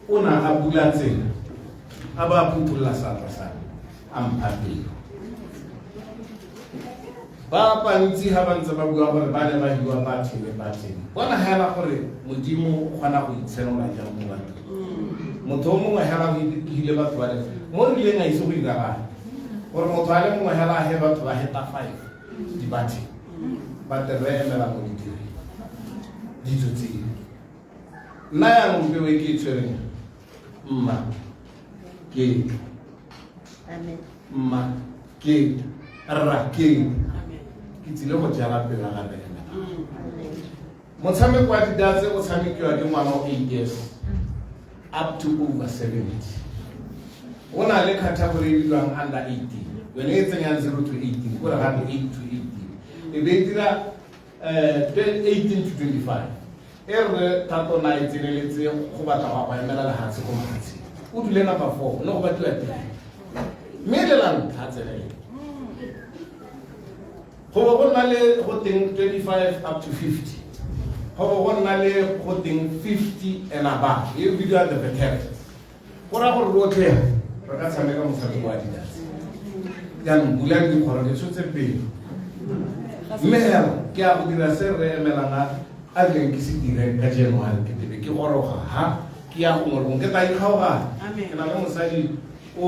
o na a bula tsela a ba a phuthulola seatla sa me a mpha pelo ba bantsi ga ba ntse ba bua gore ba ne ba hiwa ba thele ba thele bona hela gore modimo o kgona go itshenola jang mo bathong motho o mongwe hela o hile batho ba le mo rileng a ise go iragala gore motho a le mongwe hela a he batho ba heta five dibathe ba tle re emela mo ditireng ditso tseo nna yanong peo e ke e tshwereng mma ke mma ke rra ke ke tsile go jala pelo ga re emela motshameko wa didatse o tshamekiwa ke ngwana o 8 years up to over 70 go na le category e bidiwang under 18 yone e tsenyang 0 to 18 kore gape 8 to 18 e be e dira 18 to 25 e re thato na e tseneletse go batla go go emela lehatshe ko mahatsheng o dule number 4 ne go batliwa teng mme le la ntlha tsenelele go bo go nna le go teng 25 up to 50 go bo go nna le go teng 50 and above e bidiwa the veterans go raya gore rotlhe re ka tshameka motshameko wa didatse jaanong bulang dikgoro ke tshotse pelo mme hela ke a go dira se re emelang a a rileng ke se dire ka january ke tebe ke goroga ha ke ya gongwe le gongwe ke tla ikgaoganya ke na le mosadi o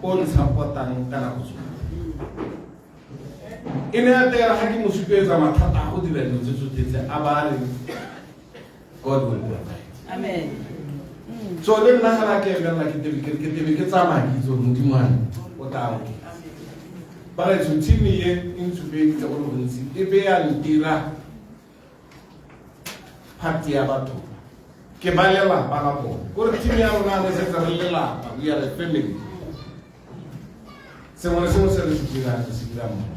o ntshapotang ka nako tsotlhe e ne ya tera ga ke mo supetsa mathata a go dira dilo tse tsotlhe tse a ba re god will provide amen so le nna ga ke emelela ke tebe ke tebe ke tsamaya ke itse gore modimo wa me o tla oketsa bagaetsho team e e ntshupeditse go le gontsi e be ya ntira party ya batho ke ba lelapa la bone kore team ya rona re setse re lelapa we are a family sengwe le sengwe se re se dirang re se dira mmogo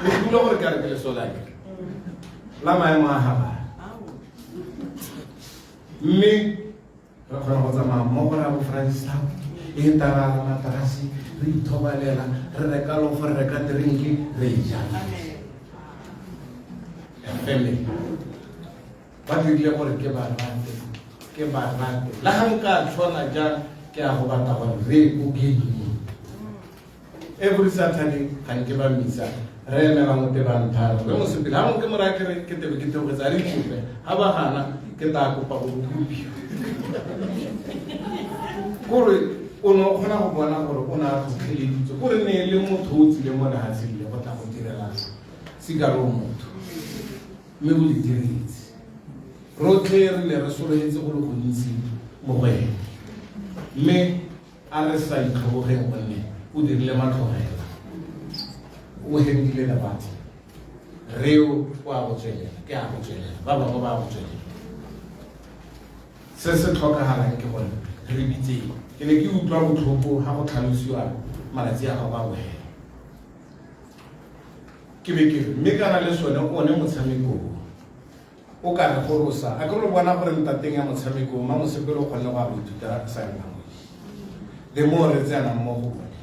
le dula gore ka re ke leso la ke la maemo a gabane mme re kgona go tsamaya mmogo ra bo Francistown e tarala materase re ithobalela re reka lofo re reka drinki re e ja family ba dirile gore ke ba rate ke ba rate le ga nka tshwana jang ke a go batla gore re ko gaming every saturday ga nke ba misa re emela mo tebang tharo re mosepele ga mongwe ke moraya ke re ke tebe ke theogetse a re ikope ga ba gana ke tla kopa go kopiwa kore o ne o kgona go bona gore o ne a tlhotlheleditswe kore ne e le motho o tsile mo lehatsheng le go tla go direla sikaro motho mme o le diretse rotlhe re ne re sologetse go le gontsi mo go ene mme a re sa itlhobogeng gonne o dirile matlhogela o hendile le batho reo o a go tswelela ke a go tswelela ba bangwe ba a go tswelela se se tlhokagalang ke gore re bitseng ke ne ke utlwa botlhoko ga go tlhalosiwa malatsi a gago a bohela Ke be ke re mme kana le sone one motshameko o ka re gorosa a ke re bona gore ntateng ya motshameko ma mosepele o kgonne go ya go ithuta sign language. The more re tsenang mo go bone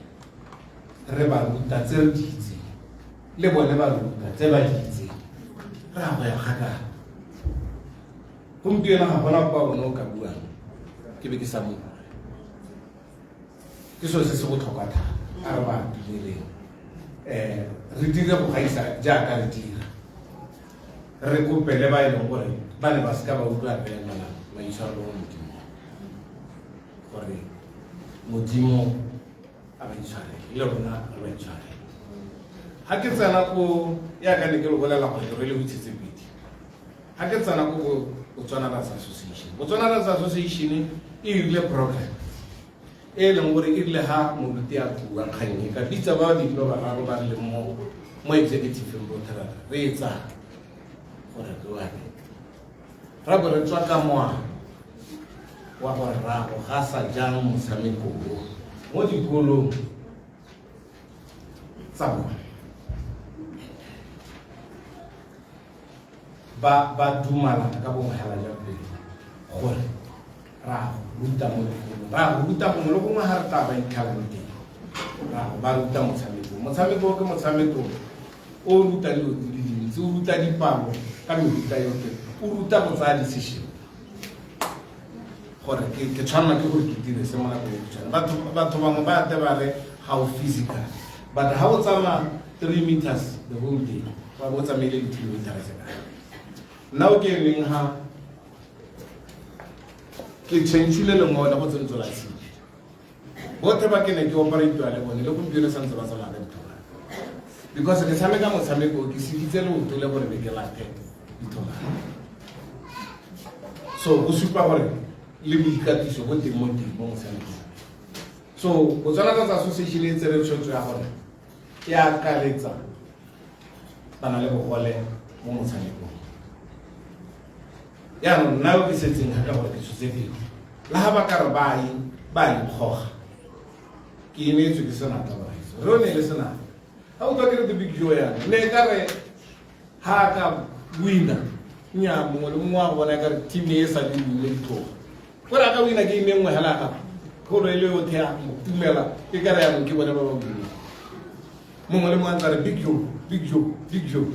re ba ruta tse re di itseng le bone ba ruta tse ba di itseng re a go ya kgakala. Gompieno ga gona kwa bone o ka buang ke be ke sa mo bue. Ke selo se se botlhokwa thata a re ba dumeleng re dire go gaisa jaaka re dira re kopele ba e leng gore ba ne ba seka ba utlwa re emela maitshwaro mo modimo gore modimo a ba itshwarele le rona re ba itshwarele. Ga ke tsena ko yaka ne ke lo bolela gore ke rwele boitshetsepedi ga ke tsena ko Botswana Arts Association. Botswana Arts Association e irile program e leng gore e rile ga moruti a bua kgang e ka bitsa ba babedi ba bararo ba re leng mo mo executive botlhe re e tsaya gore re wane ra bo re tswa ka moa wa gore ra go gasa jang motshameko o mo dikolong tsa bone ba ba dumalana ka bongwe hela jwa pelo gore ra go ruta mo dikolong ra go ruta gongwe le gongwe ga re tla ba itlhalang teng ra go ba ruta motshameko. Motshameko ke motshameko o ruta dilo di le dintsi, o ruta dipalo ka mefuta yotlhe, o ruta go tsaya decision gore ke tshwanela ke gore ke dire se mo nakong e khutshwane. Batho bangwe ba ate ba re ga o physical, but ga o tsamaya 3 meters the whole day wa bo o tsamaile di-kilometer tse kae. Nna o ke emeng ga ke change-ile lengole go tsentso la tshipi botlhe ba ke ne ke operate le bone le gompieno santse ba tsamaya ka ditholwana because ke tshameka motshameko ke seditse leoto le gore be ke lathe ditholwana. So go supa gore le boikatiso bo teng mo teng mo motshamekong. So Botswana Arts Association e tsere tshwetso ya gore e akaretsa bana le bogole mo motshamekong. Jaanong nna yo ke setseng ga ka gore ke tshotse pelo le ga ba ka re ba ba ikgoga ke emetswe ke senatla bagaetso re o ne le senatla ga utlwa ke re the big joe yana ne ka re ga ka wina nya mongwe le mongwe wa bona ka re team e sa le wine ditloga gore a ka wina ke ime nngwe hela gape kgolo e le yotlhe ya tumela ke ka re yanong ke bone ba ba wine mongwe le mongwe a ntse a re big joe big joe big joe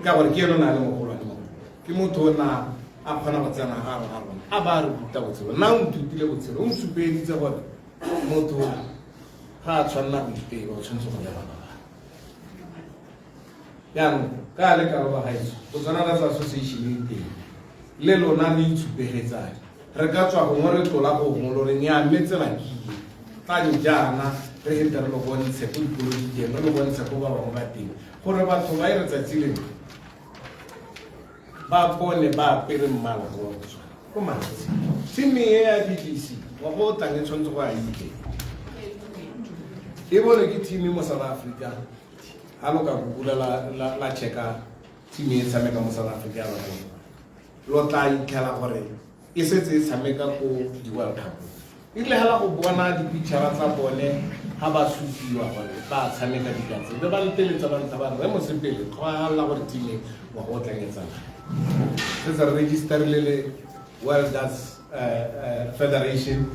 ka gore ke ene o na le mogolwane mo ke motho o na a kgona go tsena ga rona rona a ba re ruta botshelo nna o nthutile botshelo o nsupeditse gore motho ga a tshwanela go ipeba o tshwanetse go leba ba bangwe. Jaanong ka le kalo ba gaetso Botswana Arts Association e teng le lona re itshupegetsang re ka tswa gongwe re tlola go gongwe lo re nya mme tsela ke e tlang jaana re fete re lo bontshe ko dikolo di teng re lo bontshe ko ba bangwe ba teng gore batho ba e re tsatsi lengwe ba bone ba apere mmala wa Botswana ko matshe team e ya DDC wa go tlang e tshwanetse go a itse e bone ke team mo South Africa ha lo ka google la la checka team e tshameka mo South Africa ya bana lo tla itlhela gore e setse e tshameka ko di-World Cup e rile hela go bona dipicture tsa bone ga ba supiwa gore ba tshameka dikatse be ba nteletsa ba ntsha ba re mosepele tlhwagalla gore team e wa go tlangetsana setse re registerile le World Arts Federation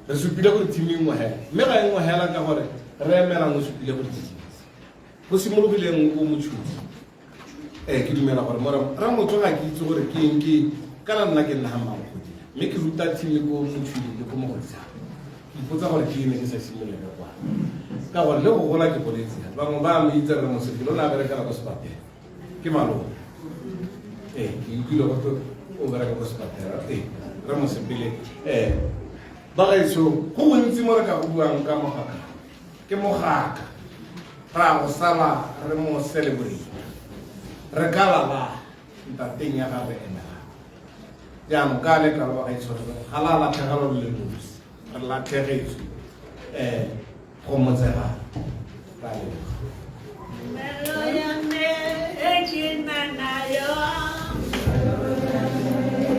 re supile gore team e nngwe hela mme ga e nngwe hela ka gore re emelang o supile gore ke go simologileng ko motšhudi ke dumela gore mo ramotho ga ke itse gore ke eng ke kana nna ke nna ga mmangkgodi mme ke ruta team ko motšhudi le ko mogodisang ke ipotsa gore ke ene ke sa simolole ka kwa ka gore le go gola ke goletse bangwe ba mo itse re mosepele o ne a berekela ko sepatela ke malome ke utlwile go o bereka ko sepatela re mosepele bagaetsho go gontsi mo re ka go buang ka mogaka ke mogaka ra go sala re mo celebrate re ka lala ntateng ya ga re emela jaanong ka le kalo ba gaetsho ga la latlhegelo le nosi re latlhegetswe go motsega ra leboga. Tumelo ya me e ke na nayo,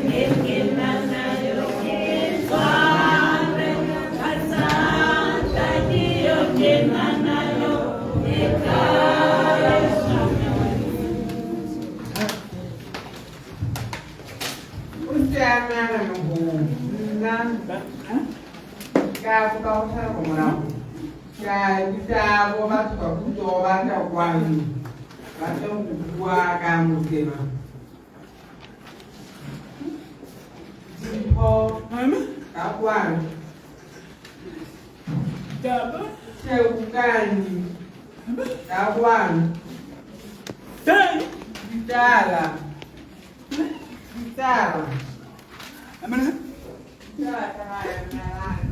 e ke na nayo ke tshware ka santa ke yo ke na nayo e ka kopa go tlhala ko morago. Ke a bitsa bo batho ba puso ba tla kwano ba tle go bua ka motema. Dimpho ka kwano. Cheukani ka kwano. Ditsala. Ditsala. Ditsala tsa ga Emelang.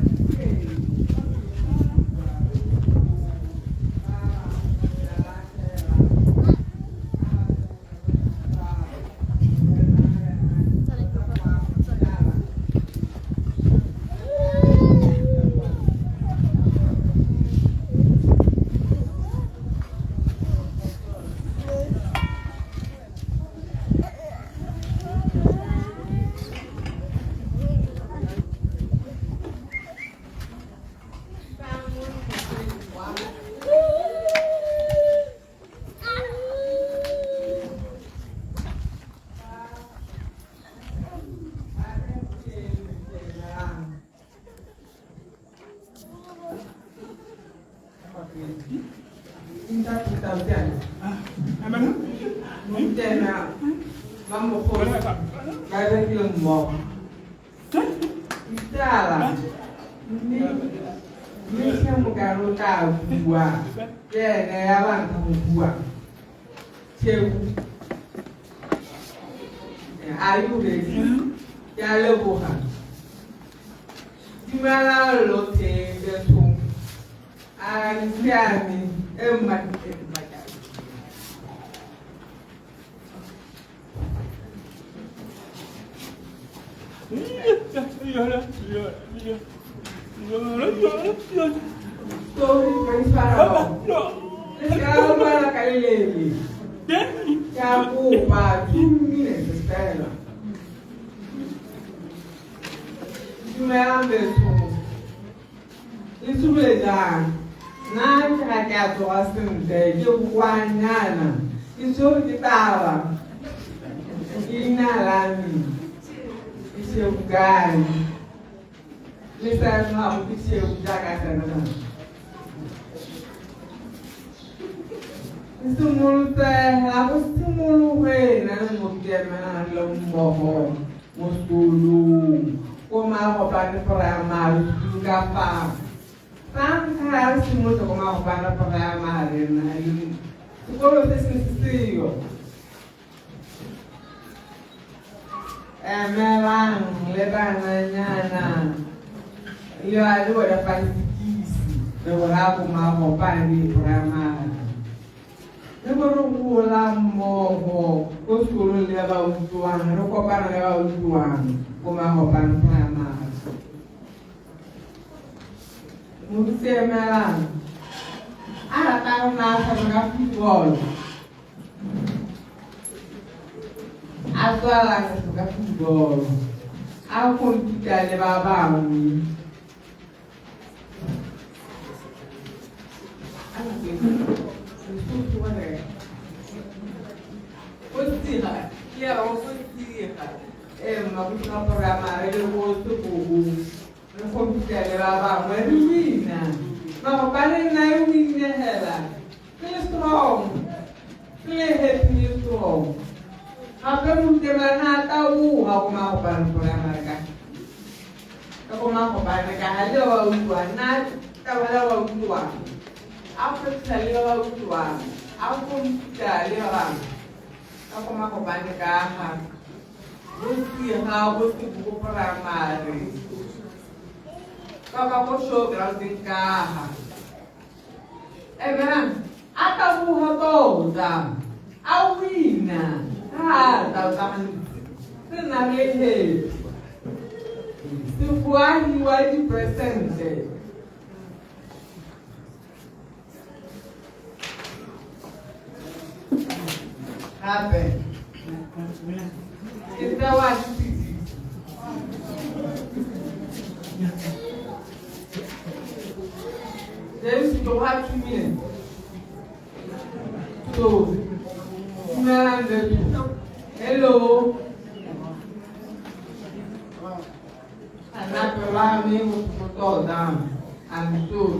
Ditsala, mme Shemokane o tla bua, ke ene ya ba ntlha go bua. Tsheu, are you ready? Ke a leboga. Dumelang lotlhe bethong. A le siame e mma. Sorry, maitshwaro. Le se ka la utlwana ka leleme. Ke a kopa 2 minutes fela. Dumelang bethong. Le tsogile jang? Nna ke ga ke a tsoga sentle, ke bokoanyana. Ke tshwerwe ke tlala. Leina la me ke Shebukane. Le sa gago ke Shebu jaaka sena. Re simolotse la go simologe na le moruti Emelang le mmogo mo sekolong ko Magopane Primary School ka fa. Fa ntlha re simolotse ko Magopane Primary nna le sekolo se se ne se seyo. Emelang le bananyana le ba le bona fantikisi re bora ko Magopane Primary. Re bo re gola mmogo ko sekolong le ba utlwang, re kopana le ba utlwang ko Magopane Primary. Moruti Emelang a rata rona a tshameka football. A tswalana ka football. A compete le ba bangwe. Go siga, ke ya go siga. Mabuti a primary le ko sekolong. Re compete le ba bangwe re wina. Magopane nna e winne hela. Re le strong. Re le happy le strong. Gape moruti Emelang a taboga ko Magopane Primary ka. Ka ko Magopane ka ga le ba utlwa nna taboga le ba utlwang. A practice le ba utlwang. A compete le ba bangwe. Ka ko Magopane ka ga. Go siga go Seboko Primary. Ka ba ko showgroundeng ka ga. Emelang a taboga tota. A wina. Thata o gantsi. Re na le happy. Sefoahi wa diperesente. Gape ke tsewa ke sedidi. James, ke go 2 minutes. So, dumelang betho. Hello. Anape ba me botlhoko tota. I'm sure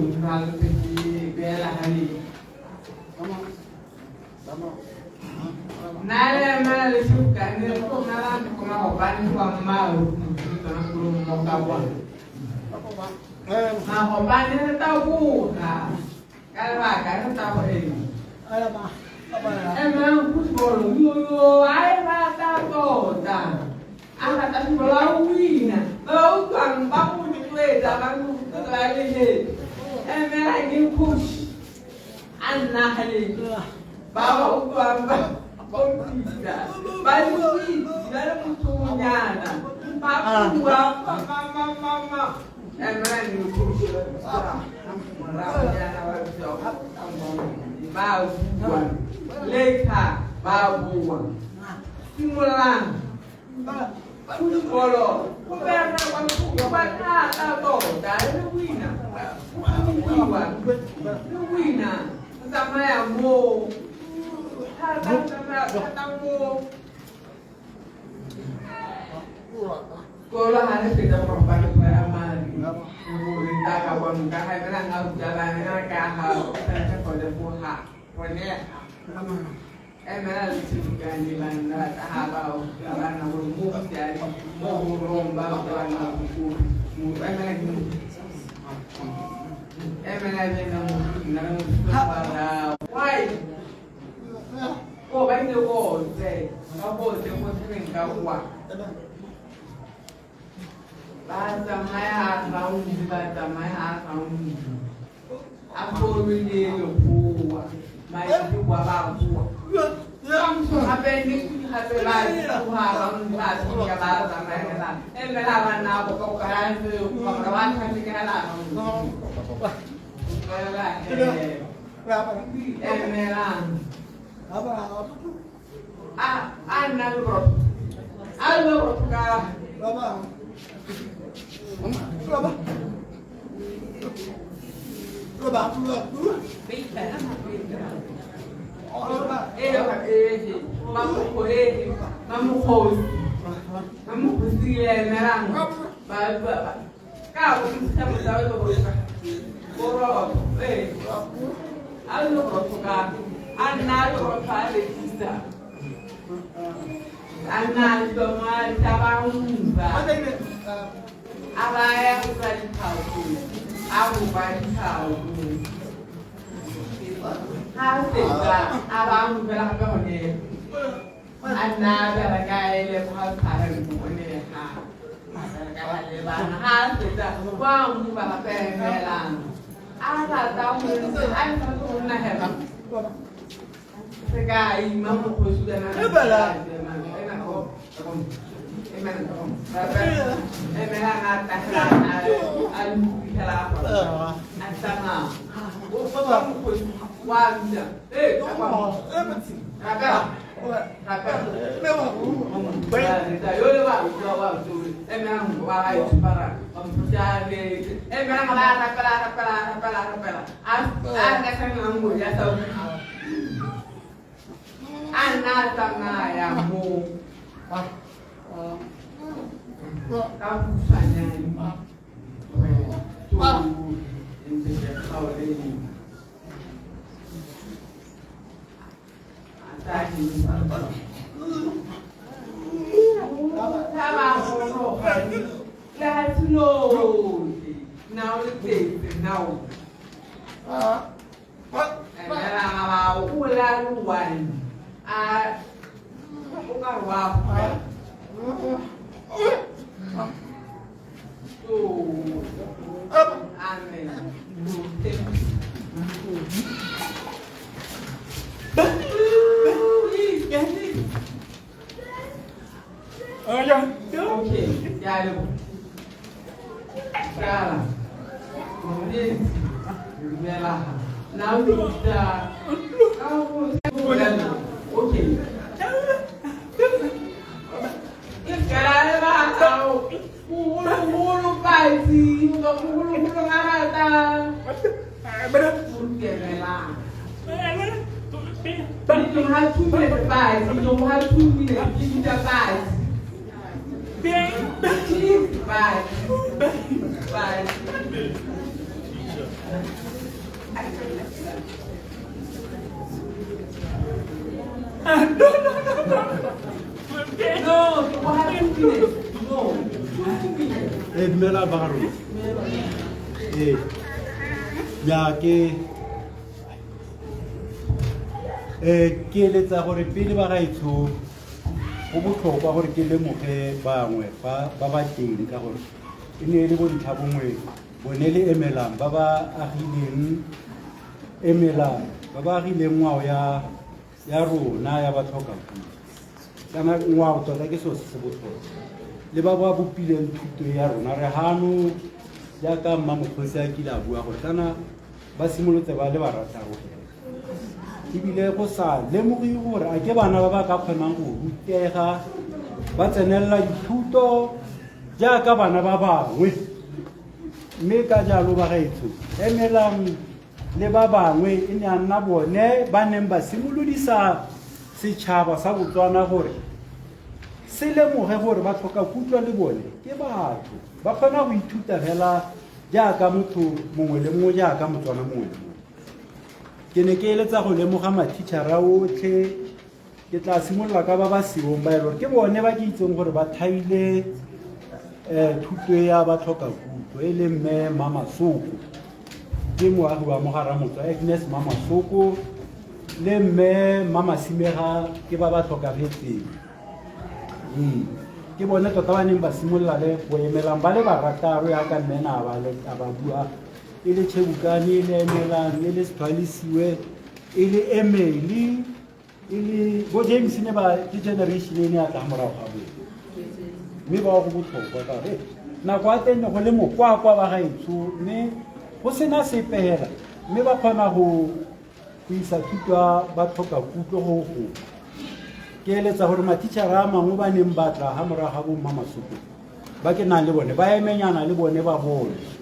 No, no, no, no. No, no. Ee, dumela ba ga rona. Ee, ya ke ke eletsa gore pele ba gaetsho go botlhokwa gore ke lemoge bangwe ba ba ba teng ka gore e ne e le bontlha bongwe bone le emelang ba ba agileng emelang ba ba agileng ngwao ya ya rona ya batlhokapuo kana ngwao tota ke selo se se botlhokwa le ba ba bopileng thuto ya rona re hano jaaka mmamokgosi a kile a bua gore kana ba simolotse ba le barataro fela ebile go sa lemogiwe gore a ke bana ba ba ka kgonang go rutega ba tsenelela dithuto jaaka bana ba bangwe mme ka jalo ba gaetsho emelang le ba bangwe e ne a nna bone ba neng ba simolodisa setšhaba sa Botswana gore se lemoge gore ba tlhoka kutlwa le bone ke batho ba kgona go ithuta fela jaaka motho mongwe le mongwe jaaka Motswana mongwe le mongwe. Ke ne ke eletsa go lemoga mathichara otlhe ke tla simolola ka ba ba seong ba e le gore ke bone ba ke itseng gore ba thaile thuto ya ba tlhoka kutlo e le mme Mamasoko ke moagi wa mogara motswa Agnes Mamasoko le mme Mamasimega ke ba ba tlhokafetseng. Ke bone tota ba neng ba simolola le go emelang ba le barataro yaka mme na ba le a ba bua e le Chebukane e le Emelang e le Sethwalisiwe e le Emily e le bo James ne ba ke generation e ne ya tla morago ga bone mme ba go botlhokwa ka gore nako ya teng ne go le mokwakwa ba gaetsho mme go sena sepe hela mme ba kgona go isa thuto ya ba tlhoka kutlo go go ke eletsa gore mathichara a mangwe ba neng ba tla ga morago ga bomma Masoko ba ke nang le bone ba emenyana le bone ba bone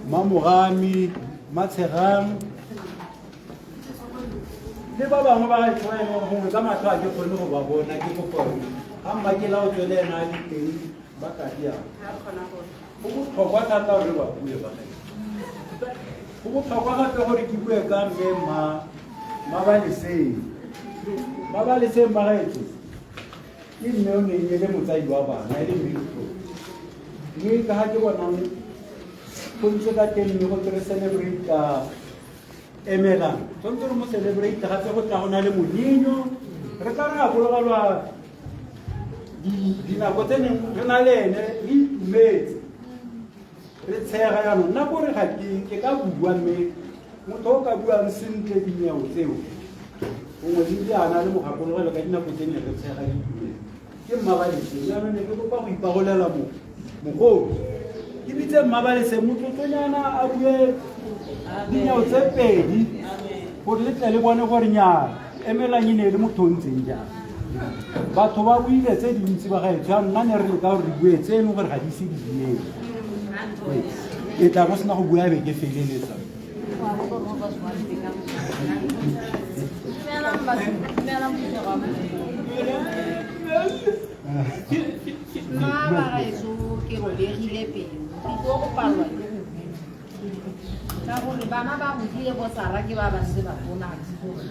Mamogami Matshegang le ba bangwe ba gaetsho ba e leng gongwe ka matlho a ke kgone go ba bona ke kopa gore ga mmakela o tswele ena a le teng ba ka diang go botlhokwa thata gore ba bue ba gaetsho go botlhokwa gape gore ke bue ka mme Mabaleseng Mabaleseng ba gaetsho ke mme o neng e le motsadi wa bana e le mme mme ka ga ke bonang go ntse ka teng mme go tle re celebrate emelang tshwanetse re mo celebrate gape go tla go na le monyenyo re tla re gakologelwa dinako tse neng re na le ene re itumetse re tshega jaanong nna kore ga ke ka bua mme motho o ka buang sentle dineo tseo gongwe di ntse a na le mogakologelo ka dinako tse ne re tshega re itumetse ke Mmabaleseng jaanong ne ke kopa go ipagolela mo mogolo ke bitse Mmabaleseng motlotlonyana a bue dineo tse pedi gore le tle le bone gore nyaa emelang e ne e le motho o ntseng jang batho ba buile tse dintsi ba gaetsho ya nna ne re leka gore re bue tse e leng gore ga di ise di bueng e tla go sena go bua be ke feleletsa. Nna bagaetsho ke robegile pelo ke tlo go palelwa ke go bua ka gore bana ba godile bo Sara ke ba ba ntse ba tona ga ke gore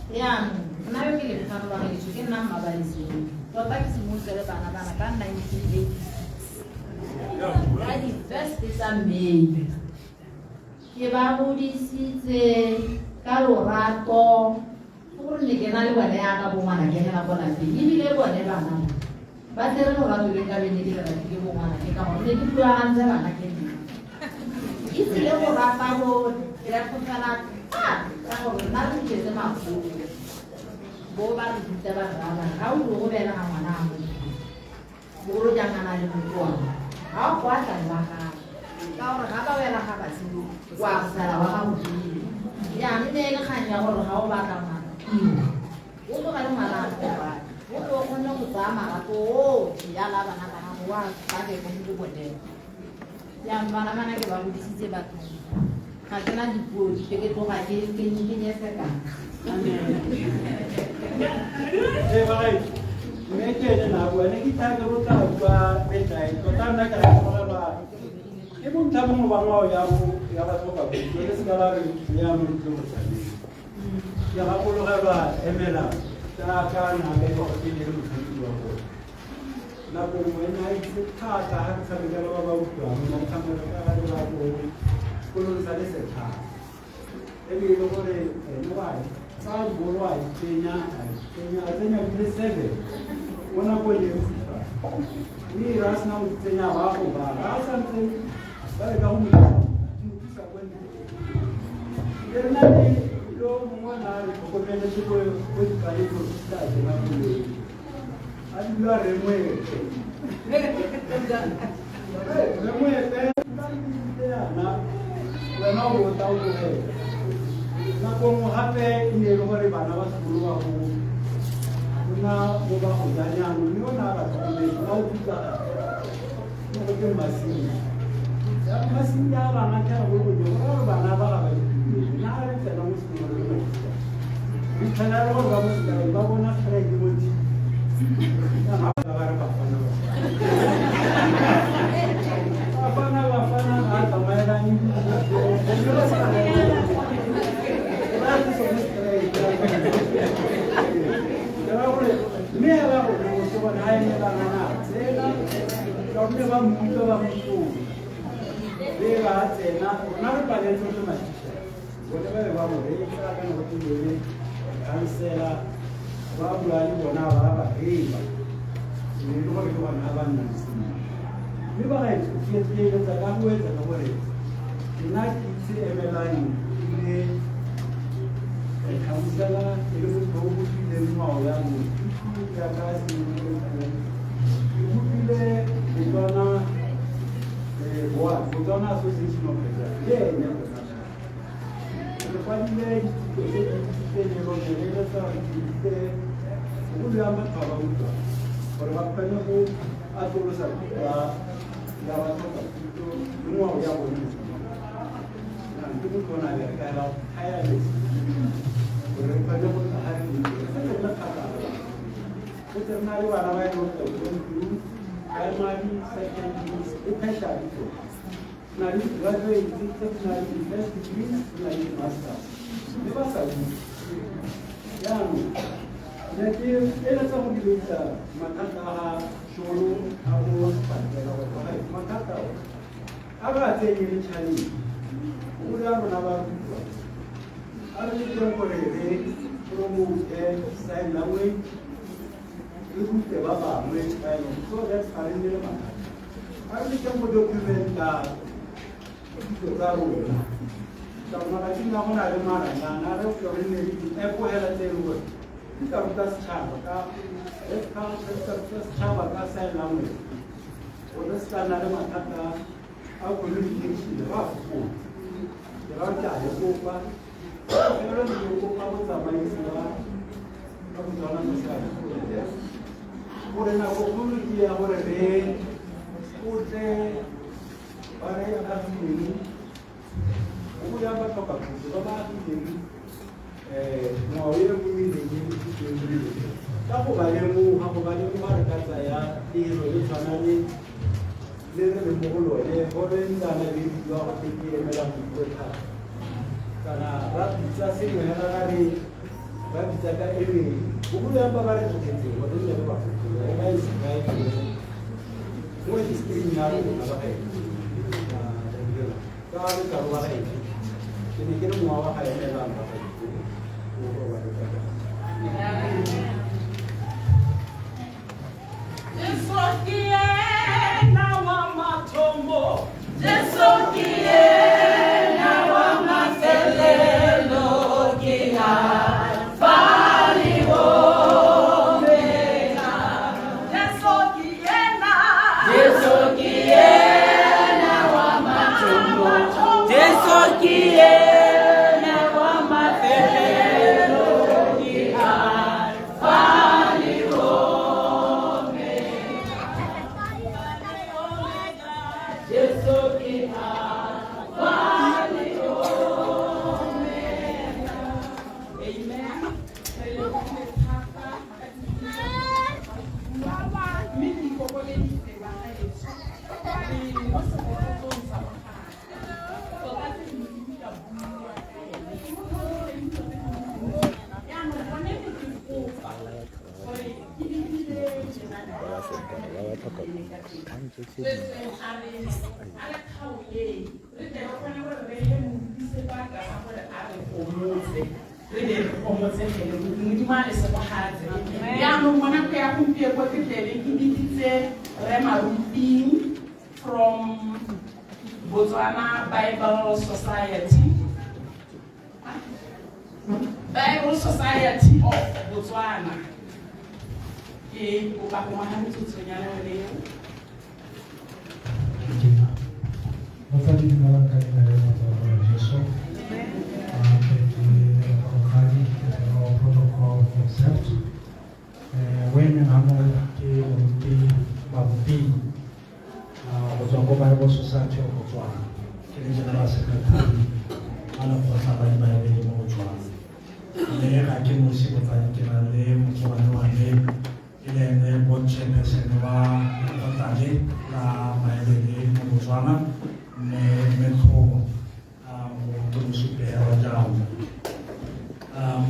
jaanong nna yo ke lebogang ba gaetsho ke nna Mmabaleseng tota ke simolotse le bana bana ka 1986 ka di-first tsa May ke ba godisitse ka lorato gore ne ke na le bone yaka bongwana ke hela ko lapeng ebile bone bana ba tsere lorato le nkabe ne ke le ratile bongwana ke ka gore ne ke rulagantse bana ke nna itse le go rata bo ke refogela ka gore nna re tletse magolo bo ba re ruta ba rraba ga o ile go belega ngwana a mo bogolo jang a na le mokoana ga o go atla le wa gago ka gore ga ba wela ga basimo wa sala wa gago pele jaanong ne e le kgang ya gore ga o batla ngwana o tlogele ngwana a kopane o tle o kgone go tsaya marato otlhe yala bana ba gago wa ba ke mo go bone jaanong bana bana ke ba godisitse bathong ga ke na dipuo dipe ke tloga ke nyesekang. Ee ba gaetsho mme ke ene na bua ne ke ithaa ke rotla bua metlae tota nna ke gakologelwa Ke bontlha bongwe ba ngwao ya ya batlhoka kutlo le seka la re ya mo tle go tshameka. Ke gakologelwa emela jaaka na le go ke le motshameki wa bone. Nako nngwe e ne a itse thata ga re tshameka le ba ba utlwang, na re tshameka ka le ba ko sekolong sa le setlhare. E be e le gore ene wa tsaya dibolo a itsenya a tsenya di le 7 mo nakong e khutshwane. Mme e re a sena go di tsenya ba go bala a santse ba leka go mo isa kwa ntle. Ke re na le yo mongwe na re tlhokomeletse ko dipaleng go fitlha a tsena koloi. A bidiwa Rre Moepe. Rre Moepe yana wena o botla o tlogela. Nako nngwe gape e ne e le gore bana ba sekolo ba go nna bo ba go janyang mme o ne a ba tlhokometse ba o thusa mo go teng masinga. Masinga a bana ke a go go gore gore bana ba ga ba itumele. Nna ga re tsena mo sekolong le matšha. Re tlhela le gore ba mo sekolong ba bona strike mo TV. Ba re bafana bafana bafana ga tsamaelane mme hela rona motho bona ha emelana na tsena ka gonne ba mmutlwa ba motlola le ba tsena rona re paletse re matšhiša bone ba be ba mo reetsa ka nako telele kansela ba bua le bona ba ba reba mme le gore ke bona ba nnang sentle mme ba gaetsho ke eletsa ka go etsa ka gore nna ke itse emelang le khansela e le motho o bopileng ngwao ya mothutu jaaka ke bopile Botswana Botswana Association of le ene re kwadile dithuto tse dintsi tse ne re eletsa gore ke rute bogolo jang batho ba ba utlwang gore ba kgone go atolosa thuto ya batlhoka thuto le ngwao ya bone. Ke motho o ne a bereka hela tireless gore re kgone go tla ga re re se re nna kgakala go tse re na le bana ba e leng gore primary, secondary le tertiary tsone. Na le di-graduates tse di nang le di-first degrees, di na le di-masters mme ba sa bue. Jaanong ne ke eletsa go dirisa mathata a ga Sholo a go sepatela gore ba gae mathata ao a re a tsenye le challenge bogolo ya rona ba rutwa a re lekeng gore re promote sign language re rute ba bangwe ba e leng so that ga re nne le mathata. A re lekeng go documenta ditso tsa rona ka malatsing a go na le maranyana a re tle re nne le di-app hela tse e leng gore di ka ruta setšhaba ka ruta setšhaba ka sign language gore se ka nna le mathata a communication re a fokotse. Ke ra ke a le kopa fela ke kopa botsamaisi ba Botswana Social gore nako kgolo ke ya gore re tlotle ba re agileng bogolo jang ba tlhoka thuso ba ba agileng ngwao e mo meleng e le ka go ba lemoga go ba lemoga re ka tsaya tiro le tshwana le le re leng mo go lone gore ntlana le bidiwa go te ke emelang boitlo thata kana ra bitsa sengwe hela ra re ba bitsa ka emeng bogolo jang ba ba re tlogetseng gore nne re ba gopola re ba ise kae mo history ya rona ba gaetsho ka letlalo ba gaetsho ke ne ke re mowa wa ga emelang ba gaetsho Jesu ke yena wa mathomo, Jesu ke yena wa mafelelo, ke Alfa le Omega. Jesu ke yena, Jesu ke yena wa mathomo, Jesu ke yena wa mafelelo, ke Alfa le Omega. Jesu ke Alfa le Omega. Amen. Re lebogile thata ka mme ke ikokobeditse bagaetsho re mo segopotsong sa Tswetsweng a re a re kgaoleng re tle re kgone gore re he moruti sebaka sa gore a re gomotse re be re gomotsegele Modimo a le segogatse. Jaanong mo nako ya gompieko ke tlebe ke biditse Rre Maruting from Botswana Bible Society. Bible Society of Botswana. Ke kopa go ngwaga metsotsonyana yone eo. Batsadi dumelang ka leina le maatla la Morena Jesu. Gape ke Rakgadi, ke all protocol observed. O emeng hano ke moruti Mabuting go tswa ko Bible Society of Botswana. Ke le General Secretary wa lekgotla la dibaebele mo Botswana. Mme ga ke nosi botsadi, ke na le motsogane wa me e le ene board chairperson wa lekgotla le la baebele mo Botswana, mme Metlhomo ke mosupegelo jalo.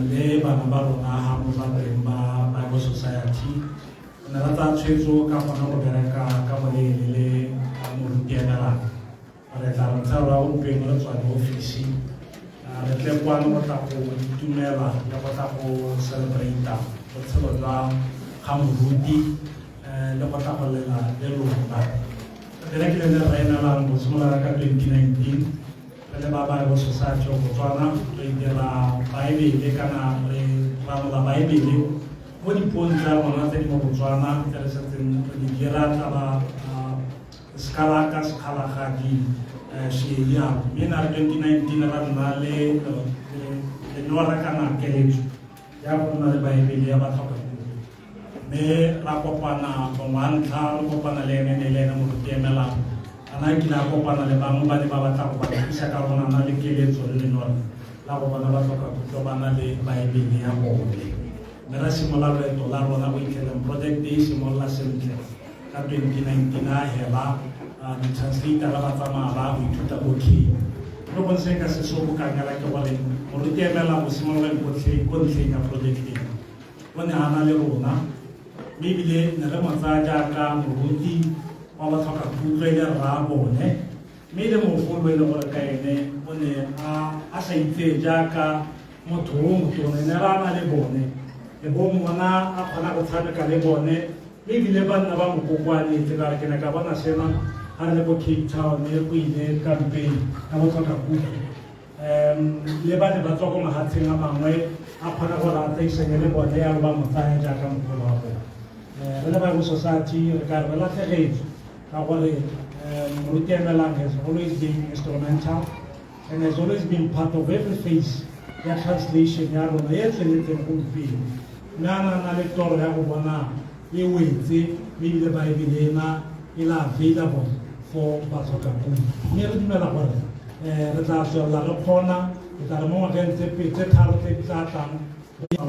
Le bana ba rona ga mo ba teng ba Bible Society ne ra tsaya tshwetso ka gona go bereka ka boleele le moruti emelang re tla re tshela gompieno re tswa diofisi re tle kwano go tla go itumela le go tla go celebrata botshelo jwa ga moruti le go tla go lela le lona. Re rekile le re emelang go simolola ka 2019 re le ba Bible Society of Botswana re dira Baebele kana re ranola Baebele mo dipuong tsa rona tse di mo Botswana tse re setseng re di dira tsa ba Sekalaka, Sekgalagadi, Seelialo. Mme na re 2019 ra nna le lenyora kana keletso ya go nna le Baebele ya batlhokapuo. Mme ra kopana mongwe wa ntlha re kopana le ene ne le ene moruti emelang a na kile a kopana le bangwe ba ne ba batla go ba thusa ka rona na le keletso le lenyora la go bona batlhoka kutlo ba na le Baebele ya bone. Mme ra simolola loeto la rona go itlheleng project e simolola sentle ka 2019 a hela di-translator ba tsamaya ba go ithuta ko Kenya. Mme go ntse ka se sobokanyela ke gore moruti emelang go simologeng ko ntlheng ya project e o ne a na le rona, mme ebile ne re mo tsaya jaaka moruti wa batlhoka kutlo e le rra bone, mme e le mogolo e le gore ka ene o ne a sa itseye jaaka motho o motona, ne ra na le bone e bo mmona a kgona go tshameka le bone, mme ebile ba nna ba mo kokoanetse ka re ke ne ka bona sena ga re le ko Cape Town go ile campaign ya botlhoka kutlo. Le ba ne ba tswa ko mahatsheng a mangwe a kgona gore a tseisanye le bone yalo ba mo tsaya jaaka mogolo wa bone. Re le Bible Society re ka re latlhegetswe ka gore moruti Emelang has always been instrumental and has always been part of every phase ya translation ya rona e tsweletseng gompieno. Mme a na le toro ya go bona e wetse mme ebile Baebele ena e la available for batlhokapuo. Mme re dumela gore re tla tswelela re kgona re tla re mo ngwageng tse pedi tse tharo tse di tla tlang a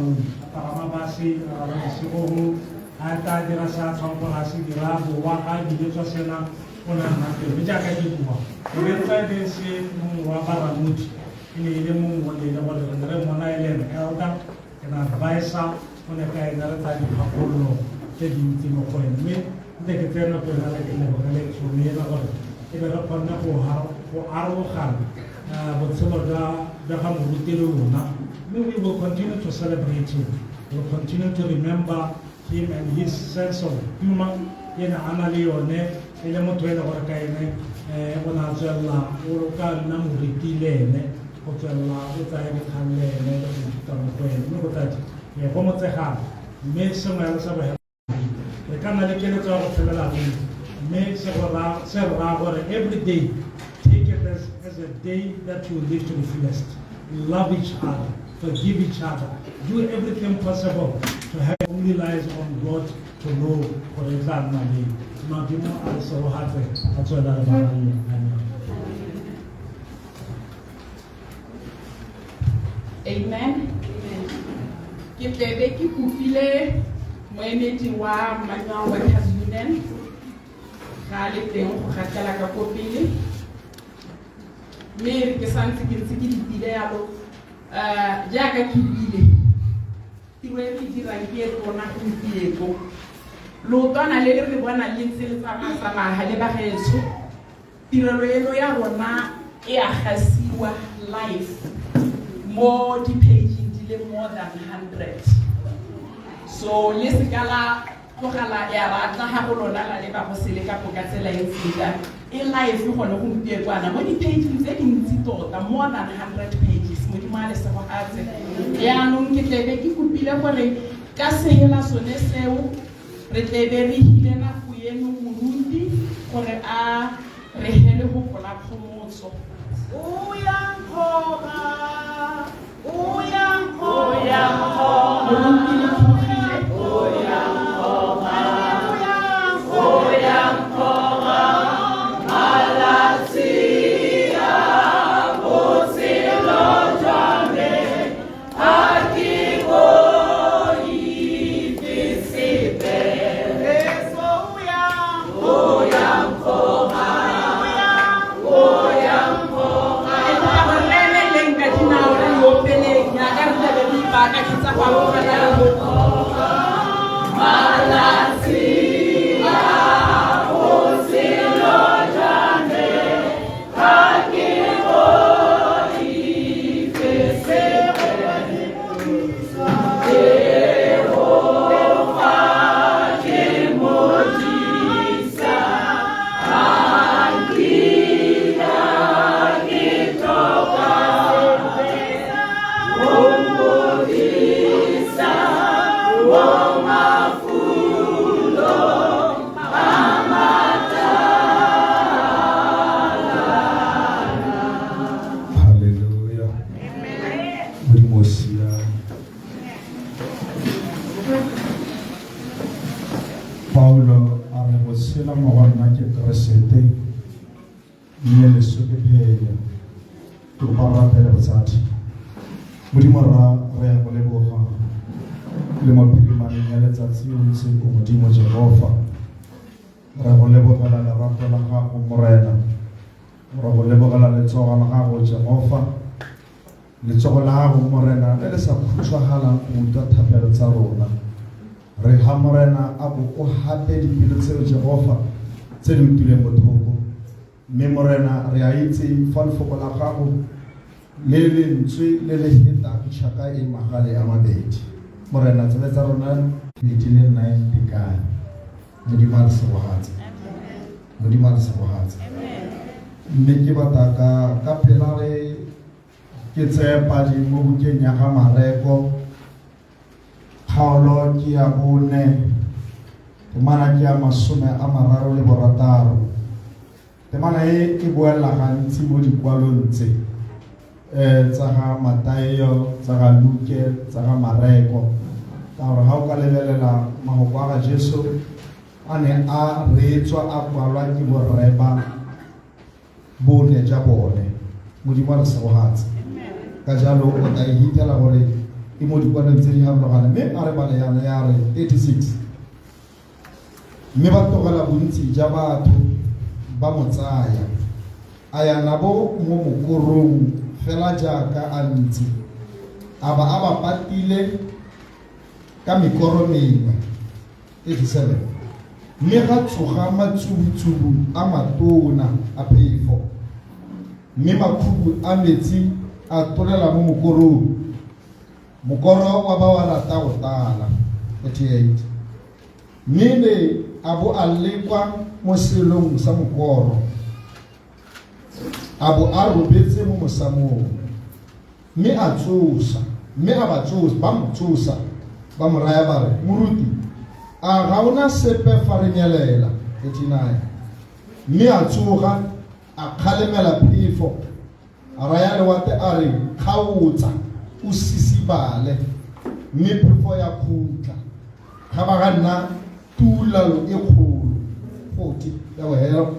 pagama base a rala bosigo a tla dira se a tshwang gore a se dira bowa ga ebile tswa sena o ne a nna teng. Mme jaaka ke bua o be ntse e se mongwe wa baranodi, e ne e le mongwe o ne e le gore re ne re mmona e le ene elder an advisor, o ne ka ene re tsaya dikgakololo tse dintsi mo go ene. Mme nte ke tseye nako ena le ke lebogele tšhono ena gore e be re kgonne go arogana botshelo jwa ga moruti le lona. Mme we will continue to celebrate him, we will continue to remember him and his sense of humor e ne a na le yone e le motho e le gore ka ene o ne a tswelela o ka nna moriti le ene go tswelela o tsaya dikgang le ene le go ithuta mo go ene. Mme botsadi go motsegang mme sengwe ya sa bohela re ka nna le keletso ya go tshelela ruri, mme se re raya gore every day take it as a day that you live to the fullest. Love each other, forgive each other, do everything possible to have only lies on God to know gore e tla nna leng. Modimo a re segogatse a tswelela re baballe. Amen. Amen. Ke tlebe ke kopile moemedi wa Manual Workers Union ga le teng go gatela ka ko pele, mme e re ke santse ke ntse ke letile yalo jaaka ke buile tiro e re e dirang ke e tona gompieno. Leotwana le le re bonang le ntse le tsamaya-tsamaya le bagaetsho, tirelo eno ya rona e a gasiwa live mo di-pageng di le more than 100. So le seka la tlogela ya ratla ga go lona la leba go sele kapo ka tsela e ntseng jang. E live gone gompiekwana mo di-pageng tse dintsi tota, more than 100 pages. Modimo a le segogatse. Yaanong ke tlebe ke kopile gore ka sehela sone seo re tlebe re hile nako eno moruti gore a re hele go gola kgomotso. Moruti le tlhogile. Ke kopa gore re emeleleng ka dinao re e opeleng jaaka re tlabe re ipaakanyetsa go amogela lefoko. Haleluya. Modimo o siame. Paulo a re go tshela mo go nna ke Keresete mme leso ke phenyo. Ke kopa re rapele botsadi. Modimo rra re ya go leboga le mo phirimaneng ya letsatsi o ntse o Modimo Jehova. Re go lebogela lerato la gago Morena. Re go lebogela letsogo la gago Jehova. Letsogo la gago Morena le le sa khutshwagalang go utlwa thapelo tsa rona. Re ha Morena a bo o hape dipelo tseo Jehova tse di utlwileng botlhoko. Mme Morena re a itse fa lefoko la gago le lentswe le le hetang tšhaka e magale a mabedi. Morena tsebe tsa rona di le 9 tekane. Modimo a re segogatse. Modimo a re segogatse. Mme ke batla ka pela re ke tseye padi mo bukeng ya ga Mareko kgaolo ke ya 4 temana ke ya 36. Temana e e boela gantsi mo dikwalong tse tsa ga Mataeo, tsa ga Luke, tsa ga Mareko, ka gore ga o ka lebelela mafoko a ga Jesu a ne a reetswa a kwalwa ke borre ba bone ja bone. Modimo a re segogatse. Ka jalo o tla e hitlhela gore e mo dikwalong tse di harologane, mme a re bale yana ya re 36. Mme ba tlogela bontsi ja batho ba mo tsaya, a ya nabo mo mokorong fela jaaka a ntse, a ba a ba patile ka mekoro mengwe. 37. Mme ga tsoga matsubutsubu a matona a phefo, mme makhubu a metsi a tolela mo mokorong, mokoro wa ba wa rata go tala. 38. Mme ne a bo a lekwa mo selong sa mokoro, a bo a robetse mo mosamong, mme a tsosa, mme a ba tsosa, ba mo tsosa, ba mo raya ba re, Moruti, a ga ona sepe fa re nyelela? 39. Mme a tsoga, a kgalemela phefo, a raya lewatle a re, Kgaotsa, o sisibale. Mme phefo ya khutla, ga ba ga nna tuulalo e kgolo. 40 ya bohelo.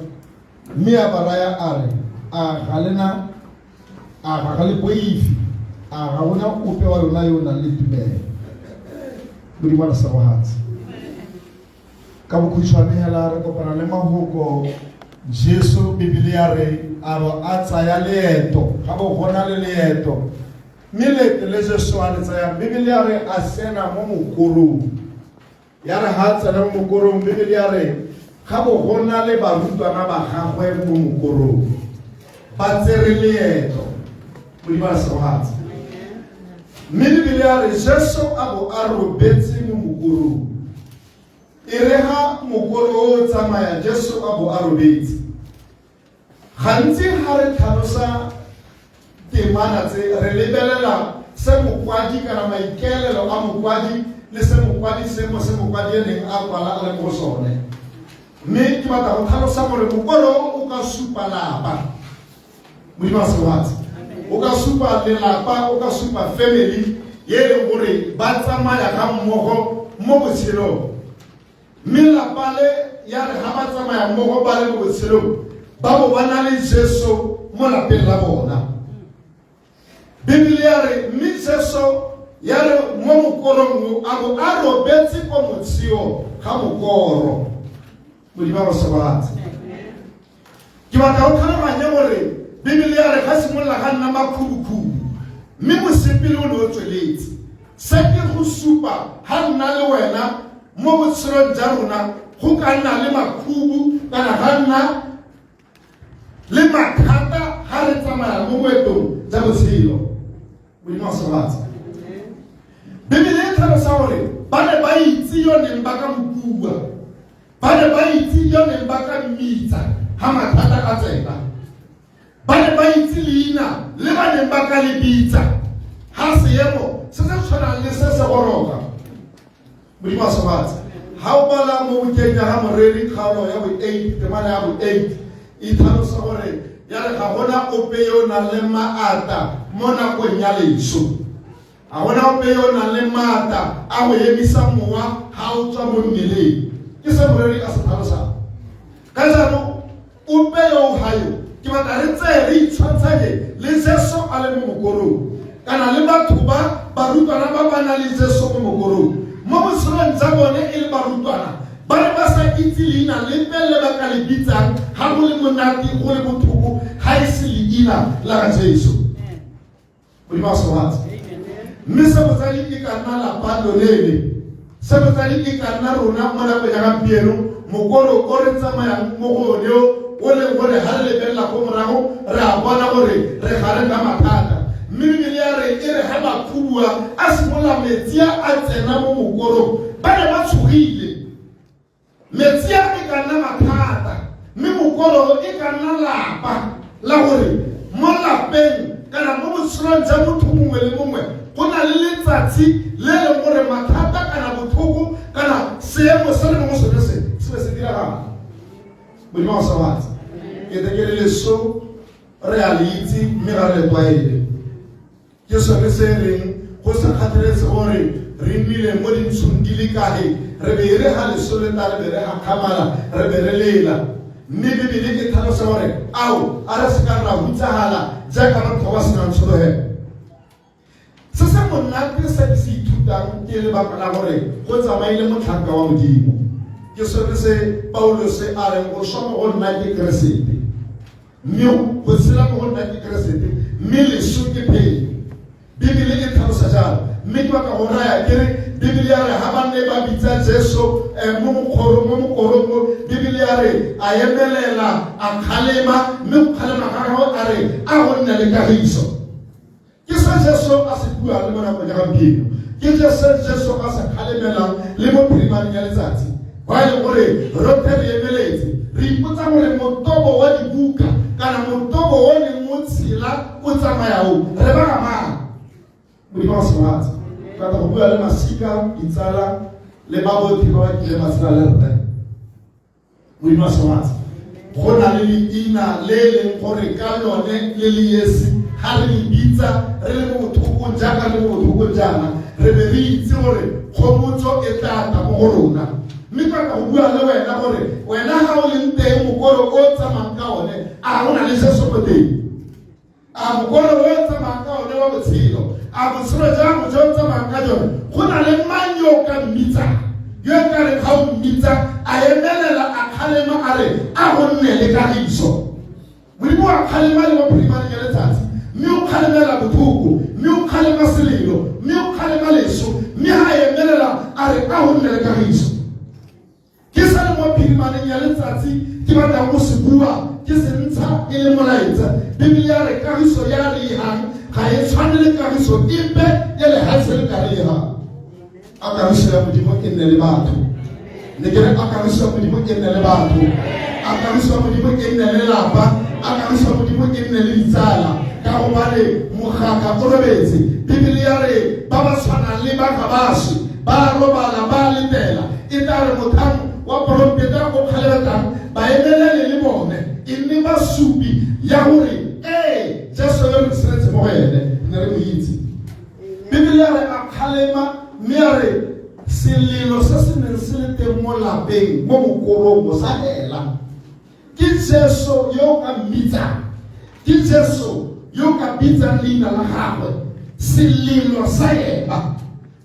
Mme a ba raya a re, a ga lena, a ga le boife, a ga ona ope wa lona yo o nang le tumelo? Modimo a re segogatse. Ka bokhutshwane hela re kopana le mahoko Jesu, Bibele ya re a bo a tsaya leeto, ga bo gona le leeto, mme leeto le Jesu a le tsayang, Bibele ya re a sena mo mokorong. Ya re ha a tsena mo mokorong, Bibele ya re ga bo go na le barutwana ba gagwe mo mokorong ba tsere leeto. Modimo a segogatse. Mme Bibele ya re Jesu a bo a robetse mo mokorong. E re ha mokoro o tsamaya, Jesu a bo a robetse. Gantsi ga re tlhalosa temana tse, re lebelela se mokwadi kana maikaelelo a mokwadi le se mokwadi seemo se mokwadi e neng a kwala a le mo go sone. Mme ke batla go tlhalosa gore mokoro o ka supa lapa. Modimo a segofatse. O ka supa lelapa, o ka supa family ye e leng gore ba tsamaya ga mmogo mo botshelong. Mme lapa le ya re ga ba tsamaya mmogo ba le mo botshelong, ba bo ba na le Jesu mo lapeng la bona. Bibele ya re mme Jesu ya re mo mokorong o a bo a robetse ko motsheo ga mokoro. Modimo a go segofatse. Ke batla o tlhaloganye gore Bibele ya re ga simolola ga nna makhubukhubu, mme mosepele o ne o tsweletse. Se ke go supa ga nna le wena mo botshelong jwa rona go ka nna le makhubu kana ga nna le mathata ga re tsamaya mo boetong jwa botshelo. Modimo a segofatse. Bibele e tlhalosa gore ba ne ba itse yo neng ba ka mo bua. Ba ne ba itse yo neng ba ka mmitsa ha mathata a tsena. Ba ne ba itse leina le ba neng ba ka le bitsa ha seemo se se tshwanang le se se goroga. Modimo a segofatse. Ha o bala mo bukeng ya ga Moreri kgaolo ya bo-8 temana ya bo-8 e tlhalosa gore ya re ga gona ope yo o nang le maata mo nakong ya leso. Ga gona ope yo o nang le maata a go emisa mowa ga o tswa mo mmeleng. Ke se Moreri a se tlhalosang. Ka jalo ope yo o gayo, ke batla re tseye re itshwantshanye le Jesu a le mo mokorong, kana le batho ba barutwana ba ba na le Jesu mo mokorong. Mo botshelong jwa bone e le barutwana, ba ne ba sa itse leina lepe le ba ka le bitsang ga go le monate go le botlhoko, ga e se leina la ga Jesu. Modimo a segofatse. Mme se botsadi e ka nna lapa lolele, se botsadi e ka nna rona mo nakong ya gampieno, mokoro o re tsamayang mo go one o o leng gore ga re lebelela ko morago re a bona gore re gare ka mathata. Mme Bibele ya re e re ga makhubua a simolola metsi a tsena mo mokorong, ba ne ba tshogile. Metsi a e ka nna mathata, mme mokororo e ka nna lapa la gore mo lapeng kana mo botshelong jwa motho mongwe le mongwe go na le letsatsi le e leng gore mathata kana botlhoko kana seemo se le mo go sone se se be se diragala. Modimo a segofatse. Ke te ke le leso re a le itse mme ga re le tlwaele. Ke sone se reng go sa kgathaletse gore re nnile mo dintshong di le kae, re be re ga leso le tla re be re gakgamala, re be re lela. Mme Bibele e tlhalosa gore ao a re se ka ra hutsagala jaaka batho ba senang tshologelo. Se se monate se ke se ithutang ke lebaka la gore go tsamaile motlhanka wa Modimo. Ke sone se Paulose a reng go swa mo go nna ke Keresete, mme go tshela mo go nna ke Keresete, mme leso ke phenyo. Bibele e tlhalosa jalo. Mme ke batla go raya ke re Bibele ya re ha ba ne ba bitsa Jesu mo mokgorong, mo mokorong mo, Bibele ya re a emelela, a kgalema, mme go kgalema ga gagwe a re a go nne le kagiso. Ke se Jesu a se buang le mo nakong ya gampieno. Ke se Jesu a se kgalemelang le mo phirimaneng ya letsatsi. Ba e leng gore rotlhe re emeletse, re ipotsa gore motobo wa dibuka kana motobo o neng o tshela o tsamaya o re ba ga mang. Modimo a segofatse. Ke batla go bua le masika, ditsala le ba botlhe ba ba kileng ba tshela le rre. Modimo a segofatse. Go na le leina le e leng gore ka lone le le esi ga re le bitsa re le mo botlhokong jaaka re le mo botlhokong jaana, re be re itse gore kgomotso e tla tla mo go rona. Mme ke batla go bua le wena gore wena ga o leng teng mokoro o tsamayang ka one, a o na le Jesu mo teng? A mokoro o tsamayang ka one wa botshelo, a botshelo jwa gago jo o tsamayang ka jone, go na le mang yo o ka mmitsang? Yo e ka reng ga o mmitsa a emelela a kgalema a re a go nne le kagiso. Modimo wa kgalema le mo phirimaneng ya letsatsi, mme o kgalemela botlhoko, mme o kgalema selelo, mme o kgalema leso, mme ga a emelela a re a go nne le kagiso. kagiso epe ya lehatshe le ka re ha. A kagiso ya Modimo e nne le batho. Ne ke re a kagiso ya Modimo e nne le batho. A kagiso ya Modimo e nne le lapa. A kagiso ya Modimo e nne le ditsala. Ka gobane mogaka o robetse. Bibele ya re ba ba tshwanang le ba ga ba swe, ba robala ba letela. E tla re mothang wa porompeta o kgalebetang ba emelele le bone e nne basupi ya gore ee Jesu yo re tshwanetse mo go ene ne re mo itse. Bibele ya re a kgalema mme a re selelo se se neng se le teng mo lapeng mo mokorong o sa hela. Ke Jesu yo o ka mmitsang, ke Jesu yo o ka bitsang leina la gagwe, selelo sa ema.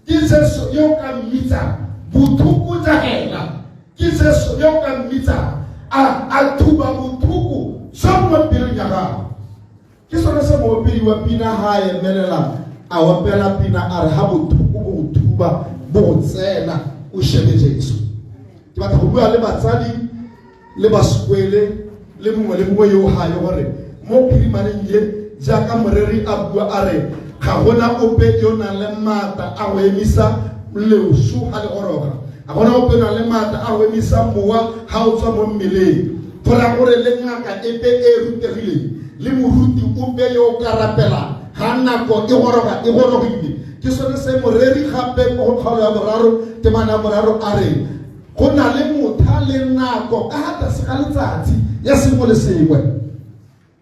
Ke Jesu yo o ka mmitsang, bothoko ja hela. Ke Jesu yo o ka mmitsang, a thuba bothoko jo mo pelong ya gagwe. Ke sone se moopedi wa pina ha a emelela a opela pina a re ha bothoko bo go thuba bo go tsena o shebe Jesu. Ke batla go bua le batsadi le baskwele le mongwe le mongwe yo hayo gore mo phirimaneng ye jaaka moreri a bua a re ga gona ope yo nang le maatla a go emisa leoso ga le goroga, ga gona ope yo nang le maatla a go emisa mowa ga o tswa mo mmeleng. Go raya gore le ngaka epe e rutegileng le moruti ope yo o ka rapelang ga nako e goroga e gorogile. Ke sone se moreri gape mo go kgaolo ya boraro temana ya boraro a re go na le motha le nako ka ga tlase ga letsatsi ya sengwe le sengwe.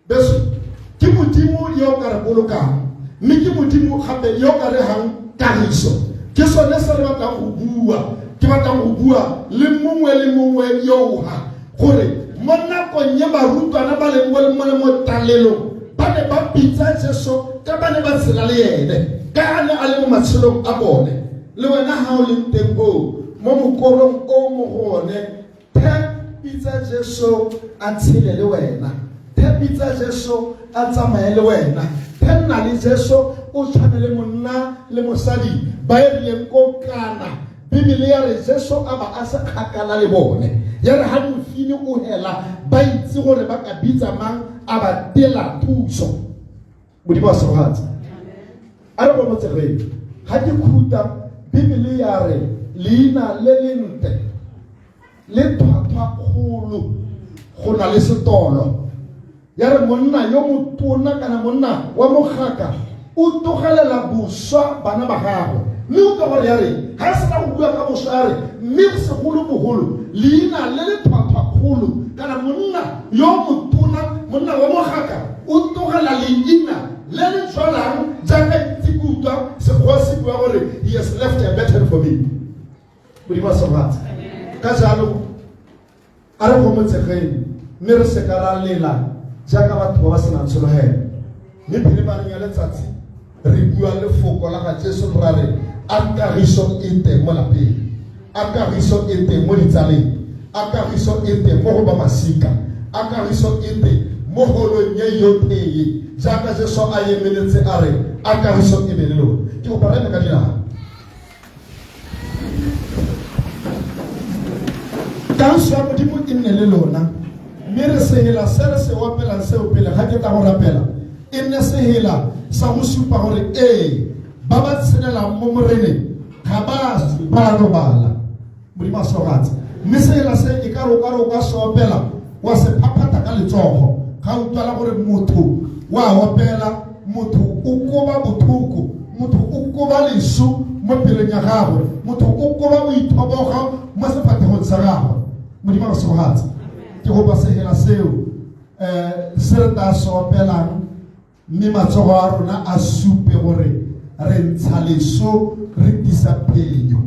Beso ke Modimo yo o ka re bolokang, mme ke Modimo gape yo o ka re hang kagiso. Ke sone se re batlang go bua, ke batlang go bua le mongwe le mongwe yo o ha gore mo nakong ye barutwana ba leng mo talelong ba ne ba bitsa Jesu ka ba ne ba tshela le ene, ka a ne a le mo matshelong a bone. Le wena ha o leng teng o mo mokorong o mo go one, the bitsa Jesu a tshele le wena, the bitsa Jesu a tsamaye le wena, the nna le Jesu o tshwane le monna le mosadi ba e rileng ko Kana. Bibele ya re Jesu a ba a se kgakala le bone, ya re ha mofine o hela ba itse gore ba ka bitsa mang a ba tela thuso. Modimo a segogatse. A re go motsegeng ga ke khuta. Bibele ya re leina le lentle le tlhwatlhwa kgolo go na le setolo. Ya re monna yo motona kana monna wa mogaka o tlogelela boswa bana ba gagwe, mme o utlwa gore ya re ga e sena go bua ka boswa ya re mme segolobogolo leina le le tlhwatlhwa kgolo kana monna yo motona monna wa mogaka o tlogela leina le le tshwanang jaaka itse ke utlwa sekgowa se bua gore he has left a better for me. Modimo a segogatse. Ka jalo a re gomotsegeng mme re seka ra lela jaaka batho ba ba senang tshologelo. Mme phirimaneng ya letsatsi re bua lefoko la ga Jesu ra re a kagiso e teng mo lapeng, a kagiso e teng mo ditsaleng, a kagiso e teng mo go ba masika, a kagiso e teng mo holong ye yotlhe jaaka Jesu a emeletse a re a kagiso e be le lona. Ke kopa re eme ka dinao. Kagiso ya Modimo e nne le lona, mme re sehela se re se opelang seo pele ga ke tla go rapela e nne sehela sa go supa gore ee ba ba tshelelang mo moreneng ga ba swe ba robala. Modimo a segogatse. Mme sehela se e ka re o ka se opela wa se phaphata ka letsogo ga utlwala gore motho wa opela, motho o koba bothoko, motho o koba leso mo pelong ya gagwe, motho o koba boithobogo mo sefathegong sa gagwe. Modimo a segogatse. Ke gopa sehela seo se re tla se opelang mme matsogo a rona a supe gore re ntsha leso re tisa phenyo.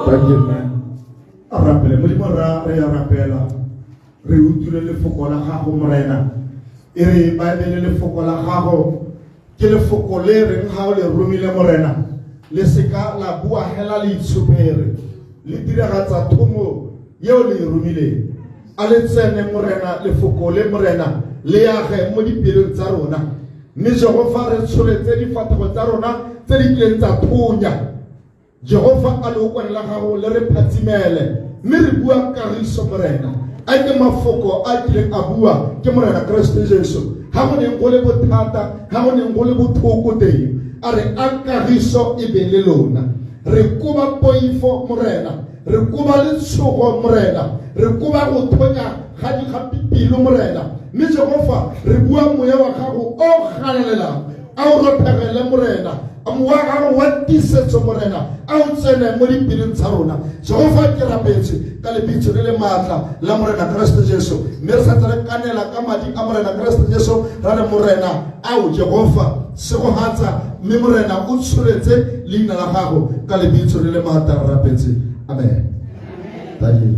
Thank you, man. A rapele modimo ra re a rapela re utlwile lefoko la gago morena e re baebele lefoko la gago ke lefoko le reng ga o le romile morena le seka la bua hela le itshupere le diragatsa thomo yeo le e romileng a le tsene morena lefoko le morena le age mo dipelong tsa rona mme jehova re tsholetse difatlhego tsa rona tse di kileng tsa thonya jehova a leokwane la gago le re phatsimele mme re bua kagiso morena a ke mafoko a kileng a bua ke morena keresete jesu ga go neng go le bothata ga go neng go le botlhoko teng a re a kagiso e be le lona re koba poifo morena re koba letshogo morena re koba go thonya ga dikgapipelo morena mme jehova re bua moya wa gago o galalelang a o rothegele morena mowa gago wa tiisetso morena a o tsene mo dipelong tsa rona jehova ke rapetse ka lebitso le le maatla la morena keresete jesu mme re santse re kanela ka madi a morena keresete jesu ra re morena ao jehova segogatsa mme morena o tsholetse leina la gago ka lebitso le le maatla re rapetse amen thank you.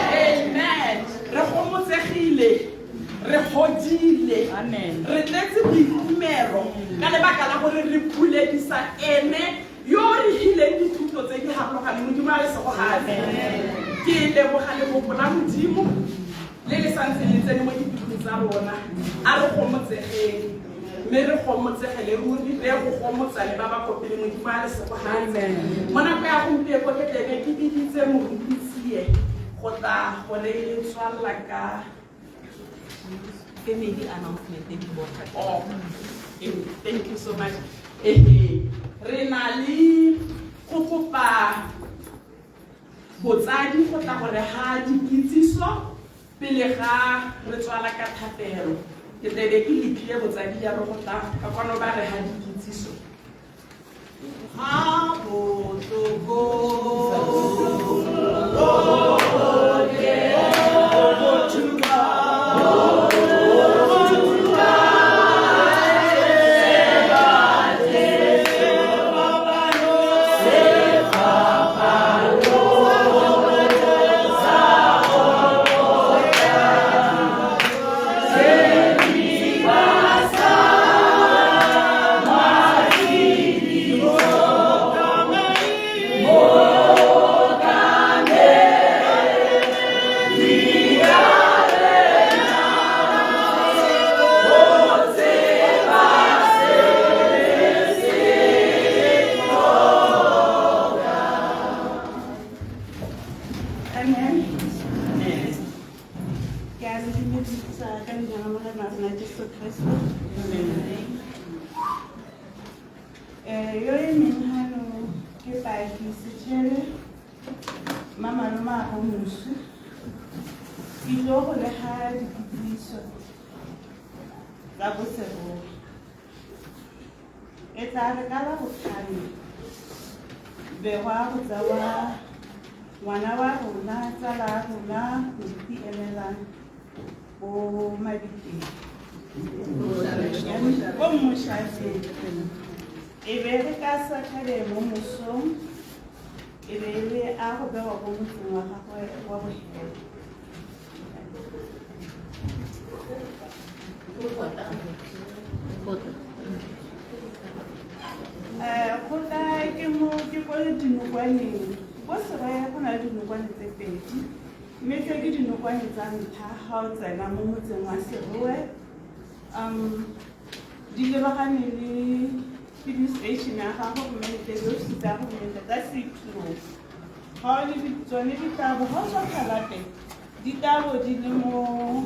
Amen. Re gomotsegile, re godile, re tletse boitumelo ka lebaka la gore re phuledisa ene yo re hileng dithuto tse di harologaneng modimo a le segogatse ke leboga lefoko la modimo le le santse le tsene mo dipelong tsa rona a re gomotsegeng mme re gomotsegele ruri re go gomotsa le ba ba kopile modimo a le segogatse mo nako ya gompieko ke tlebe ke biditse morutisie go tla go re tswalela ka Family announcement e important. Oh, thank you so much. Ehe, re na le go kopa botsadi go tla gore ha dikitsiso pele ga re tswala ka thapelo. Ke tlebe ke letlile botsadi jalo go tla ka kwano ba re ha dikitsiso. Ha botlhoko Amen. Ke a le dumedisa ka leina la Morena wa rona Jesu Kriste. Yo e meng hano ke Paki Setšhele, mmamalome a go moswi. Ke tlile go lega dikitsiso tsa boseroe. E tla re ka Labotlhano begwa go tsewa ngwana wa rona, tsala ya rona, moruti Emelang ko mabitleng, ko Mmošateng. E be re ka Saturday mo mosong e be e le a go bewa ko motseng wa gagwe wa bohelo. Kgotla ke mo ke ko dinokwaneng, ko Seroe go na le dinokwane tse pedi, mme tse ke dinokwane tsa ntlha ga o tsena mo motseng wa Seroe. Di lebagane le filling station ya gago, mme le diofisi tsa go tsa setlo. Ga o le tsone ditabo ga o tswa Tlhalape, ditabo di le mo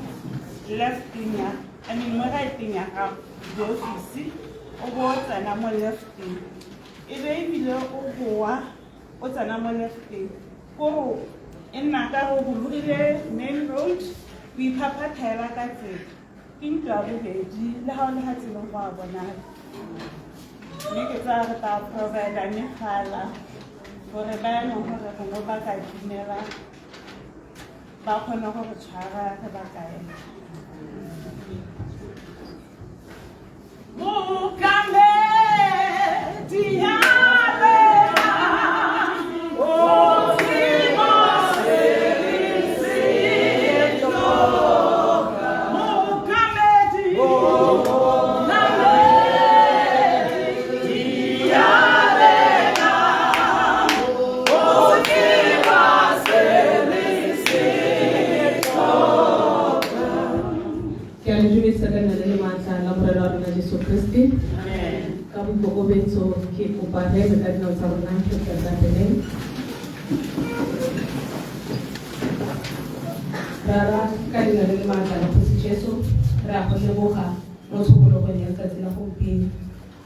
lefteng ya, I mean mo righteng ya gago diofisi, o bo o tsena mo lefteng, e be ebile o boa o tsena mo lefteng, kore e nna ka go bologile main road, o iphaphathela ka tsela, ke ntlo ya bobedi le ga o le ga tseleng go a bonala. Mme ke tsaya re tla provide megala gore ba e leng gore gongwe ba ka dumela ba kgone go re tshwara re ba kaela. Mokamedi ya rena, o tseba se re se tlhokang. Mokamedi, Mokamedi ya rena, o tseba se re se tlhokang. Ke a le dumedisa ka leina le le maatla la Morena wa rona Jesu Kriste. Ka boikokobetso ke kopa re eme ka dinao tsa rona re tla rapeleng. Rara, ka leina le le maatla la Kgosi Jesu, re a go leboga mo tshokologong ya letsatsi la gompieno.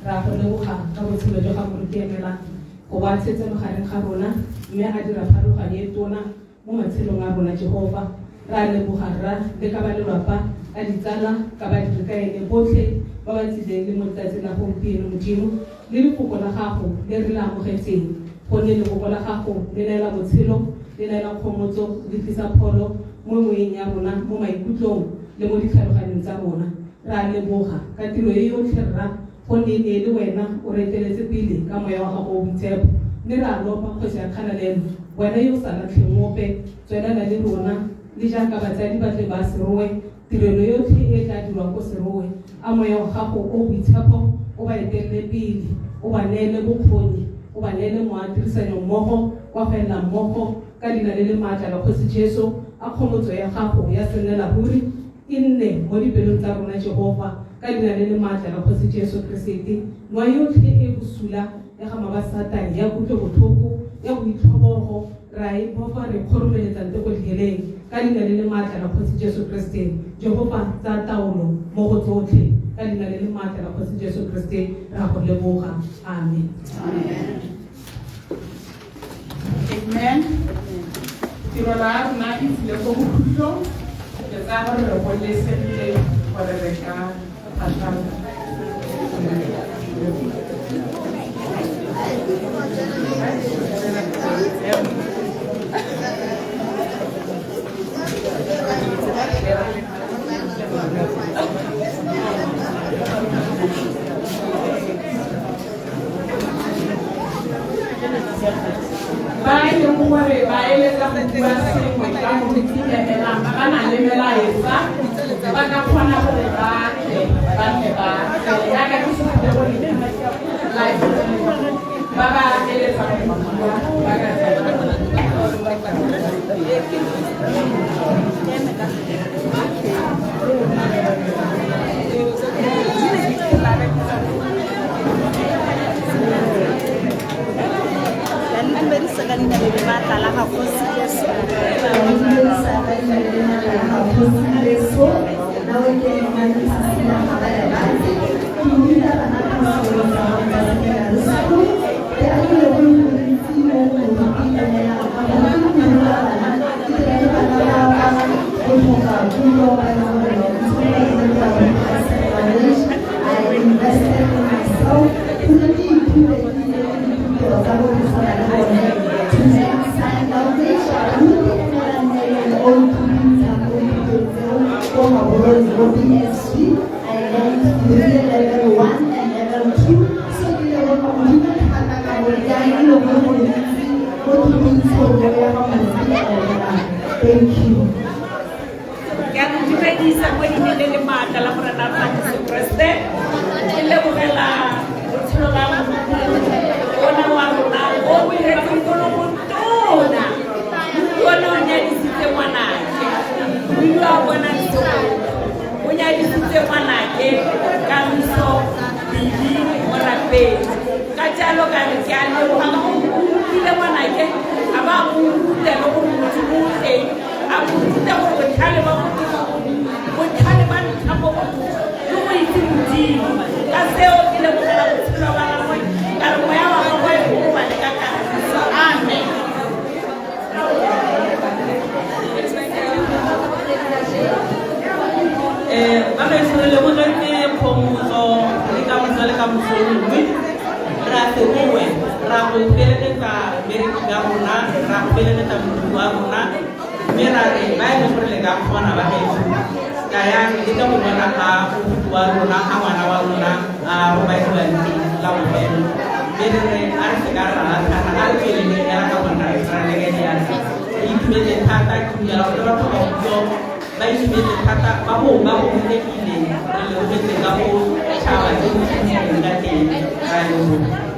Re a go leboga ka botshelo jwa ga moruti Emelang, go ba tshetse magareng ga rona mme a dira pharologanyo e tona mo matshelong a rona. Jehova, re a leboga rra le ka ba lelwapa, ka ditsala, ka badiri ka ene botlhe ba ba tsileng le mo letsatsing la gompieno. Modimo, le lefoko la gago le re le amogetseng, gonne lefoko la gago le neela botshelo, le neela kgomotso, le tlisa pholo mo moyeng ya rona, mo maikutlong le mo ditlhaloganyong tsa rona. Re a leboga ka tiro e yotlhe rra, gonne e ne e le wena o re eteletse pele ka moya wa gago o boitshepo. Mme re a lopa, Kgosi ya kgalalelo, wena yo o sa latlheng ope, tswelela le rona, le jaaka batsadi ba tle ba Serowe, tirelo yotlhe e tla dirwang ko Serowe, a moya wa gago o boitshepo o ba etelele pele, o ba neele bokgoni, o ba neele moya tirisanyo mmogo wa go ela mmogo ka leina le le maatla la Kgosi Jesu. A kgomotso ya gago ya sennela ruri e nne mo dipelong tsa rona, Jehova, ka leina le le maatla la Kgosi Jesu Keresete. Moya yotlhe e bosula ya ga maba Satane, ya kutlobotlhoko, ya boitlhobogo, re a e bofa, re kgoromeletsa ntle ko diheleng ka leina le le maatla la Kgosi Jesu Keresete. Jehova, tsaya taolo mo go tsotlhe ka leina le le maatla la Kgosi Jesu Keresete, re a go leboga. Amen. Amen. Tirelo ya rona e tsile ko bokhutlong. Ke tsaya gore re gololesegile gore re ka phatlhala. Ba e leng gore ba eletsa go bua sengwe ka moruti Emelang, ba ba nang le melaetsa, ba ka kgona gore ba tle ba nne ba jaaka ke supile gore live ba ba eletsang go bua ba ka tsena. Ka le dumedisa ka leina le le maatla la ga Kgosi Jesu. Dumedisa ka leina le le maatla la ga Kgosi Jesu. Nna o ke nna ke Cecilia Gabalebantsi. Ke ruta bana ka sekolong sa Mount Secondary School. Ke akile go le gontsi mo moruti Emelang ka gore ke go ruta bana, ke dira le bana ba ba o nthutang mo dithutong tseo ko Gaborone ko BSc. I learned dirile level 1 and level 2. So ke leboga Modimo thata ka gore ke a ile go go ntsi mo thutong ya ga moruti Emelang. Thank you. Ke a go dumedisa mo leineng le le maatla la Morena rona Jesu Kriste. Ke lebogela botshelo ba ona wa rona o o iretseng go le go tona. Moruti ona o nyadisitse ngwanake. O ile a bona lesego. O nyadisitse ngwanake Kagiso Billy Morapedi. Ka jalo ka re ke a leboga ka gore o rutile ngwanake, a ba a mo ruta le gore Modimo o teng, a mo ruta gore botlhale ba Modimo, botlhale ba ntlha mo go ke go itse Modimo. Ka seo ke lebogela botshelo ba gagwe, ka re moya wa gagwe o robale ka kagiso. Amen. Ba gaetsho re lebogetse kgomotso le kamoso le kamoso nngwe ra se boe ra go feleletsa mereki ka rona, ra go feleletsa modu wa rona, mme ra re ba e leng gore le ka kgona ba gaetsho ka yang le ka go bona ga moruti wa rona, ga ngwana wa rona a robadiwang teng la bofelo. Mme re re a re se ka ra latlhana, a re tsweleleng fela ka gonne re tshwana le ka diatla. Re itumetse thata, ke dumela gore batho ba utlwa ba itumetse thata, ba bo ba gomotsekile, re lebogetse ka go tšhaba tse di tshwanetseng ka teng. Ra leboga.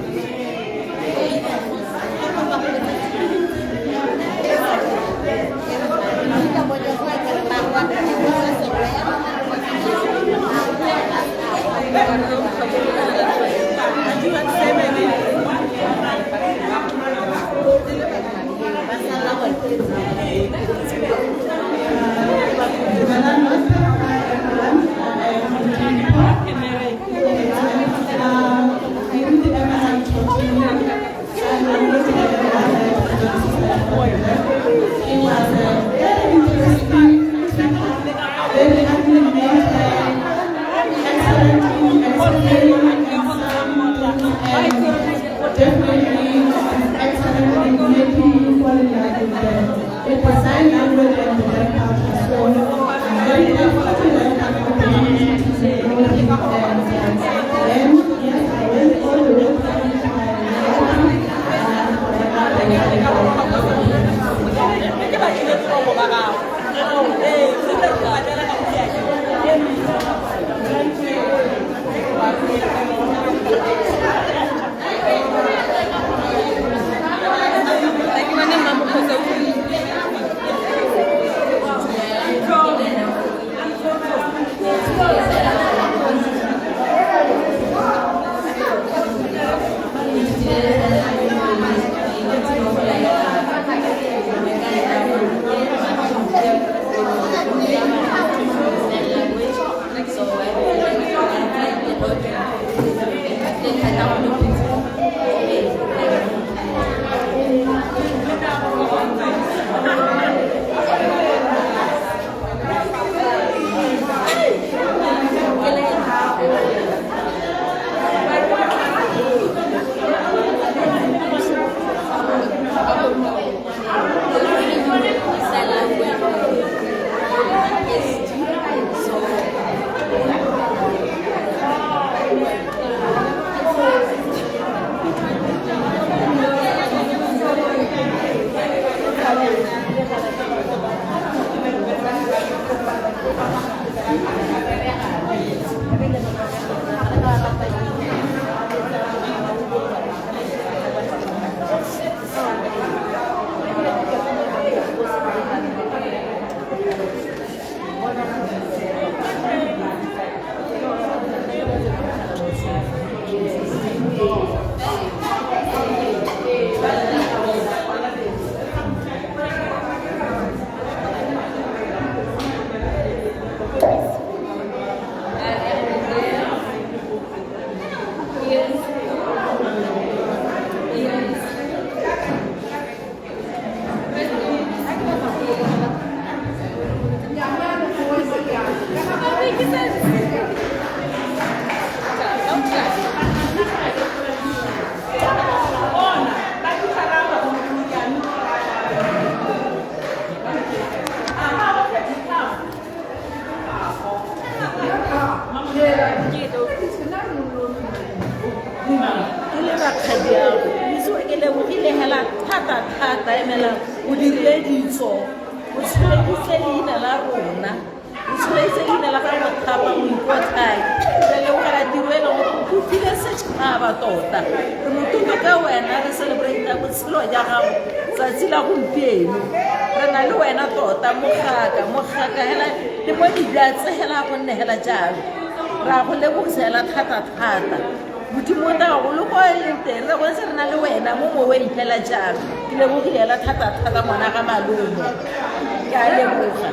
Emelang o dirile ditso o tsholeditse leina la rona o tsholeditse leina la ga Mothapa Moikotlhai. Re lebogela tiro e leng gore o file setšhaba tota. Re motlotlo ka wena, re celebrata botshelo ja gago tsatsi la gompieno. Re na le wena tota mogaka, mogaka hela le mo dijatse hela go nne hela jalo. Re a go lebogisa hela thata-thata. Modimo o tla go le ko e leng teng, re bontse re na le wena mo moweng hela jalo. Ke lebogile hela thata-thata ngwana ga malome. Ke a leboga.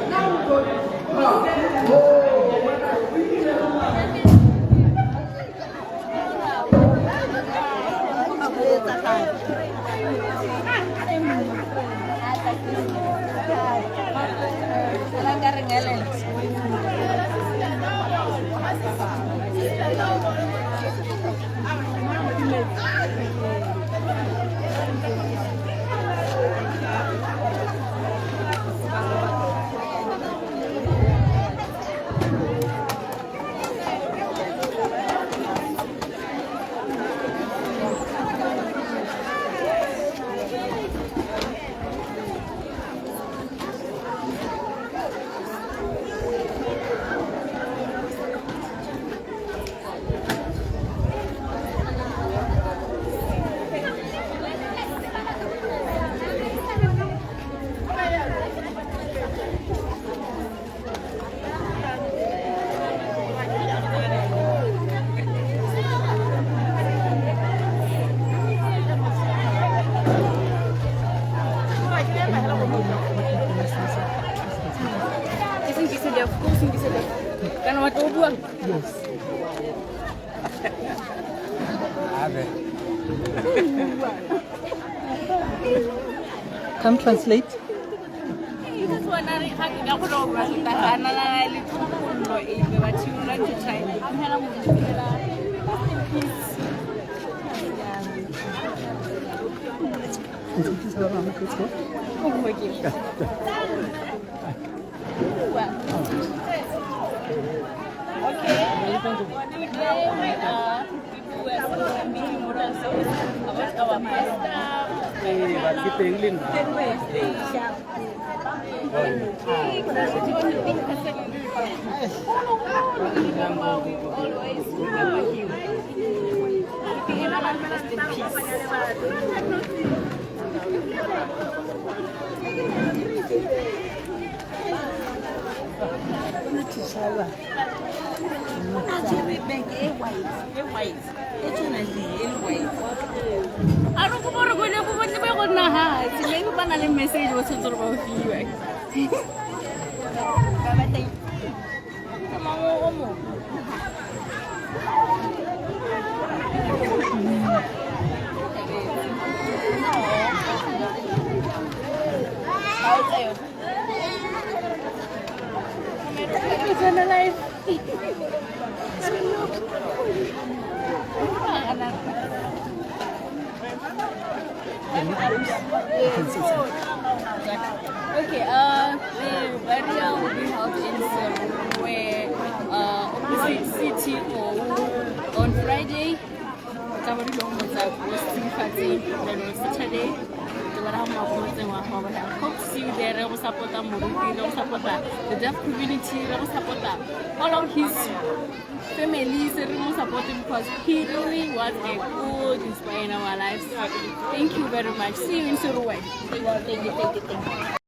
Come translate. Today we are people who are meeting about our pastor. We always remember him. Rest in peace. A re go bore go go tle go nna hatshe maybe ba na le message ba tshwanetse gore ba o fiwe. Ba batla mangwe o mo. Okay, the burial will be held in Serowe, opposite CTO on Friday. Saturday. Hope to see you there. We support Moruti, we support the deaf community, we support all of his families, we support him because he really was a good inspire in our lives. Thank you very much. See you in Serowe. Thank you, thank you, thank you.